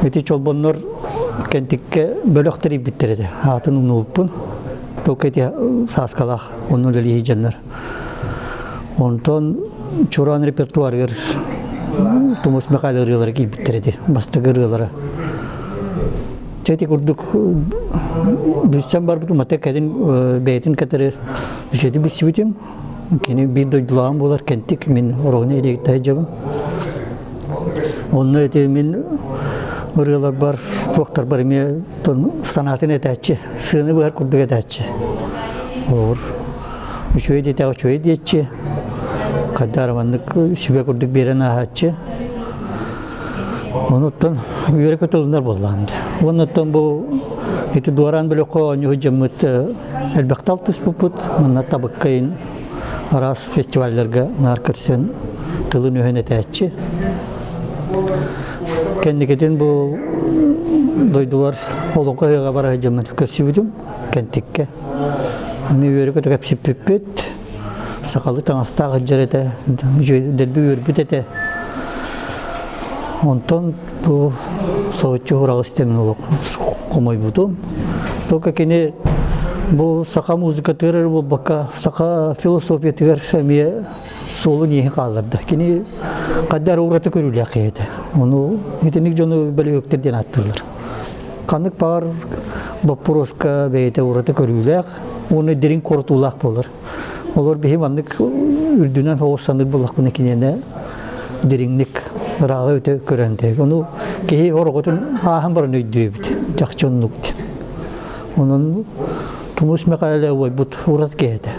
ити чолбоннор Кэнтиккэ бөлөх тэрийбиттэр этэ. Аатын умнубуппун. Только ити сааскалаах онно үлэлии дьоннор. Онтон Чуран репертуарыгар Тумус Михайло ырыалара киирбиттэр этэ. Бастакы ырыалара. Чэ ити курдук билсэн барбытым, ата кэлин бэйэтин кытары үчүгэйдик билсибитим. Кини биир дойдулааҕым буолар Кэнтик, мин Ороһуна Илиэктэһэ дьабын. Онно ити мин ырыаларбар, туохтарбар эмиэ санаатын этээччи, сыаны быһар курдук этээччи. Олор үчүгэй диэтэҕэ үчүгэй диэччи, хайдах маннык сүбэ курдук биэрэн ааһааччы. Онуттан үөрэ көтөлүнэр буоллаҕым дии. Уоннаттан бу ити дуораан бөлөххө оонньуу сылдьаммыт элбэхтэ алтыспыппыт. Манна табыккайын араас фестивалларга наар көрсөн тылын өһөн этээччи. Кэнникитин бу дойдубар олоҥхо ыһыаҕа бара сылдьаммын көрсүбүтүм Кэнтиккэ. Аны үөрэ-көтө кэпсиппиппит. Сахалыы таҥастаах сылдьар этэ, дэлби үөрбүт этэ. Онтон бу соһуччу ураҕас истэмин олох хомойбутум. Только кини бу саха музыкатыгар эрэ буолбакка, саха философиятыгар эмиэ суолун-ииһин хаалларда. Кини хайдах эрэ ураты көрүүлээх киһи этэ. Ону итинник дьону бөлүһүөктэр диэн ааттыыллар. Ханнык баҕар боппуруоска бэйэтэ ураты көрүүлээх уонна дириҥ хорутуулаах буолар. Олор биһи маннык үрдүнэн соҕус саныыр буоллахпына киниэнэ дириҥник ырааҕы өтө көрөн тэ. Ону киһи ороҕотун ааһан баран өйдүүр эбит. Чахчы оннук диэн. Онон Тумус Мэхээлэ уойбут урат киһи этэ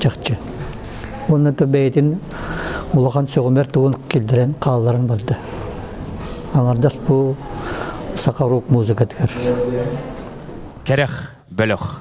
чахчы. Уонна да бэйэтин улахан сөҕүмэр тугун киллэрэн хаалларан барда. Аҥардас бу саха рок музыкатыгар. Кэрэх бөлөх.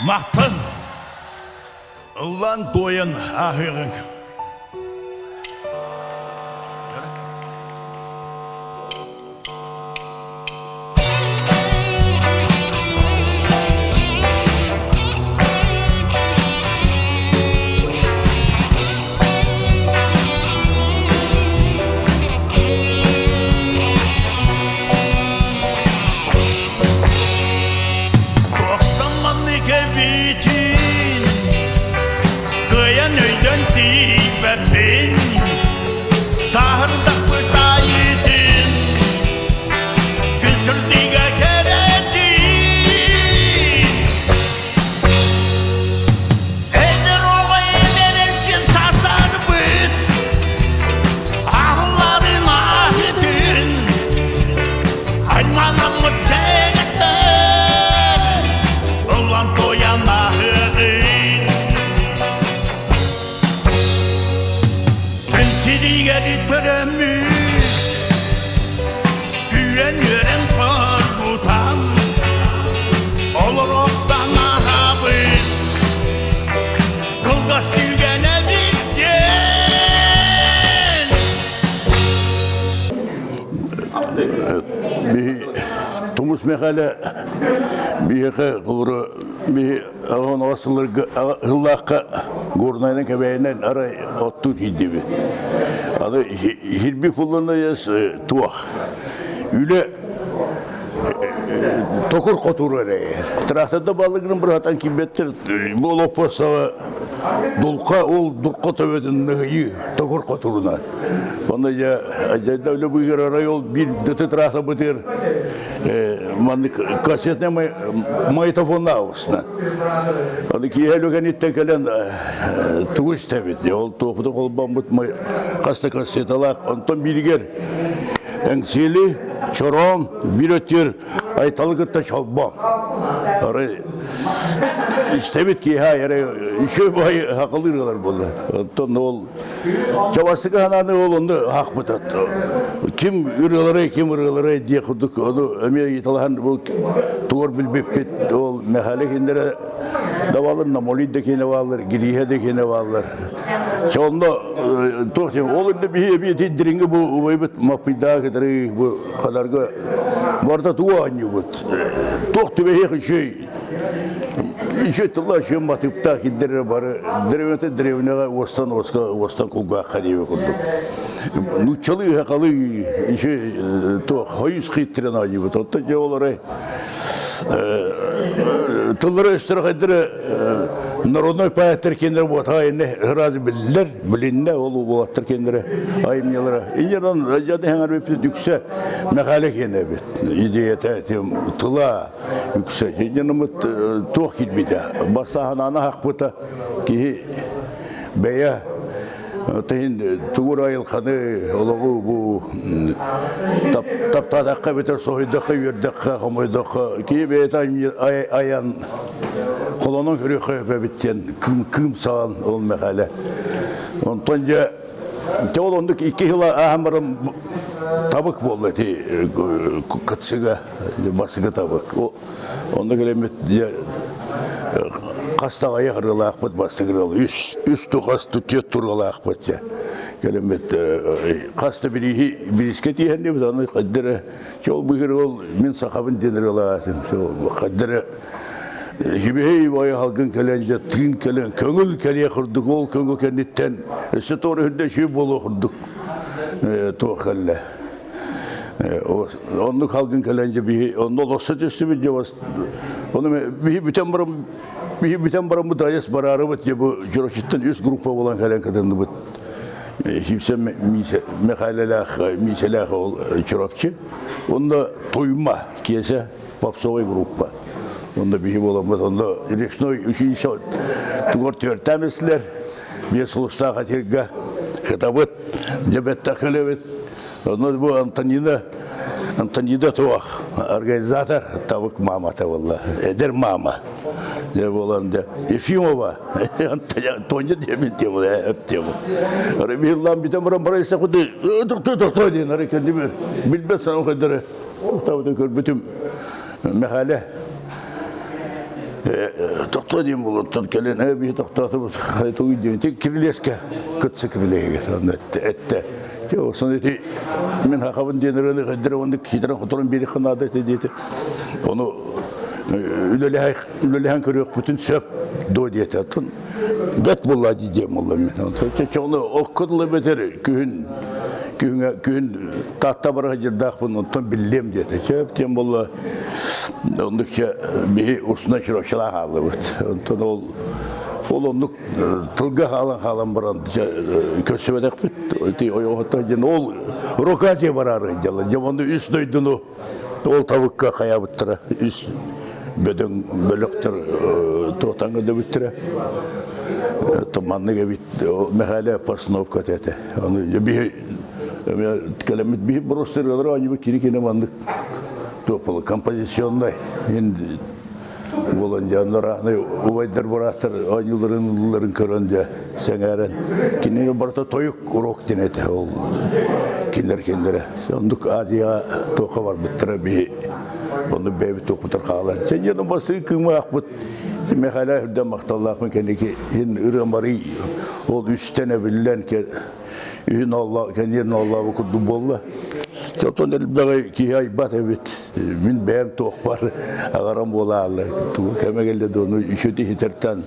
Махтан! Ыллаан туойан ааһыаҕыҥ. Туохтан маннык эбитин Кыайан өйдөн тиийбэппин Сааһырдахпыт аайытын Күн сырдыга кэрэтин Эдэр оҕо эдэр элчин саасарбыт Аһылларын аһытын Айманаммыт сэгэтэн Ыллан туойан аһыгын Күн төрөммүт Күүрэн үөрэн хоргутан Олороттан аһабыт Кылгас түгэн эбит диэн Биһи Тумус Михайле биһиэхэ холобура биһи аҕан оҕо сылларга сыллаахха Горнайынан Кэбээйинэн арай оттуу киирдибит. Аны хирби фуллана туох үлэ токур хотур эрэ. Тракторда балыгын быраатан кимбеттер бу олоппосаҕа дулха ол дурка төбөтүн ныгыйыы токур хотуруна. Онно дьэ дьайда үлэ быыгыр арай ол биир дыты трактор бытыр маннык кассетный магнитофоннаабысна. Аны киэһэ үлэгэниттэн кэлэн тугу истэбит. Ол туохпутун холбоммут хас да кассеталаах. Онтон бииригэр Эҥсиэли, Чороон, биир өттүгэр Айталы кытта Чолбон. Арай истэбит киэһэ эрэ үчүгэй баай хакылыыр ылар буолла. Онтон ол Чабастыка ханааны ол онно хаахпыта. Ким ырыаларай, ким ырыаларай диэх курдук ону эмиэ ыйыталаһан бу тугар билбиппит ол Мэхээлэ кинилэрэ да бааллар, Намолий да кинэ бааллар, Гирииһэ да кинэ бааллар. Онно туох диэн ол инде биһи эбии дириҥи бу убайбыт Маппыйдаа кытары бу хадарга барыта тугу оонньуубут. Туох түбэһиэх үчүгэй үчүгэй тылла үчүгэй матыыптаах киддэрэ бары древнете древнеҕэ уостан уоска уостан кулгаахха диэби курдук. Нууччалыы хахалыы үчүгэй туох хойус хиттирэн оонньуубут. Оттон дьэ олорой тыллары өстөрө хайдары народной поэттер кинилер буотаға инне ыразы биллер, билинне ол уолаттар кинилere айымньылара. Инерон жады хаңар бипти үксэ Михайле кине бит. Идеята тыла үксэ. Инернымыт туох килбите. Басаһананы хақпыта киһи бэйэ Тыһын тугур айылханы олоҕу бу таптаатахха битэр соһуйдахха үөрдэххэ хомойдоххо киһи бэйэтэ айан холонон көрүөххэ өпөбүт диэн кыым кыым саҕан ол Мэхээлэ. Онтон дьэ дьэ ол оннук икки сыл ааһан баран табык буолла ити кытсыга басыга табык. Онно кэлэммит дьэ хас даҕайах ырыалаахпыт бастыҥ ырыал үс үс тухас түөрт туруолаахпыт дьэ кэлэммит хас да бирииһи бириискэ тииһэн диэбит аны хайдара чол быһыр ол мин сахабын диэн ырыалаатым хайдара Хибиһей бай халгын кэлэн дьэ тыын кэлэн көҥүл кэлиэ курдук ол көҥүл кэнниттэн өссө туора үрдэ үчүгэй буолуо курдук туох кэллэ Оннук халгын кэлэн дьэ биһи онно олохсо түстүбүт дьэ ону биһи бүтэн баран биһи бүтэн бараммыт айас бараарыбыт дьэ бу Чурапчыттан үс группа буолан кэлэн кытынныбыт. Хипсе Михайлалаах Миисэлээх ол Чурапчы. Онно Туйма киэсэ попсовый группа. Онно биһи буоламмыт онно речной училище тугар түөртээм эслер. Биэс сулустаах атирга кытабыт, дьэ бэттэх кэлэбит. Онно бу Антонина Антонида туох организатор табык мамата буолла. Эдэр мама. Дьэ буолан дьэ Ефимова Тоня диэбит тему эп тему. Рыбиллан бүтэн баран бара истэ куды тохто тохто диэн ары кэлдибер. Билбэт санаа хайдары. Табыты көрбүтүм Михайле. Тохтоо диэн буолуттан кэлин биһи тохтоотубут тугуй диэн кирилиэскэ кытсы кирилиэһигэр онно этте. Осон ити мин хахабын диэн ырыаны хайдара оннук киирэн хоторон биэриэххэ наада этэ диэтэ. Ону үлэлэһэн көрүөхпүтүн сөп дуо диэтэ. Оттон бэт буолла дии диэн буолла мин. Чону оккутлы бетер күһүн күһүҥэ күһүн Таатта бара сылдьардаахпын онтон биллиэм диэтэ. Сөп диэн буолла оннукча биһи устунан чурапчылаан хааллыбыт. Онтон ол ол оннук тылга хаалан хаалан баран көрсүбэтэхпит. Ити ойоҕоттон диэн ол Роказия бараары дьалла. Дьэ онно үс дойдуну ол табыкка хайаабыттара. Үс бөдөҥ бөлөхтөр туотаҥҥа дөбүттэрэ. Маннык эбит Мэхээлэ постановка этэ. Ону биһи кэлэммит биһи просто ырыалары оонньуубут кини кини маннык туох буолар композиционнай ин буолан дьэ онно убайдар бырааттар оонньууларын ылларын көрөн дьэ сэҥээрэн кинини барыта тойук урок диэн этэ ол кинилэр кинилэрэ оннук Азияҕа туохха барбыттара биһи оннук бэйэбит туохпутар хаалан сен басыы кыымаахпыт Михаил үрдэн махталлаахпын кэнники ин ырыамарый ол үстэн эбиллэн үһүн олла кэниэрин оллаабы курдук буолла. Оттон элбэҕи киһи айбат эбит. Мин бэйэм туохпар аҕарам буолааллар. Тугу кэмэ кэллэ дуону үчүт иһитертэн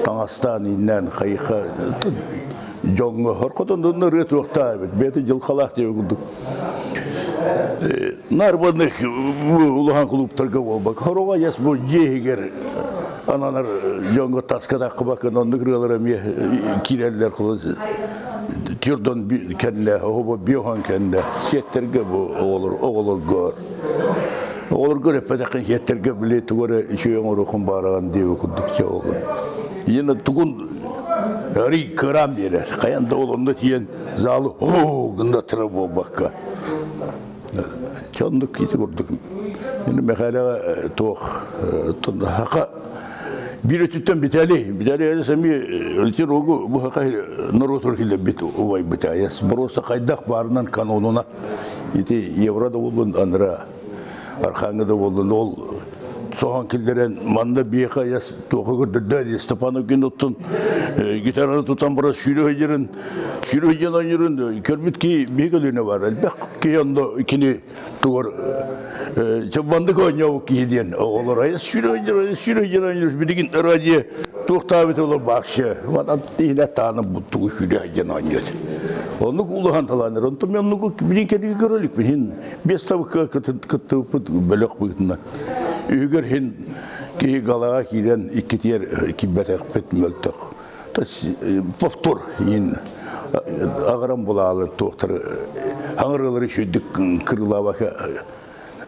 таҥастаан иннээн хайыха дьоҥҥо хоркотон ырыа туохтаа эбит. Бэйэтэ дьылхалаах диэбит курдук. Нарбанных улахан клубтарга буолбак. Хороҕо яс бу дьиэһигэр ананар дьоҥҥо таска таххыбаккын оннук ырыалар эмиэ киирэллэр холос түрдон кэннэ оһобо биохан кэннэ сиэттэргэ бу оҕолор оҕолорго оҕолорго эппэтэххин сиэттэргэ били тугу эрэ үчүгэй оҥоруоххун баараҕын диэби курдук чэ ол иена тугун арый кыраан биэрэр хайан да ол онно тиийэн залы оо гыннаттара буолбакка Чоннук ити курдук. Мин Мэхээлэҕэ туох хака биир өттүттэн Виталий, Виталий Аяс эмиэ ити рогу бу хака норуотугар киллэрбит убайбыт Аяс. Просто хайдах баарынан канонуна ити евро да буоллун анара архаҥҥа да буоллун ол соһон киллэрэн манна биэхэ Аяс туоха көрдөрдө дии Степанов күн оттон гитараны тутан баран сүүрэ сылдьарын Сүүрүһү дьон ойнуурун көрбүт киһи биһи көлүөнэ бар. Элбэх киһи онно кини тугар чаббандык оонньообут киһи диэн оҕолор айа сүүрүһү сүүрүһү дьон ойнуур билигин радио туохтаабыт олор баахшы ватан тиһинэ тааны тугу сүүрүһү дьон оонньуот. Оннук улахан талааннар. Онтон мен оннук билин кэлиги көрөлүк хин бес табыкка кыттыбыппыт бөлөх быһытынан. Үһүгэр хин киһи галаға киирэн иккитиэр киирбэтэхпит мөлтөх. Повтор иин аҕаран булаалы туохтар хаҥырылары үчүгдүк кырылаабака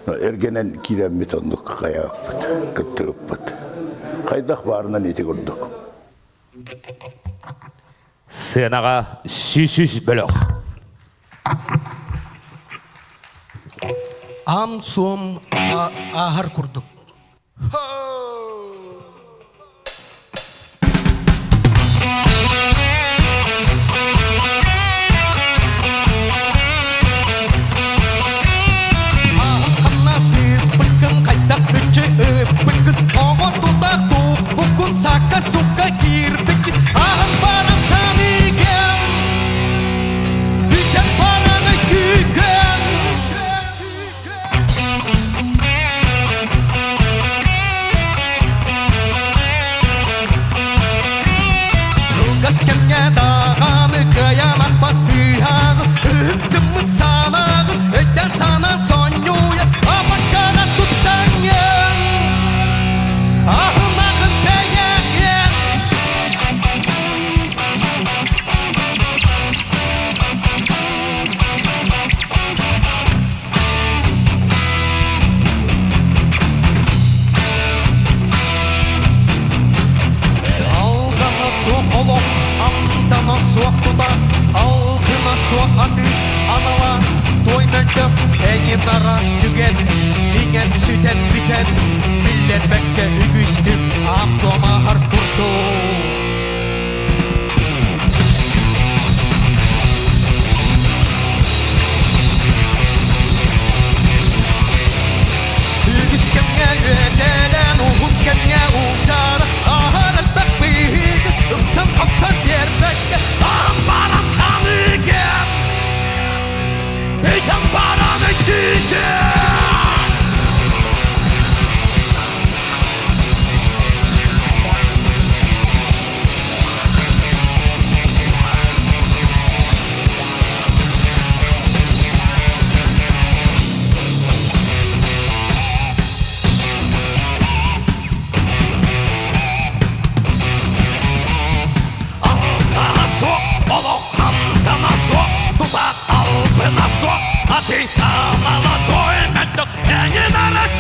эргэнэн киирэммит оннук хайааппыт кыттыгыппыт хайдах баарынан ити курдук. Сыанаҕа сүүс бөлөх. Аам-суом ааһар курдук. Хайдах мүччү ыыппыккын оҕо тутах туппуккун сакка сукка киирбиккин ааһан баран саныыгын бүтэн баран өйдүүгүн. Кылгас кэмҥэ даҕаны кыайан ахпат сыыһаҕын, ыһыктыммыт саалаҕын, өйдөөн санаан сонньуйан, апаккана туттаҥҥын, аһымахын бэйэҕин. Алгана суох олох, амтана суох тута, алгына суох атыы анала, той мөлтөх эҥин араас түгэн, иҥэн сүтэн бүтэн, биллэрбэккэ үгүстүк аам-суом ааһар курдук. Үгүс кэмҥэ үөтэлээн, уһун кэмҥэ уу.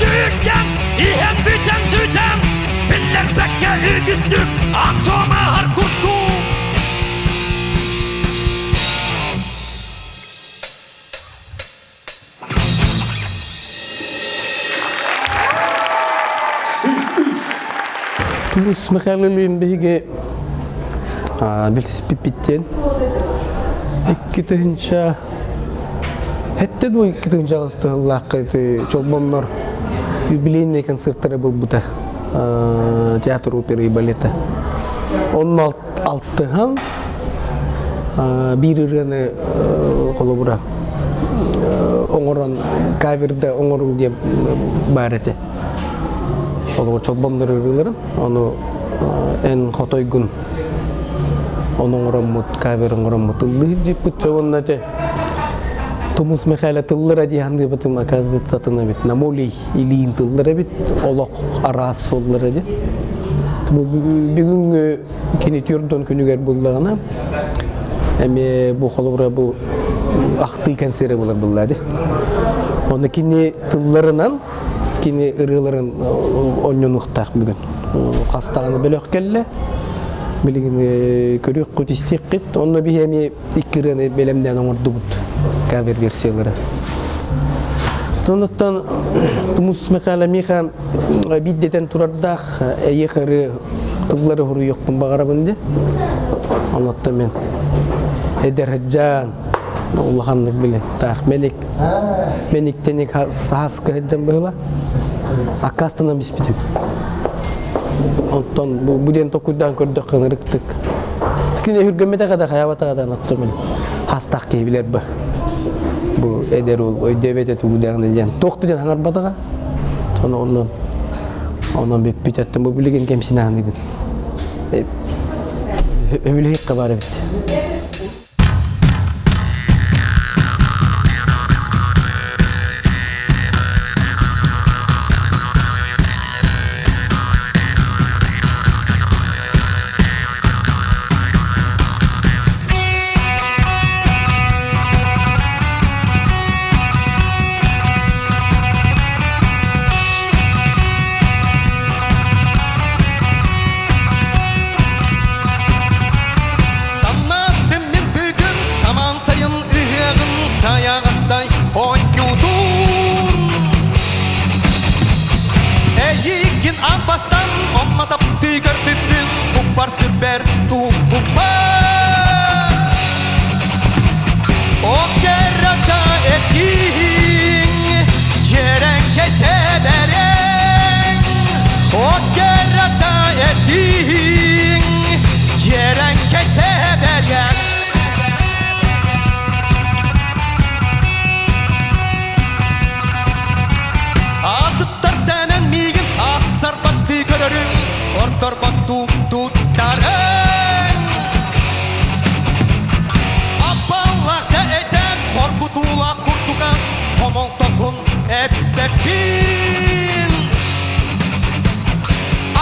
Түргэн иһэн бүтэн сүтэн Биллэрбэккэ үгүстүк Ат-суомаһар курдук Тумус Михайловлыын биһиги билсиспиппиттэн 2000 Хэтте дуу 2008 тыһыллаахха ити чолбоннор юбилейный концерттары булбута театр оперы и балета. Онно алтыһан биир ырыаны холобура оҥорон каверда оҥоруҥ диэн баар этэ. Холобур чолбоннор ырыаларын ону эн хотойгун ону оҥороммут кавер оҥороммут ыллыы дьиппит уонна ити Тумус Михайло тыллара дии саныыбытым оказывается атын эбит намолий илиин тыллар эбит олох араас суоллар эбит бүгүҥҥү кини түрдон күнүгэр буллаҕына эмиэ бу холобура бу ахтыы концеры булар булла ди оны кини тылларынан кини ырыаларын онньонуохтаах бүгүн хастаҕына бөлөх кэллэ билигин көрүөххүт истиэххит онно биһи эмиэ икки ырыаны бэлэмнээн оҥордубут кавер версиялары Онуттан Тумус Михайло Миха биирдэтэн турардаах эйиэх ырыа тыллары хуруйуохпун баҕарабын ди. Онуттан мен эдэр сыдьаан улаханнык биле таах меник Мэниктеник сааскы сылдьан быһыла. Аккаастанан биспитим. Онтон бу, бу диэн токуйдаан көрдөххө ынырыктык. Кини өһүргэммэтэх да хайаабатах да оттон мин хастаах киһи билэр бы. Бу эдэр уол өйдөөбөт эту даҕаны диэн. Туох да диэн хаҥарбатаҕа. Сону онон онон бүппүт оттон бу билигин кэмсинэ саныыбын. Өбүлэһиэххэ баар эбит. Санаатым мин бүгүн самаан сайын ыһыаҕын сайаҕастай оонньуутун. Эйигин аан бастан онно таптыы көрбүппүн укпар сүрбэр туппуппар. Операта этииҥ дьэрэҥкэй тэбэрэҥ Операта этииҥ дьэрэҥкэй тэбэрэҥ Атыттар тэнэн миигин ассарбаттыы көрөрүҥ ордорботтуу туттарыҥ Аппалларга этэн хоргутуулаах курдуган хомолтотун эппэппин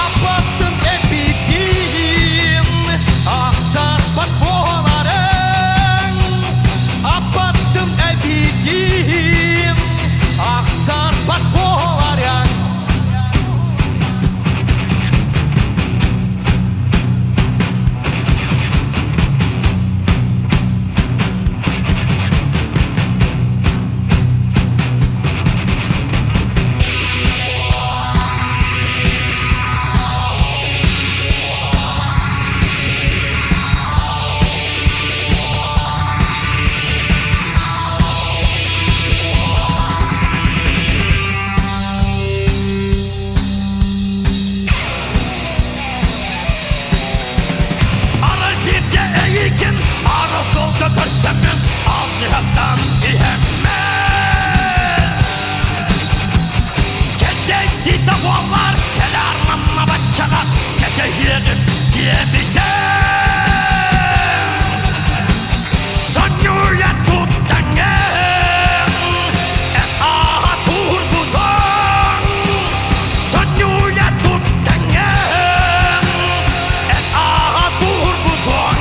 Аппаттын эппитин ахсарбат буоларыҥ Аппаттын эппитин ахсарбат буоларыҥ Арай бииргэ эйигин аара суолга көрсөммүн алсыһаттан иһэммин Кэтэйдии да буоллар кэлээр манна баччаҕа кэтэһиэҕим диэбитэ Сонньуйа туттаҥҥын эн ааһа туурбутуҥ Сонньуйа туттаҥҥын эн ааһа туурбутуҥ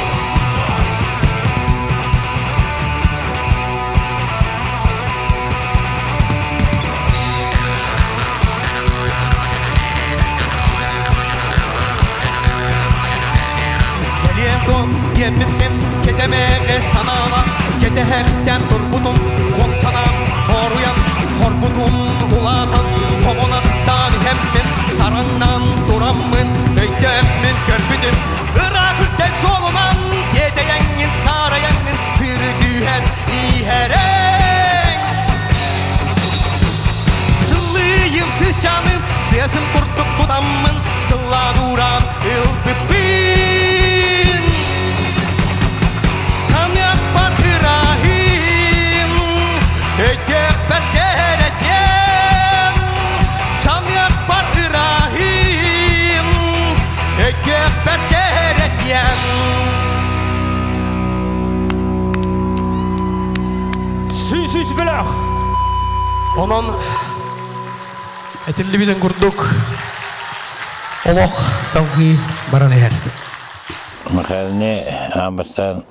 Иһэммин кэм кэтэмээҕи санаала Кэтэһэхтэн турбутум Хом санаам хоруйан Хорбутум улаатан Хомунахтаан иһэммин Сараҥнаан тураммын Өйдөөммүн көрбүтүм Ыраах үрдэл суолунан Тиэтэйэҥҥин саарайаҥҥын Сыыры түһэн иһэрэҥ Сыллыйым сычаным Сыасын курдук тутаммын Сыллаан ууран ылбыппын Саныахпар ыраһым Өйдүөхпэр кэрэтиэм Саныахпар ыраһым Өйдүөхпэр кэрэтиэм Сүүс бөлөх. Онон этиллибитин курдук олох салгыы баран иһэр. Михайлны аан бастаан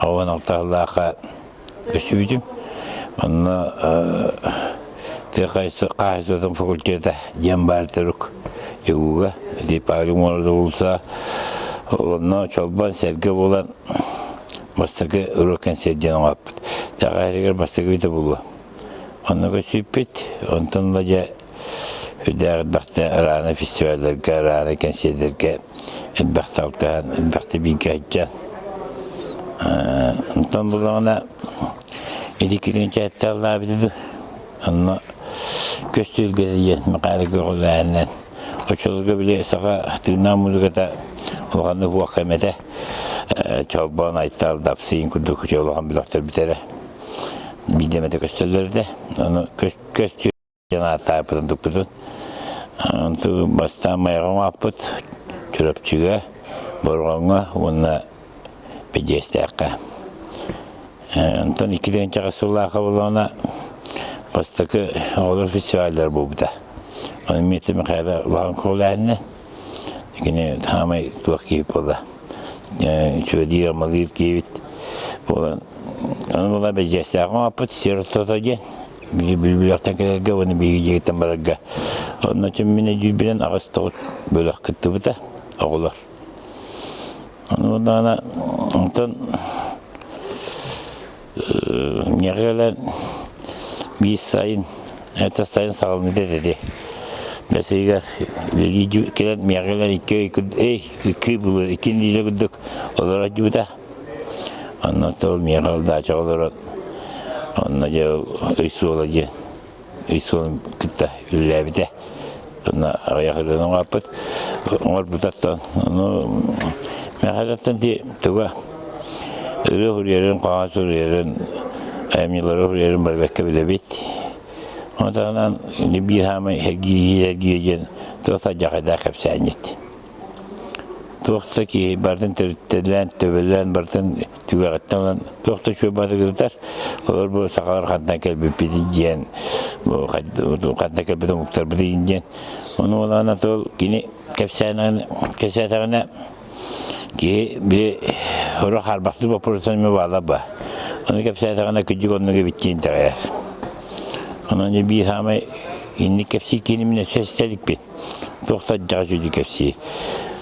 оҕон алтаһылаахха көстүбүтүм. Онно тыа хаһаайыстыбатын факультета диэн баар турук ЯГУга ити Павел Морозов онно чолбон сэргэ буолан бастакы уруок кэнсиэр диэн оҥооппут. Тэҕэһэригэр бастакы бүтэ буолуо. Онно көсүүппүт, онтон ыла дьэ үрдээх элбэхтэ араана фестивалларга, араана кэнсиэрдэргэ элбэхтэ алтыһан, элбэхтэ бииргэ сылдьан. Онтон буллаҕына ити килиҥчээттээх лаабыты дуу, онно көстүүргэ диэн Михаил көҕүлээһинэн оччолорго били саха тыыннаах музыката улаханнык уохха эмэтэ Чолбон, Айтал, Дапсыйын курдук улахан бөлөхтөр бүтэрэ. Биирдэ эмэтэ көстөллөр этэ. Ону көстүү диэн ааттаабытын туппутун. Онту бастаан Майаҕа оҥооппут Чурапчыга, Борҕоҥҥо уонна Бэдьиэстээххэ. Онтон 2000 сыллаахха буоллаҕына бастакы оҕолор фестиваллара буолбута. Ону Митя Михайлов улахан көҕүлээһинэ. Кини хаамай туох киһи буолла. Үчүгэйдиир амалыыр киһибит буолан ону була бэдьиэстээххэ оҥооппут сир ортото диэн бүлүөхтэн кэлэргэ уонна биһиги дьиэгиттэн барарга. Онно мин өйдүүрбүнэн 8-9 бөлөх кыттыбыта оҕолор. Ону буоллаҕына онтон миэхэ кэлэн биир сайын это сайын саҕаланыыта этэ бэс ыйыгар үлэлии кэлэн миэхэ кэлэн икки ый эй икки ый икки нэдиэлэ курдук олоро сылдьыбыта онно ол миэхэ ол даачаҕа олорон онно дьэ ол ый суола диэн ый суолун кытта үлэлээбитэ онно аҕыйах ырыаны оҥороппут оҥорбутаттан ону Мэхээлэттэн ти туга ырыа суруйарын хоһоон суруйарын айымньылары суруйарын барбакка билэбит ону таһынан биир хаамай эргиир эргиир диэн туох да дьахайдаах кэпсээнньит туох да киһи барытын төрүттэлээн төбөлөөн барытын түгэҕиттэн ылан туох да үчүгэй баҕатыгырдар олор бу сахалар хантан кэлбиппитий диэн бу хантан кэлбит омуктарбытый диэн ону улаана тыл кини кэпсээнэҕинэ кэпсээтэҕинэ киһи били сорох хаарбахтыы боппуруостан эмиэ баалар ба ону кэпсээтэҕинэ кырдьык оннук эбит диэн итэҕэйэр онон дьэ биир саамай инник кэпсиир киһини мин өссө истэ иликпин туох да алдьархай үчүгэйдик кэпсиир.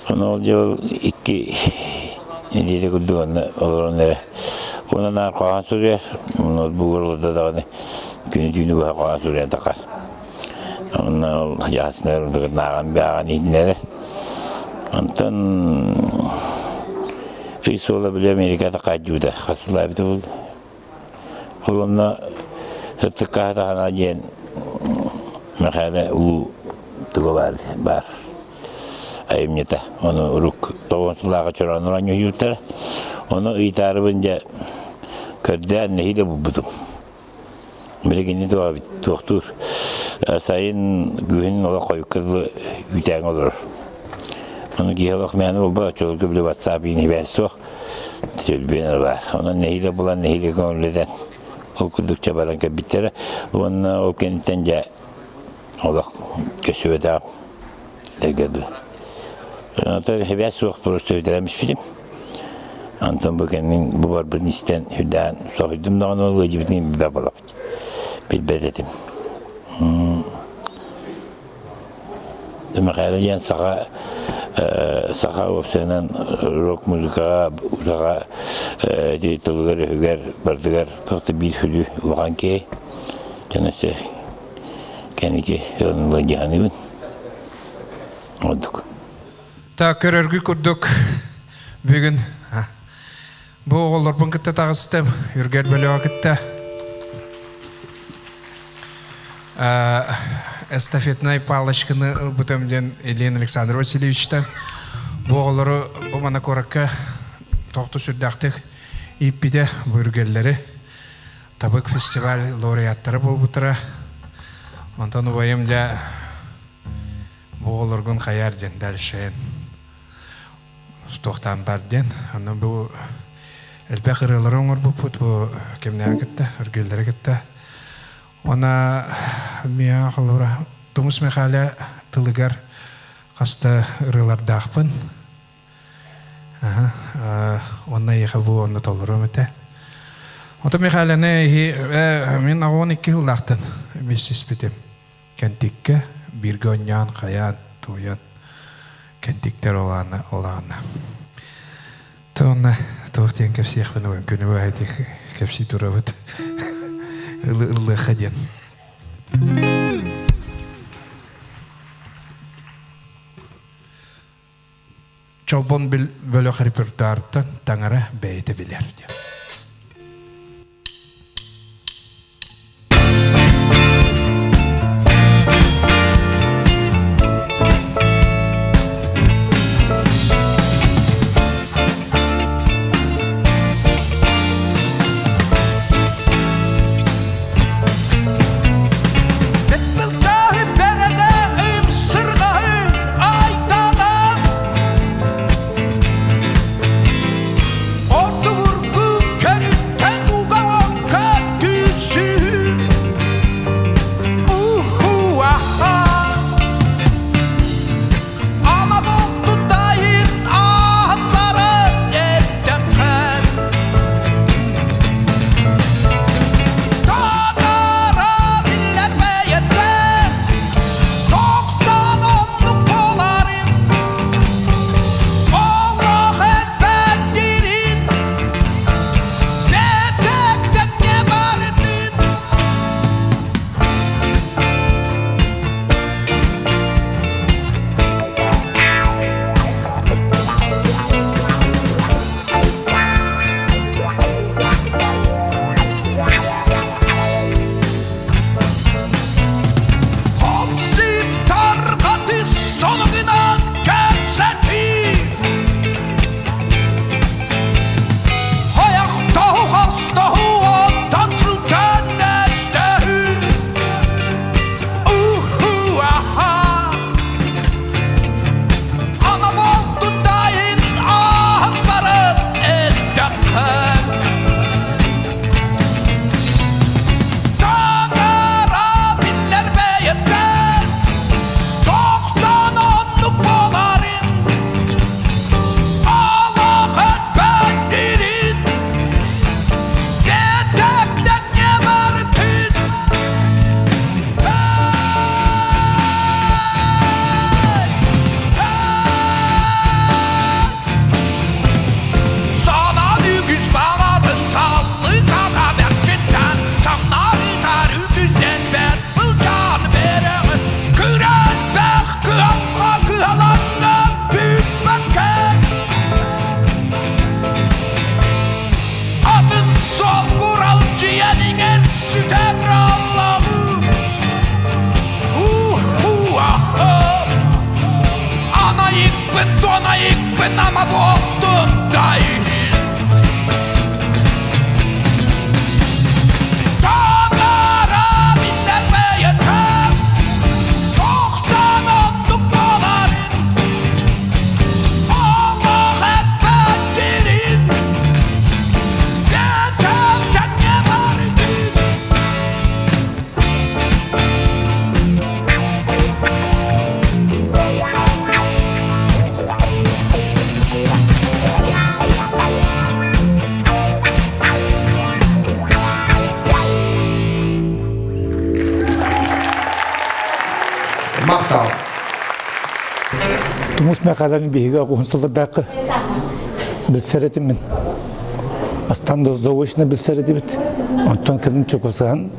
Ону ол дьыл икки нэдиэлэ курдук онно олорон эрэ. Уонна наар хоһоон суруйар. Ноутбугар олордо даҕаны күнү-түүнү быһа хоһоон суруйан тахар. Онно ол дьаһасынар нааҕан бааҕан иһитинэрэ. Онтон ый суола били Америката хаадьыбыта хас сылаабыта буолла. Ол онно сырдыкка таһана диэн Мэхээлэ улуу туга баар баар айымньыта. Ону урук тоҕон сылааҕа чорооннор оонньууйбуттара. Ону ыйытаарыбын дьэ көрдөөн нэһиилэ булбутум. Билигинни туохтуур сайын күһүн олох хойукка дылы үүтээҥҥэ олорор. Ону киһи олох мээнэ буолбат, оччолорго били WhatsApp иин суох. Төлбүөн баар. Онон нэһиилэ булан нэһиилэ көҥүллэтэн ол курдук баран кэлбиттэрэ. Уонна ол кэнниттэн дьэ олох көстүбэтэҕим этэргэ дылы. Отой эбээс суох просто бүтэрэн испитим. Онтон бу кэннин бу барбытын истэн үрдээн соһуйдум даҕаны ол ыалдьыбытын билбэт буолабыт. Билбэт этим. Мэхээлэ диэн саха Саха уопсайынан рок музыкаҕа, саха ити тылыгар-өһүгэр барытыгар туох да биир сүдү улахан киһи. Дьон өссө кэнники ылыныллар дии саныыбын. Ордук. Так, көрөргү курдук бүгүн бу оҕолорбун кытта таҕыстым, Үргэр бөлөҕө кытта. Эстафетнай палочканы ылбытым диэн Елена Александр Васильевичтан. Бу оҕолору бу мана куоракка тохту сүрдээхтик ииппитэ бу үргэллэри. Табык фестиваль лауреаттара буолбуттара. Онтон убайым дьэ бу оҕолоргун хайаар диэн дальше туохтаан бар диэн. Онно бу элбэх ырыалары оҥорбуппут бу кимнээҕи кытта, үргэллэри кытта. Уонна миэхэ холобура Тумус Михаля тылыгар хаста ырыалардаахпын. Онно эйиэхэ бу онно толоруом этэ. Ото Михаляны мин 12 сыллаахтан билсиспитим. Кэнтиккэ бииргэ оонньоон, хайаан, туойан кэнтиктэр олаана олаана. Туонна туох диэн кэпсиэхпин уон күнү быһа кэпсии турабыт. Ыллыахха диэн. Чолбон бөлөх репертуартан таҥара бэйэтэ билэр диэн. Махтал. Тумус Мэхээлэн биһиги оҕуһун сыллардаахха билсэр этим мин. Бастаан да заочно билсэр этибит. Онтон кэлин чугасыһан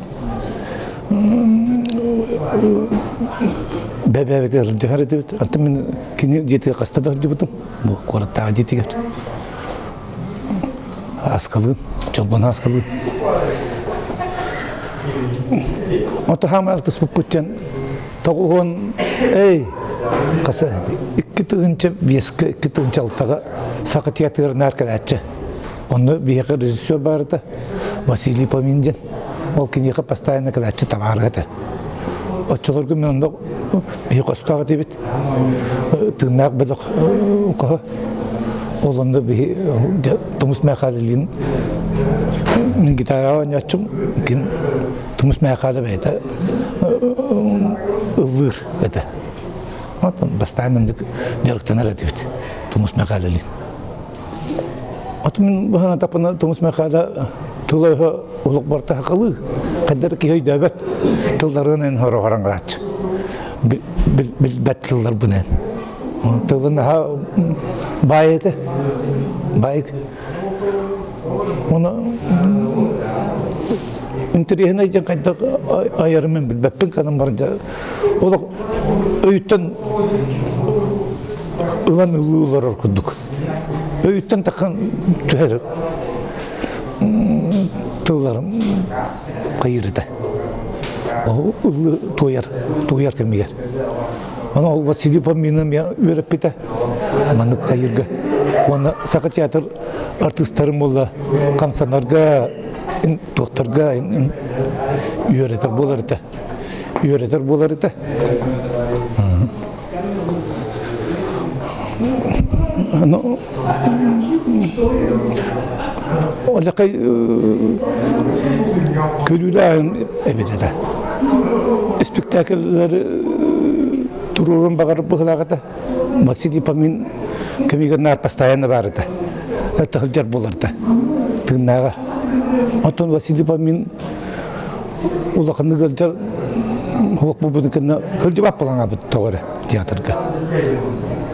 бэбээбит ырдьыһар этибит. Онтон мин кини дьиэтигэр хаста да сылдьыбытым. Бу куораттааҕы дьиэтигэр. Аскалыын, чолбон аскалыын. Ото хааман алтыспыппыт диэн тоҕуһун эй хаса 2005-кэ 2006-га Саха театрыгар наар кэлээччи. Онно биһиэхэ режиссер баарыта Василий Помин диэн. Ол киниэхэ постоянно кэлээччи табаарыга этэ. Оччолорго мен онно биһи хостоох этибит. Тыыннаах бөлөх хоһо. Ол онно биһи Тумус Мэхээлилиин мин гитараҕа оонньооччум ким Тумус Мэхээлэ бэйэтэ ыллыыр этэ. Оттон бастаан маннык дьарыктанар этибит Тумус Мэхээлэлиин. Отон мин быһана тапына Тумус Мэхээлэ тыла-өһө олох барыта сахалыы, хайдах да киһи өйдөөбөт тылларынан хороҕорон гааччы. Билбэт тылларбынан. Тылын аха баай этэ. Байык. Оны интэриэһинэй диэн хайдах айарымын билбэппин канан баран олох өйүттэн ылан ылыы олорор курдук. Өйүттэн таххан түһэр тылларын хайыыр этэ. Ол ыллыы туойар, туойар кэмигэр. Ону ол Василий Фомина үөрэппитэ маннык хайыырга. Уонна Саха театр артыыстарын буолла хамсанарга, туохтарга үөрэтэр буолар этэ. Үөрэтэр буолар этэ. Ну, Олякай көрүүлээн эбит этэ. Спектакльлары туруорун баҕар быһылаах этэ. Василий Фомин кэмигэр наар постоянно баар этэ. Это сылдьар буоларда. Тыыннааҕар. Оттон Василий Фомин улаханнык ыалдьар суох буолбутун кэннэ сылдьыбат буолан тоҕо эрэ театрга.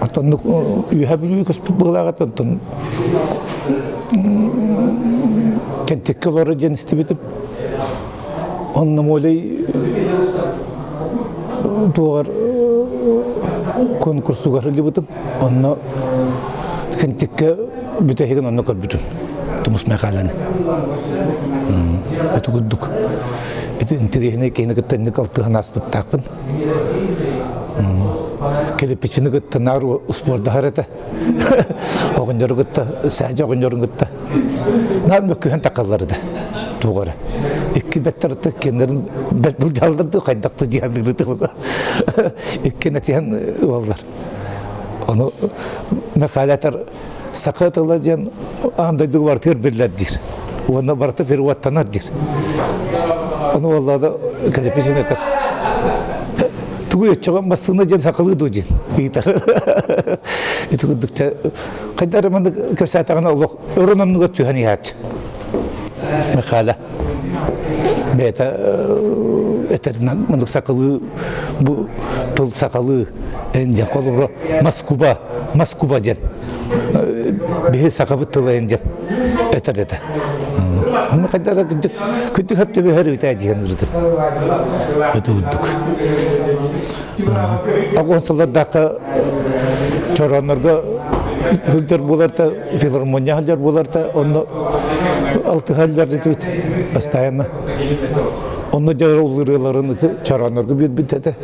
Оттон үөһэ Бүлүү көспүт быһылаах этэ, оттон Кэнтиккэ олорор диэн истибитим. Онно Молей туоҕар конкурсугар сылдьыбытым. Онно Кэнтиккэ бүтэһигин онно көрбүтүм. Тумус Мэхээлэни. Ити курдук. Ити интэриэһинэй киһини кытта инник алтыһан ааспыттаахпын. Кирпичини кытта наар успуордаһар этэ. Оҕонньору кытта, сээдьэ оҕонньорун кытта. Наар мөккүһэн тахаллар этэ. Туох эрэ. Икки бэттэр кеннерин бэрт былдьааллар дуу, хайдах да дьиһаллыырды Икки этиһэн ылаллар. Ону Мэхээлэтэр саха тыла диэн аан дойдуга барытыгар биллэр диир. Уонна барыта переводтанар диир. Ону буоллаҕына кэлэписин этэр. Тугу өччөҕө массыына диэн сахалыы дуу диэн ыйытар. Ити курдук хайда эрэ маннык кэпсээтэҕинэ олох өрөн оннугар түһэн иһээччи. Михаила бэйэтэ этэринэн маннык сахалыы бу тыл сахалыы диэн холобура Москуба Москуба диэн биһи сахабыт тыла диэн этэр этэ. Ону хайда эрэ кырдьык кырдьык хөп түбэһэр эбит диэн ырытым. Это курдук. Огон сыллардаахха чорооннорго сылдьар буоларта, филармония сылдьар буоларта, онно алтыһаллар этибит постоянно. Онно дьэ ырыаларын ити чорооннорго биэрбит этэ.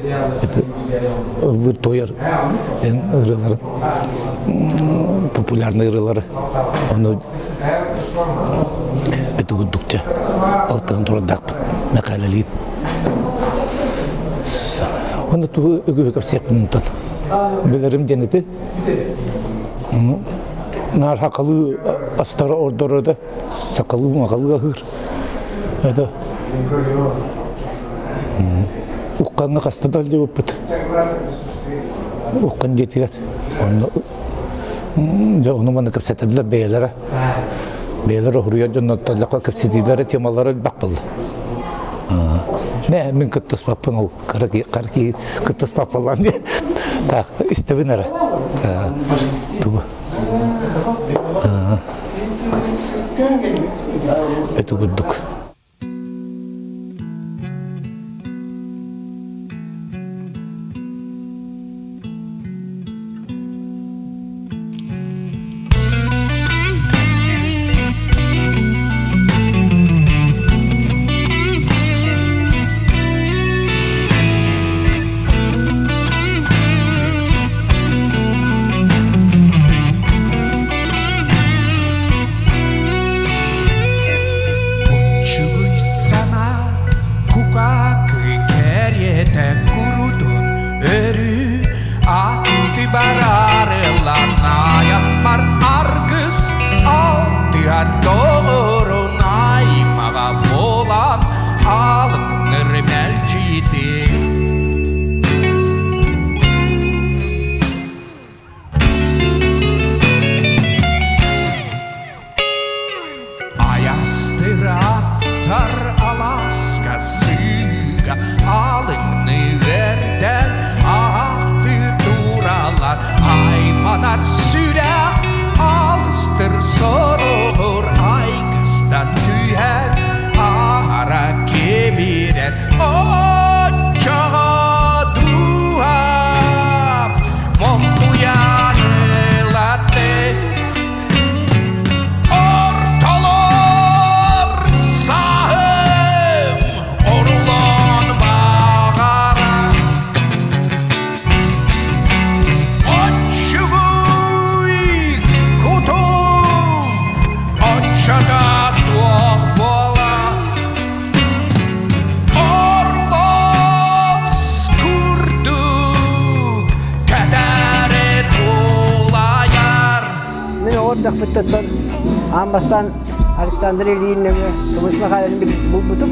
Ити ыллыыр туойар ырыаларын популярный ырыалары. Онно ити курдук дьэ алтыһан турардаахпын Мэхээлэлиин. Уонна тугу үгүһү кэпсиэхпин онтон. Билэрим диэн ити. Наар сахалыы астары ордорор да сахалыы махалыы аһыыр. Это Уххаҥҥа хаста да сылдьыбыппыт. Уххан дьиэтигэр. Онно дьэ ону маны кэпсэтэллэр бэйэлэрэ. Бэйэлэрэ уһуруйар дьонноттон кэпсэтиилэрэ темалара элбэх буолла. Мэ мин кыттыспаппын ол кыра киһи кыттыспаппаллаан диye. Так истэбин эрэ. Тугу? Эти курдук. Учугуй сана кукакы кэриэтэ курутун өрүү атты барарыланаяммар аргыс алтыһар доҕорун аймаҕа буолан алыҥныр мэлдьитин. Айастыраттар аласка сыыга алыҥны үөрдэр аахты туралар айманар сүрэх алыстыр сороҕор айгыстан түһэн аһара кэбирэр оччоҕо дууһам монтуйан ылатты Ортолор саһым орулан баҕара Оччугуй кутум оччото суох буола Орлос курдук кэтэри тулайар Мин оҕо эрдэхпиттэн аан бастаан Александр Ильин нөҥүө Тумус Михайловны булбутум.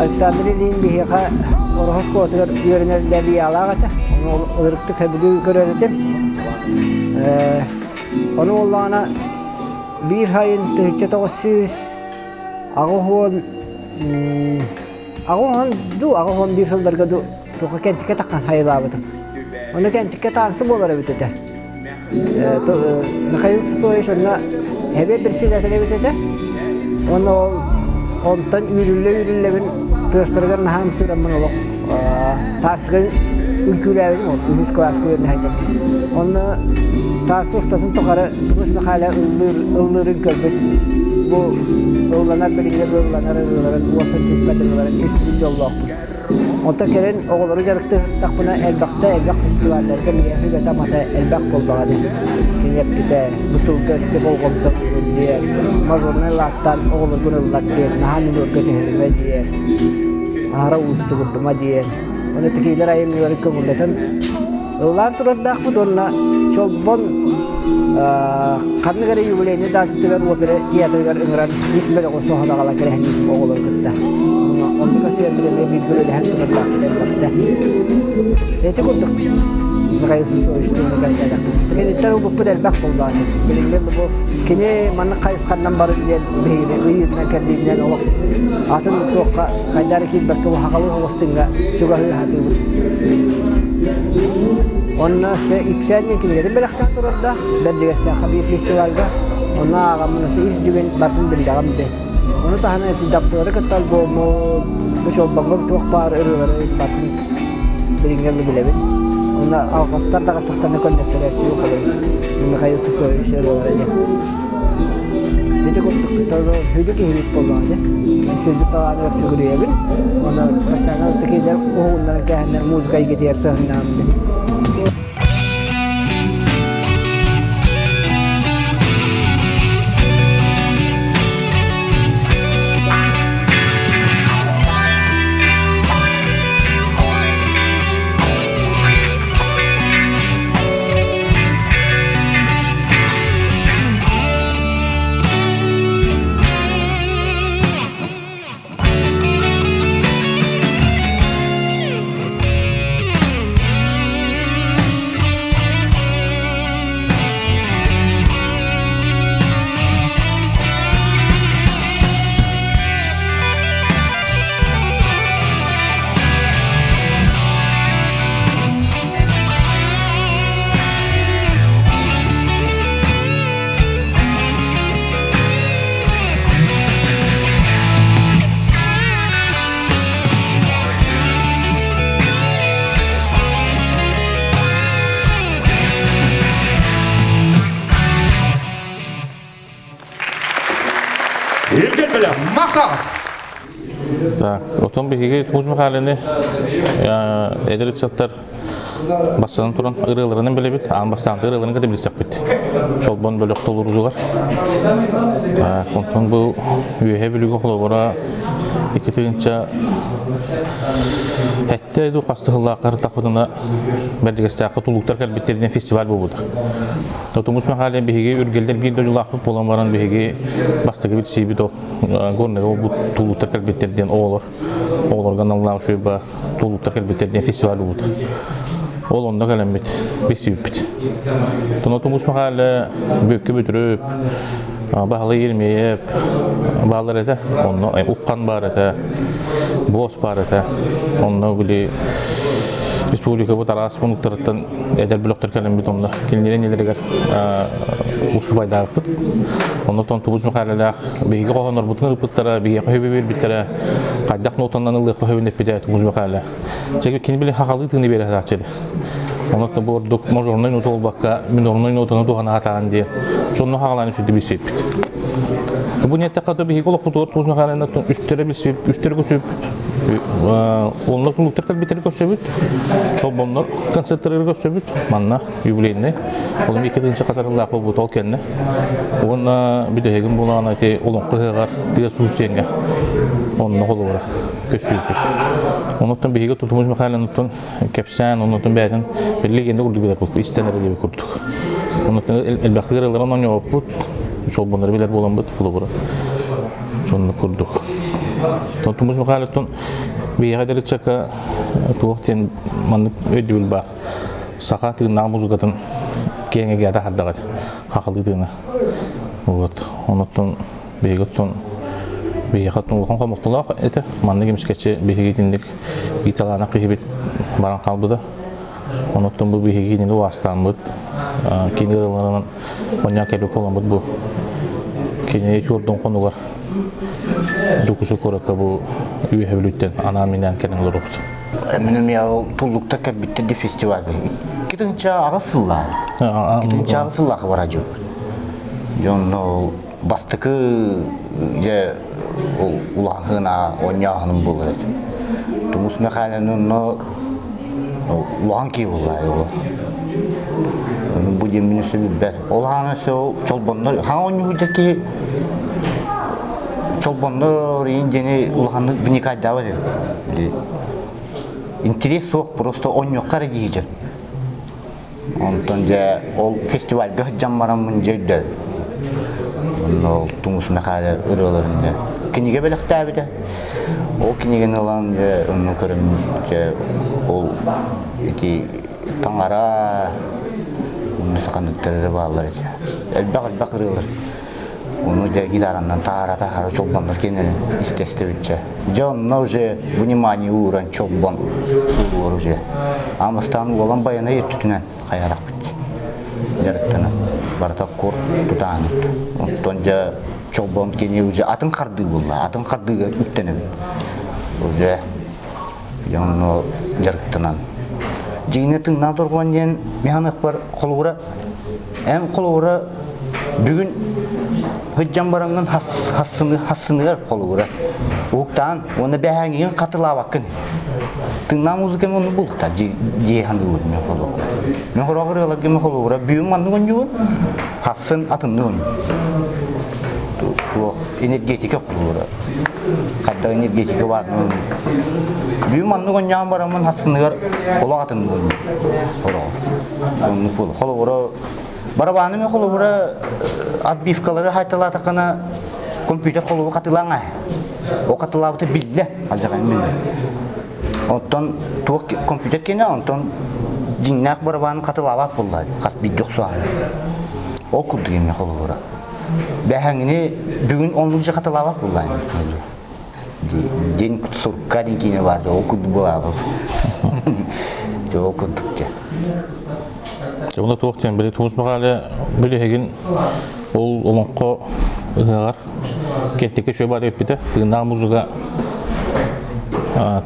Александр Ильин биһиэхэ Ороһу оскуолатыгар үөрэнэр лиялаах этэ. Ону ылырыктык сөбүлүү көрөр этим. Ону буоллаҕына биир сайын 1980 80 дуу, 81 сылларга дуу туха кэнтиккэ таххан хайылаабытым. Ону кэнтиккэ таансы буолар эбит этэ. Михаил Сысоевич онно хэбэ председатель эбит этэ. Онно ол онтон үүрүллэ-үүрүллэбин тыастарыгар наһаа ымсыыраммын олох таансыга үҥкүүлээбитим ол үһүс кылааска үөрэнэ сылдьан. Онно таансы устатын тухары Тумус Михайло ыллыыр ыллыырын көрбүт бу ылланар билиҥҥи ылланар ырыаларын уосан түспэт ырыаларын истибит дьоллоохпун. Онтон кэлин оҕолору дьарыктыахтахпына элбэхтэ элбэх фестивалларга миэхэ үгэтэ-амата элбэх буоллаҕа дии. Кини эппитэ бу тылга-өскө болҕомто уурун диэн, мажорнай лааттаан оҕолоргун ыллат диэн, наһаа минорга түһэримэ диэн, аһара уустугурдума диэн. Ону тикиилэр айымньыларын көҥүллэтэн ыллаан турардаахпыт уонна Чолбон ханнык эрэ юбилейный даататыгар опера театрыгар ыҥыран ис бөлөҕүн соһон аҕалан кэрэһин оҕолору кытта. Оннука сүөммүт эмиэ бииргэ үлэлэһэн турардаахпыт элбэхтэ. Ити курдук Михаил Сысоевич туһунан кэпсээтэхпит. Киниттэн ылбыппыт элбэх буоллаҕа. Билиҥҥи бу кини маннык хайысханнан барын диэн биһигини ыйыытынан кэрдиитинэн олох атын туохха хайдах эрэ киирбэккэ бу хахалы оҕустыҥҥа чугаһыы сатыыбыт. Онно се ипсээн диэн кинигэтин бэлэхтээн турардаах Бэрдьигэстээххэ биир фестивальга. Онно ааҕаммын ис дьүгүн бартын биллэҕим дии. Ону таһынан эти дапсылары кытта альбому, бу чолбоҥҥо туох баар ырыалары бартын билиҥҥэ дылы билэбин. Онно алҕастар даҕастахтарына көннөттөрөөччү холобур Михаил Сысоевич ырыалара диэн. Ити курдук сүдү киһибит буоллаҕа дии. Сүдү талааныгар сүгүрүйэбин. Уонна баччааҥҥа кинилэр уһугуннаран кээһэннэр музыка эйгэтигэр сыһыннаҕым дии. бөлөх. Махтал! Так, отон биһиги Тумус Михайловны эдэр ыччаттар бастан туран ырыаларынан билэбит, аан бастаан ырыаларын кытта билсэхпит. Чолбон бөлөх толорутугар. Так, онтон бу үөһэ бүлүүгэ холобура 2 Эттэ ду хасты сыллаахха тахпытына Бэрдигэстээххэ тулуктар кэлбиттеринэн фестиваль буолбута. Тумус Михайлович биһиги үргэлдер биир дойдулаахпыт буолан баран биһиги бастакы билсиибит ол Горныйга буолбут тулуктар кэлбиттэр диэн оҕолор оҕолорго аналлаах үчүгэй тулуктар кэлбиттэр диэн фестиваль буолбута. Ол онно кэлэммит билсибиппит. Туна Тумус Михайлович Бүөккэ Бүтүрүп, Баһылай Еремеев баалар этэ. Онно Уххан баар этэ, Босс баар этэ. Онно били республикабыт араас муннуктарыттан эдэр бөлөхтөр кэлэммит онно кинилэр иннилэригэр усубайдаабыппыт. Онно Тумус Михайлалаах биһиги хоһооннорбутун ырыппыттара, биһиэхэ хөбү биэрбиттэрэ, хайдах нотаннан ылыахха хөбүн эппитэ Тумус Михайлэ. Чэ кини били хахалыы тыыны биэрэ сатааччы Онон бу ордук мажорнай нота буолбакка, минорнай нотаны туһана сатаан диэн дьонно хаалаан үчүгэй билсиппит. Бу ниэттэххэ то биһиги олохпутугар туус махаалана үстэрэ билсибит, үстэрэ көсүбүт. Онно тулуктар кэлбиттери көрсөбүт. Чолбоннор концерттарыгар көрсөбүт. Манна юбилейный. Олом 2 хасарылаах буолбут ол кэннэ. Уонна бүтэһигин буолаҕына ити олоҥхо ыһыаҕар тыа суусиэҥҥэ онно холобура көссүүппүт. Онуттан биһиги Тутумуз Михайловнуттан кэпсээн, оннутун бэйэтин легенда курдук билэр курдук, истэн эрэ диэбит курдук. Оннуттан элбэхтик ырыаларын оонньообуппут, чолбоннору билэр буоламмыт, холобура. Соннук курдук. Тутумуз Михайловтун биһиэхэ дэриччэкэ туох диэн маннык өйдөбүл баар. Саха тыыннаах музыкатын киэҥ эйгэҕэ таһаардаҕыт, хахалыы тыына. Вот. Онуттан биһиги оттон биһиэхэ оттон улахан хомолтолоох этэ. Маннык эмискэччи биһиги итинник италаанах киһибит баран хаалбыта. Онуттан бу биһиги кинини убаастааммыт, кини ыраларынан онньоон кэлбит буоламмыт бу кини чуордун хонугар Дьокуускай куоракка бу Үөһэ Бүлүүттэн анаан-минээн кэлэн олоробут. Мин эмиэ ол туллукта кэлбиттэр ди фестивальга. 2008 сыллаах. 2008 сыллаах бара дьубут. Дьон ол бастакы дьэ ол улахан оонньооһунум буолар этэ. Тумус Михайловна онно улахан киһи буолла ол. Бу диэн мин өссө билбэт. Ол хаана өссө ол чолбоннор хаҥа оонньуу сылдьар киһи чолбоннор иин диэни улаханнык вникайдаабат этим. Интерес суох просто оонньуохха эрэ дии дьон. Онтон дьэ ол фестивальга сылдьан бараммын дьэ өйдөөбүт. Онно ол Тумус Мэхээлэ ырыаларын дьэ кинигэ бэлэхтээбитэ. Ол кинигэни ылан дьэ онно көрөн дьэ ол ити таҥара онно саханыттар эрэ бааллар этэ. Элбэх элбэх ырыалар. Ону дьэ гитаранан таһара-таһара чолбоннор кинини истэстибитчэ. Дьэ онно уже внимание ууран чолбон суолугар уже. Аан бастаан уолан байанай өттүтүнэн хайарахпыт. Дьарыктанан барыта кур тутаан. Онтон дьэ чолбон кини уже атын хардыы буолла. Атын хардыыга үктэнэбит. Уже дьэ онно дьарыктанан. Дьиҥинэ тыыннаах дорҕоон диэн миһаныахпар холобура эн холобура бүгүн сылдьан бараҥҥын хассыныгар холобура уһуктаан уонна бэһээҥҥин хатылаабаккын тыыннаах музыканы оннук булта дии саныыбын мен холобура мен хорох ырыаларга мен холобура бүгүн маннык оонньуубун хассын атыннык оонньуубун туох энергетика холобура хайдах энергетика баар бүгүн маннык оонньоон бараммын хассыныгар олох атыннык оонньуубун оннук буолар холобура Барабаны мен холобура отбивкалары хайталаатаххына компьютер холобу хатылаан аа. О хатылаабыта биллэ, алдьархайым биллэ. Оттон туох компьютер кэнэ, онтон дьиҥнээх барабаны хатылаабат буолла, хас биирдии охсуһаары. Ол курдук эмиэ холобура. Бэһэҥини бүгүн оннук же хатылаабат буолла. День сурка диэн киинэ баар, ол курдук буолаабыт. Ол курдук дьэ. Онно туох диэн били Тумус Махаля билиһигин ол олоҥхо ыһыаҕар кэнтикэ үчүгэй баар эппитэ тыыннаах музыка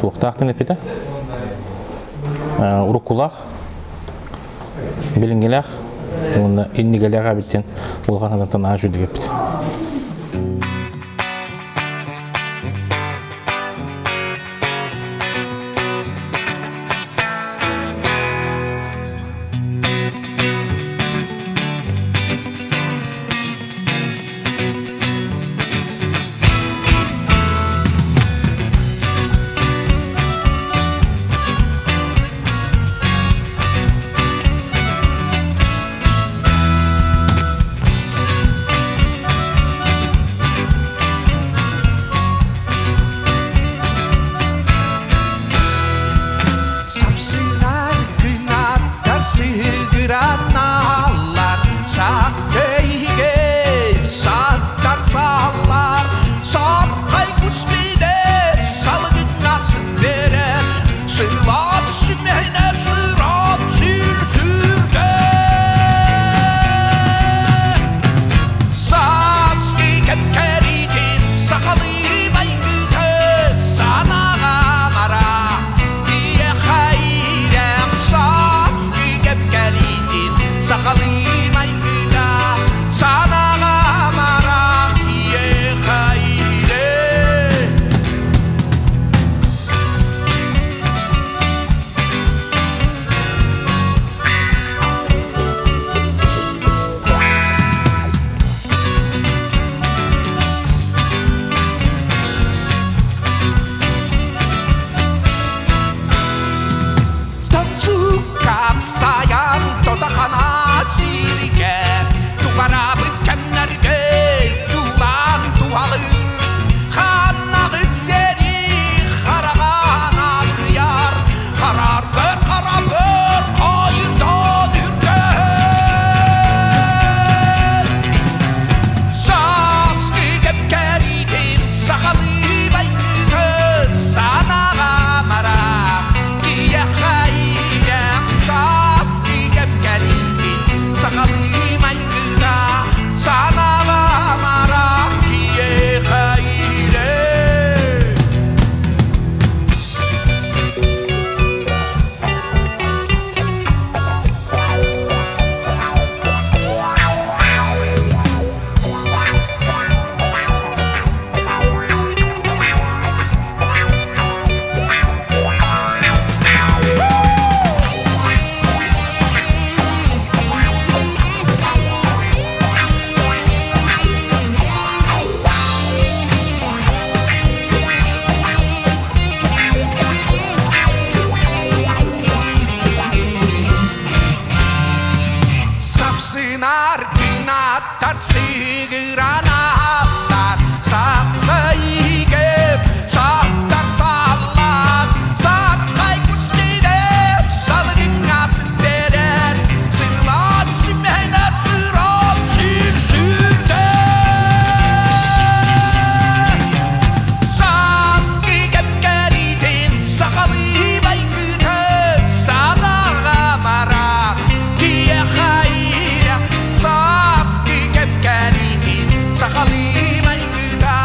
туохтаах диэн эппитэ уруккулаах билиҥҥилээх уонна иннигэлээх эбит диэн улахан санаатан наһаа үчүгэйдик эппитэ. Сыгынар кынаттар сыгыраналлар Сахха игеп сахтар саллар Саркай кустиде салгыҥҥасын берер Сырлат симэһинэ сырап сүр-сүрдэ Сааскы кэпкэритин сахалыы майгыта санаҕа барар киэхэ Сааскы кэпкэритин сахалыы майгыта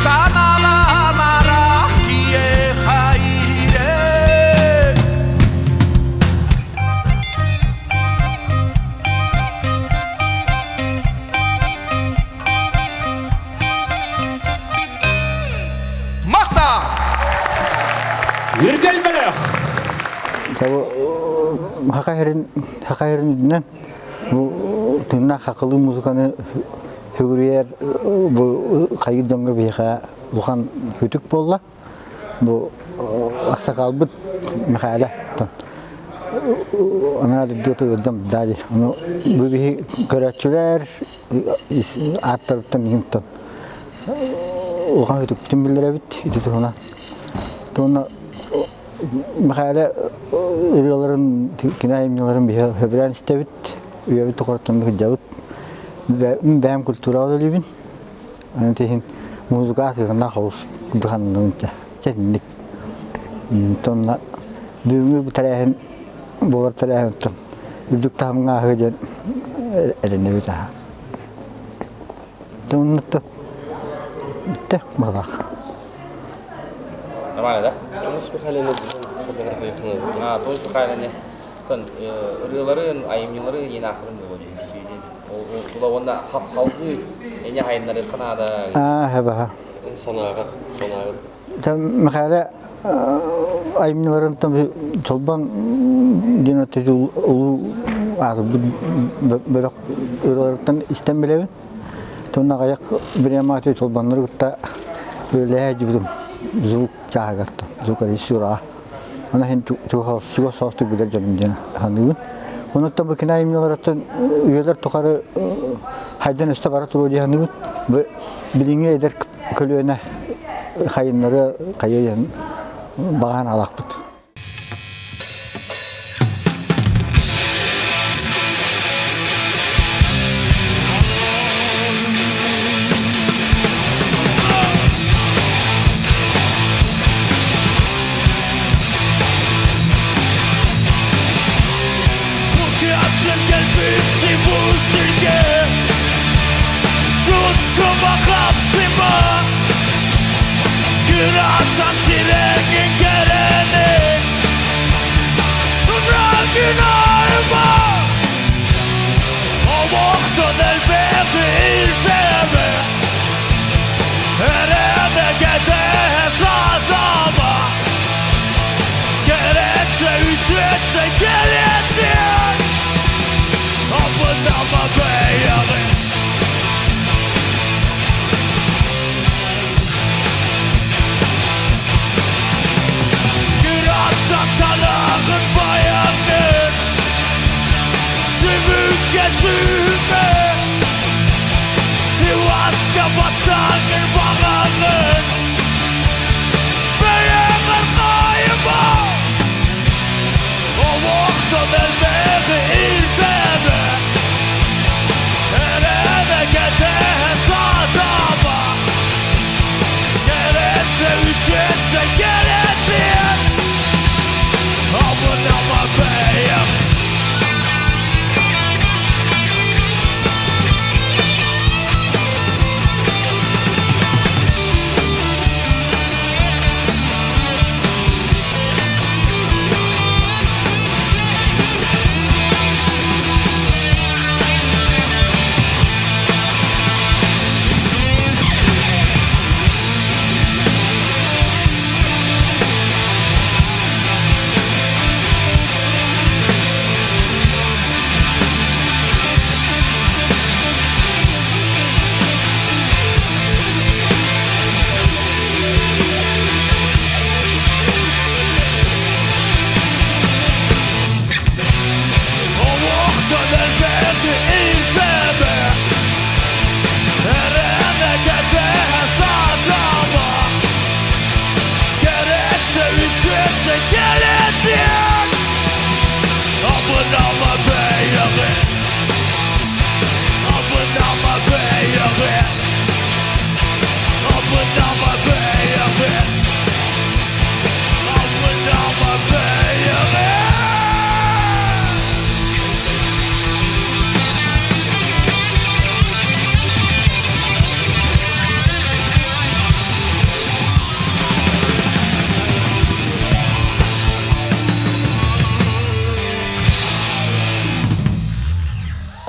санаҕа барар киэхэ Махта! Үргэл бөлөх! Хака херин үрдүнэн бу тыыннаах хакылыы музыканы хөгүрүйэр бу хайыр дьоҥҥо биһиэхэ улахан хүтүк буолла. Бу аксакалбыт Михаила Ана дьотугурдам дали. Ону бу биһи көрөөччүлэр ааттарыттан иһинтэн улахан хүтүкпүтүн биллэрэбит ити туһунан. Туһунан Михаила ырыаларын, кини айымньыларын биһи сөбүлээн истэбит, үйэбит тухарыттан сылдьабыт. Бэйэм культураҕа үлэлиибин. Аны тиһин музыка атыгына холус духаннынча чэтинник. Тонна бүгүҥҥү тэрээһин буолар тэрээһин үрдүк таһымҥа аһыы диэн эрэнэбит аха. Тоннутта бүттэ баҕалаах. Нормально, да? Тумус Михайловна А, Тумус Михайловна. Ырыаларын, айымньылары енаахпын буолуо дии. Ол тула уонна халгыы эне хайыннары ханаада. Аа, хэбаха. Санааҕыт, санааҕыт. Михайле айымньыларын Чолбон диэн улуу аатырбыт бөлөх ырыаларыттан истэн билэбин. Тонна аҕыйах бириэмэ Чолбоннору кытта үлэлэһэ дьибитим звук чааһыгар звукорежиссураҕа. Аны иһин чугас соҕустук билэр дьонум диэн саныыбын. Онуттан бу кини айымньыларыттан үйэлэр тухары хайдан өстө бара туруо дии саныыбын. Бу билиҥҥи эдэр көлүөнэ хайыннары хайыйан баҕаан алахпыт.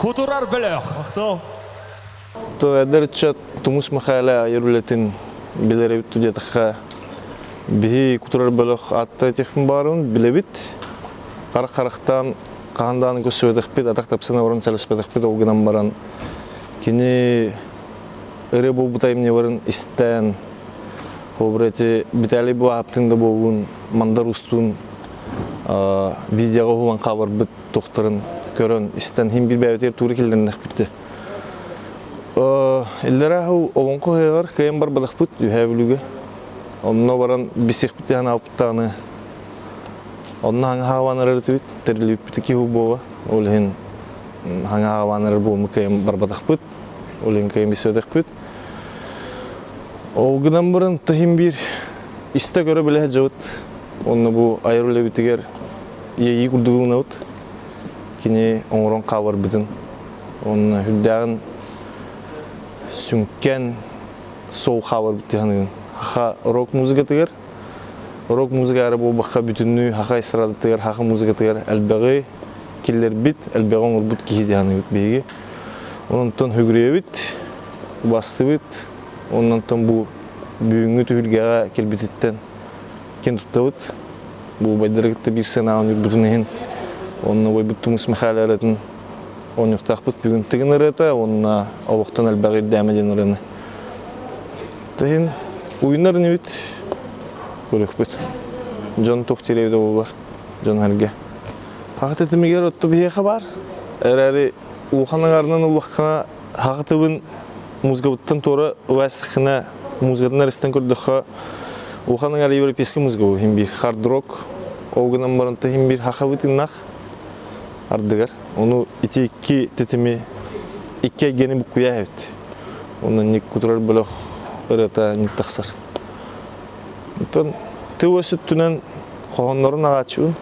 Кутурар бөлөх. Махтал. Эдэр ыччат Тумус Михайле айар үлэтин билэр эбит диэтэххэ, биһи кутурар бөлөх атта этиэхпин баарын билэбит. Харах харахтаан хаһан даҕаны көрсүбэтэхпит, атах тапсан олорон сэлэспэтэхпит ол гынан баран кини ырыа буолбут айымньыларын истэн, холобура ити Виталий Булааттыын да буоллун, Мандар Устуун видеоҕа уһулан хааларбыт туохтарын көрөн, истэн иһин билбээбитигэр туура киллэриннэхпит. Иллэрээ олоҥхо ыһыаҕар кыайан барбатахпыт Үһээ Бүлүүгэ. Онно баран бисиэхпитин аалбыттааны онно хаҥа хаалан эрэр этибит, тэриллибиппит киһи буола. Ол иһин хаҥа хаалан эрэр буолмут кыайан барбатахпыт. Ол иһин кыайан билсибэтэхпит. Ол гынан баран таһым биир истэ көрө билэ сылдьабыт. Онно бу айар үлэбитигэр иэйии курдук ылынабыт. Кини оҥорон хааларбытын. Онно үрдээҕин сүҥкэн сол хааларбыт дии Хаха рок музыкатыгар, рок музыка эрэ буолбакка бүтүннүү хаха эстрадатыгар, хаха музыкатыгар элбэҕи киллэрбит, элбэҕи оҥорбут киһи дии саныыбыт биһиги. Онтон хүгүрүйэбит, убастыбыт. Оннонтон бу бүгүҥҥү түһүлгэҕэ кэлбититтэн киэн туттабыт. Бу убайдары кытта биир сыанаҕын үрбүтүн иһин онно убайбыт Тумус Михайло ырыатын оонньуохтаахпыт бүгүн Тыгын ырыата уонна Олохтон элбэҕи ирдээмэ диэн ырыаны. Тыһын уйунар инибит көрүөхпүт. Дьон туох тирэйбит буолар дьон эргэ. Хахыт этимигэр отту биһиэхэ бар. Эрээри улахан аҥарынан ыллаххына хахытыбын музыкабыттан туора ылаастаххына музыкатын арыстан көрдөххө улахан аҥар европейский музыка бу иһин биир хард рок ол гынан баран иһин биир хахабыт ыннах ардыгар ону ити икки тэтими икки эйгэни буккуйа эбит онон ник кутурар бөлөх ырыата ник тахсар онтон тыл өссүттүнэн хоһооннорун аҕааччыбын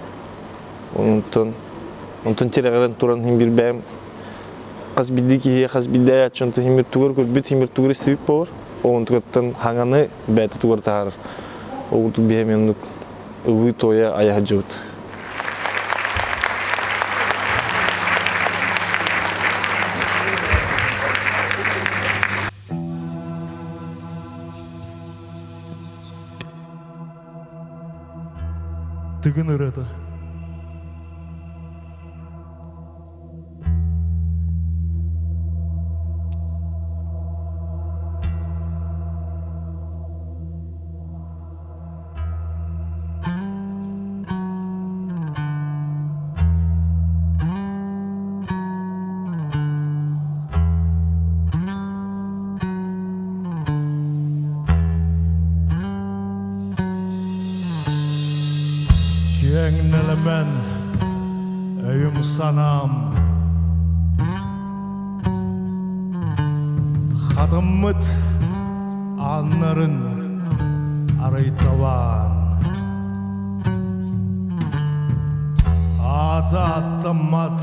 онтон онтон тирэҕирэн туран иһин биир бэйэм хас биирдии киһи хас биирдии айааччы онтон химир тугар көрбүт химир тугар истибит буолар онтугаттан хаҥаны бэйэтэ тугар таһаарар ол курдук биһэм оннук ылыы туойа айа сылдьыбыт. Тыгын ырыата. Киэҥ нэлэмэн өйүм-санаам Хатыммыт ааннарын арыйталаан Аата аттаммат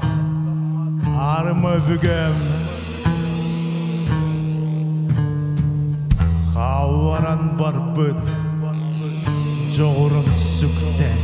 аарыма өбүгэм Хаалларан барбыт дьоҕурун сүктэн.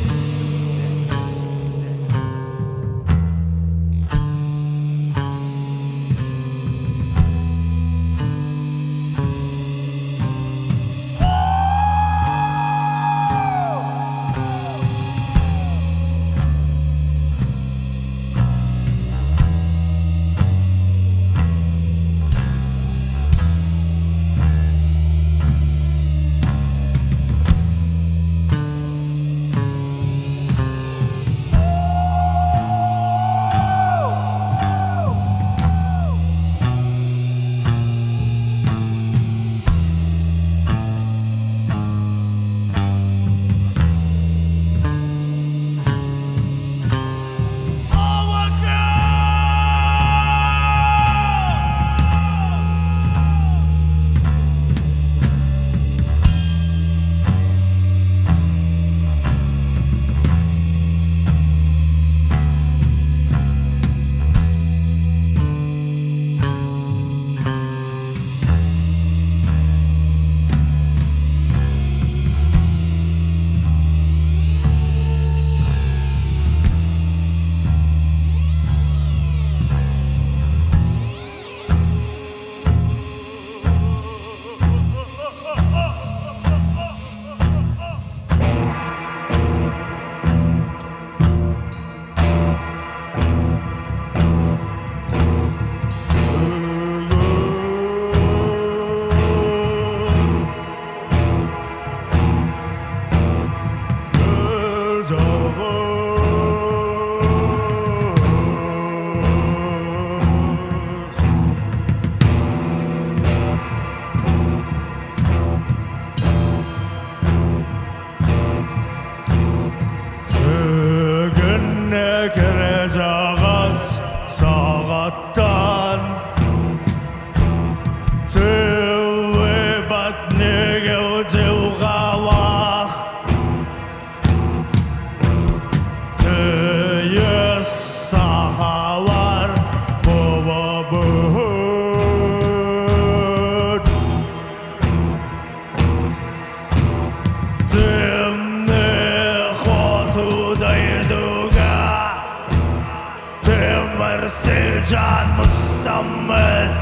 Тимир сыдьаан мустаммыт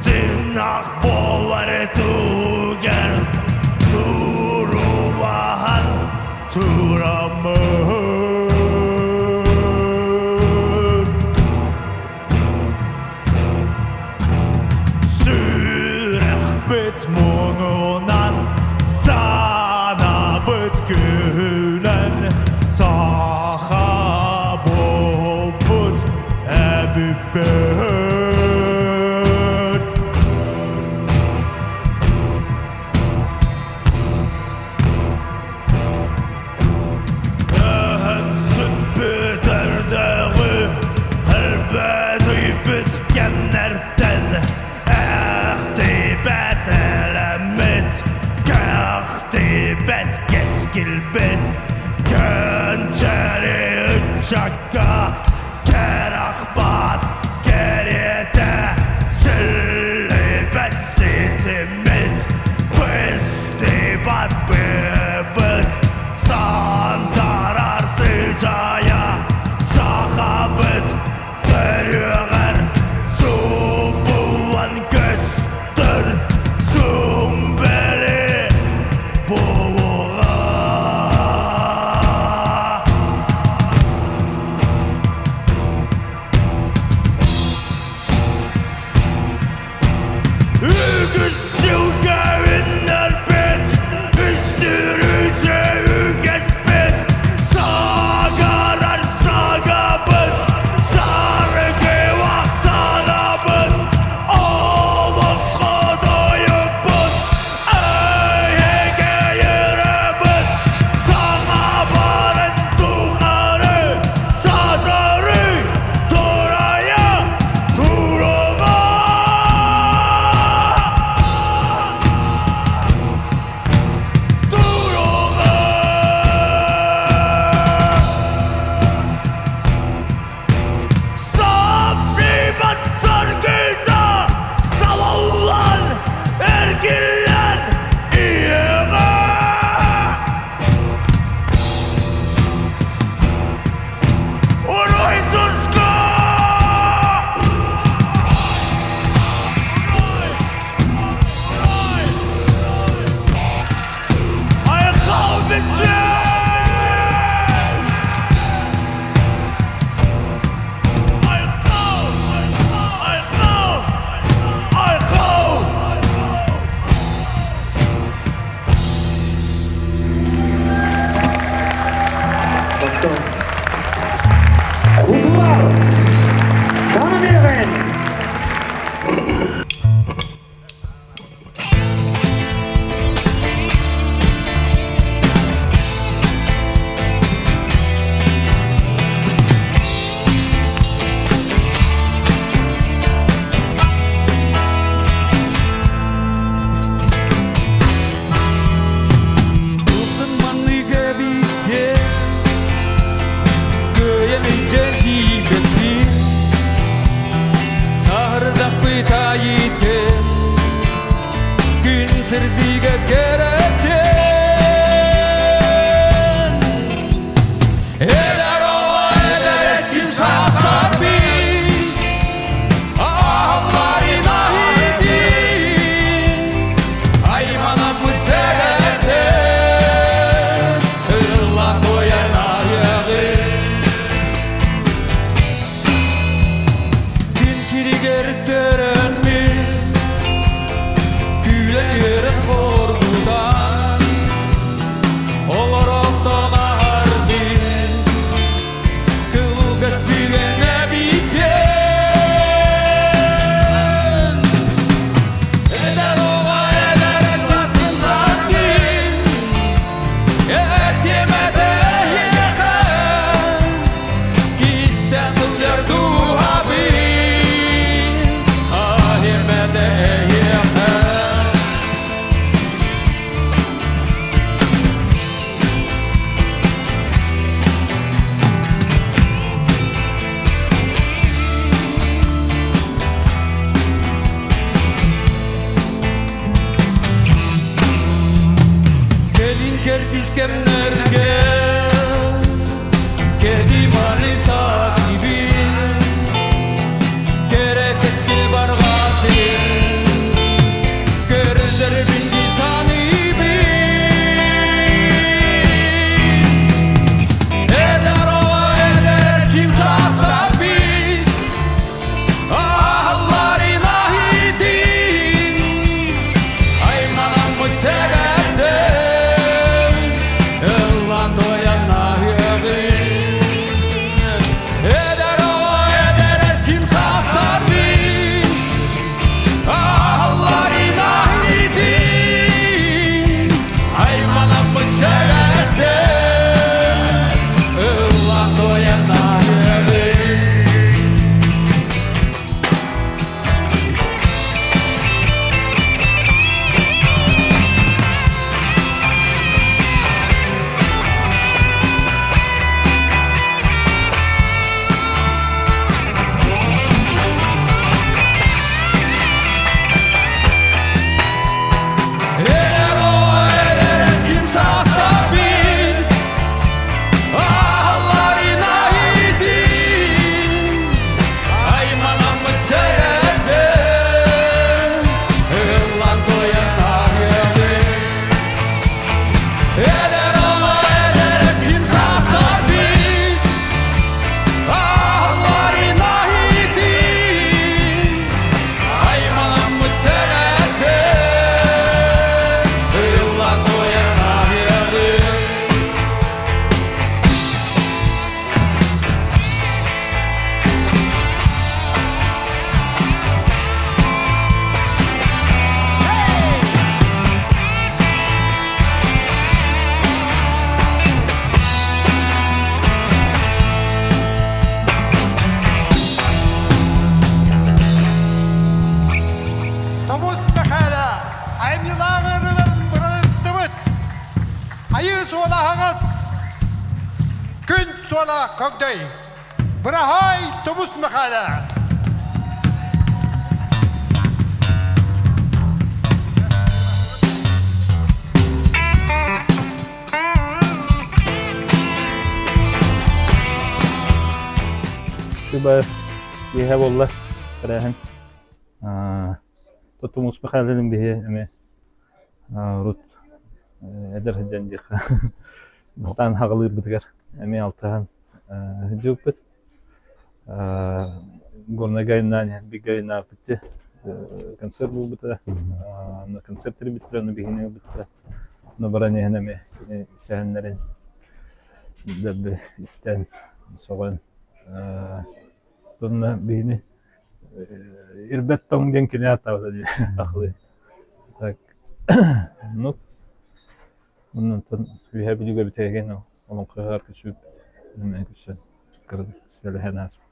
Тыыннаах буолар тугар Туруулаһан тураммыт Сүрэхпит муҥунан санаабыт күнүнэн саха буолбут эбиппит. Өһөн сүппүт өрдөҕү өлбөдүйбүт кэмнэртэн Эхтибэт элэммит, кэхтибэт кэскилбит Көнчэри ыччакка кэрэх бас кэриэтэ Силлибэт ситиммит, быстыбат быыбыт Сандарар сыдьаайа сахабыт Төрүөҕэр субуллан көстөр сумбэли буолуоҕа. Үгүс дьылга үннэрбит, үстүрүчэ үгэспит, сагарар сагабыт, саргылах санабыт, олоххо дойубут, эйэгэ еребит, саҥа барын тухары, сатары турайа туруга! Туруга! Саппыйбат саргыда салаллан эргиллэн ийэҕэ! Уруй туска! Айхал бичээ! Айхал! Айхал! Айхал! Кутулар! Таныменен! Ылтын манныга бииргэ Кыайан өйдөөн тиийбэппин Саһырдахпыт айытын Күн сырдыга кэрэтин Эдэр оҕо эдэр эрчим саастар Аһалларын аһыытын Айманаммыт сэгэрдэн Ылла туойан айаҕын Күн сиригэр төрөммүн Күүлэ үөрэн хоргутан Олорохтон аһардын Кылгас түгэнэ биитэн Эдэр оҕо эдэр ыччасын саатын Этимэтэ эһиэхэ Кистэн сылдьар дууһабын Аһимэтэ эһиэхэ Кэлин кэрдиис кэмнэргэ Кэди маны саа Көкдөй! Быраһай Тумус Михайло! Шуба киэһэ буолла тэрээһин. Тумус Михайловын биһи эми урут эдэр сылдьан диэххэ бастаан хаҕалыырбытыгар эмиэ алтыһан сылдьыбыппыт. Горнай гайнаан бигэ айнааппыт концерт буолбута. Концерт тэрийбиттэрэ, ону биһигини ылбыттара. Ону баран иһэн эмиэ кини сэһэннэрин дэлби истэн, сөҕөн Онно биһини ирбэт тоҥ диэн кини ааттаабыта дии ахлыы. Так, ну, онтон үөһээ Бүлүүгэ бүтэһигин олоҥхоһор көсүүп эмиэ көрсөн кыратык сэлэһэн ааспыт.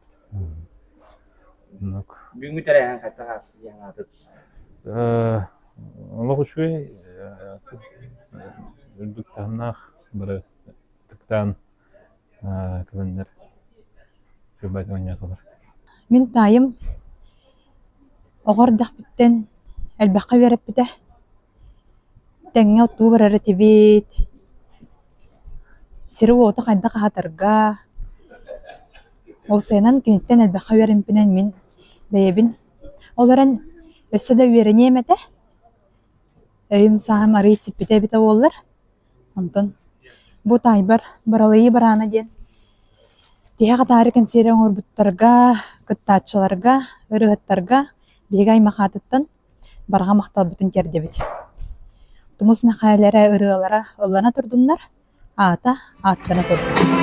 Оннук. Бүгүҥҥү тэрээһин хайдах ааста диэн аатыт? Олох үчүгэй, үрдүк таһымнаах бары ытыктаан кэлэннэр сүрбэт оонньоотулар. Мин таайым оҕо эрдэхпиттэн элбэххэ үөрэппитэ. Тэҥҥэ оттуу барар этибит, сири-уоту хайдах аһатарга, уопсайынан киниттэн элбэххэ үөрэммиппинэн мин бэйэбин ол эрэн өссө да үөрэниэм этэ, өйүм-сааһым арыый сиппитэ эбитэ буоллар. Онтон бу таайбар Баралыйыы бараана диэн тиһэх атаары кэнсиэри оҥорбуттарга, кыттааччыларга, ырыаһыттарга биһиги аймах аатыттан барҕа махталбытын тиэрдэбит. Тумус Мэхээлэрэ ырыалара ыллана турдуннар, аата ааттана турдун.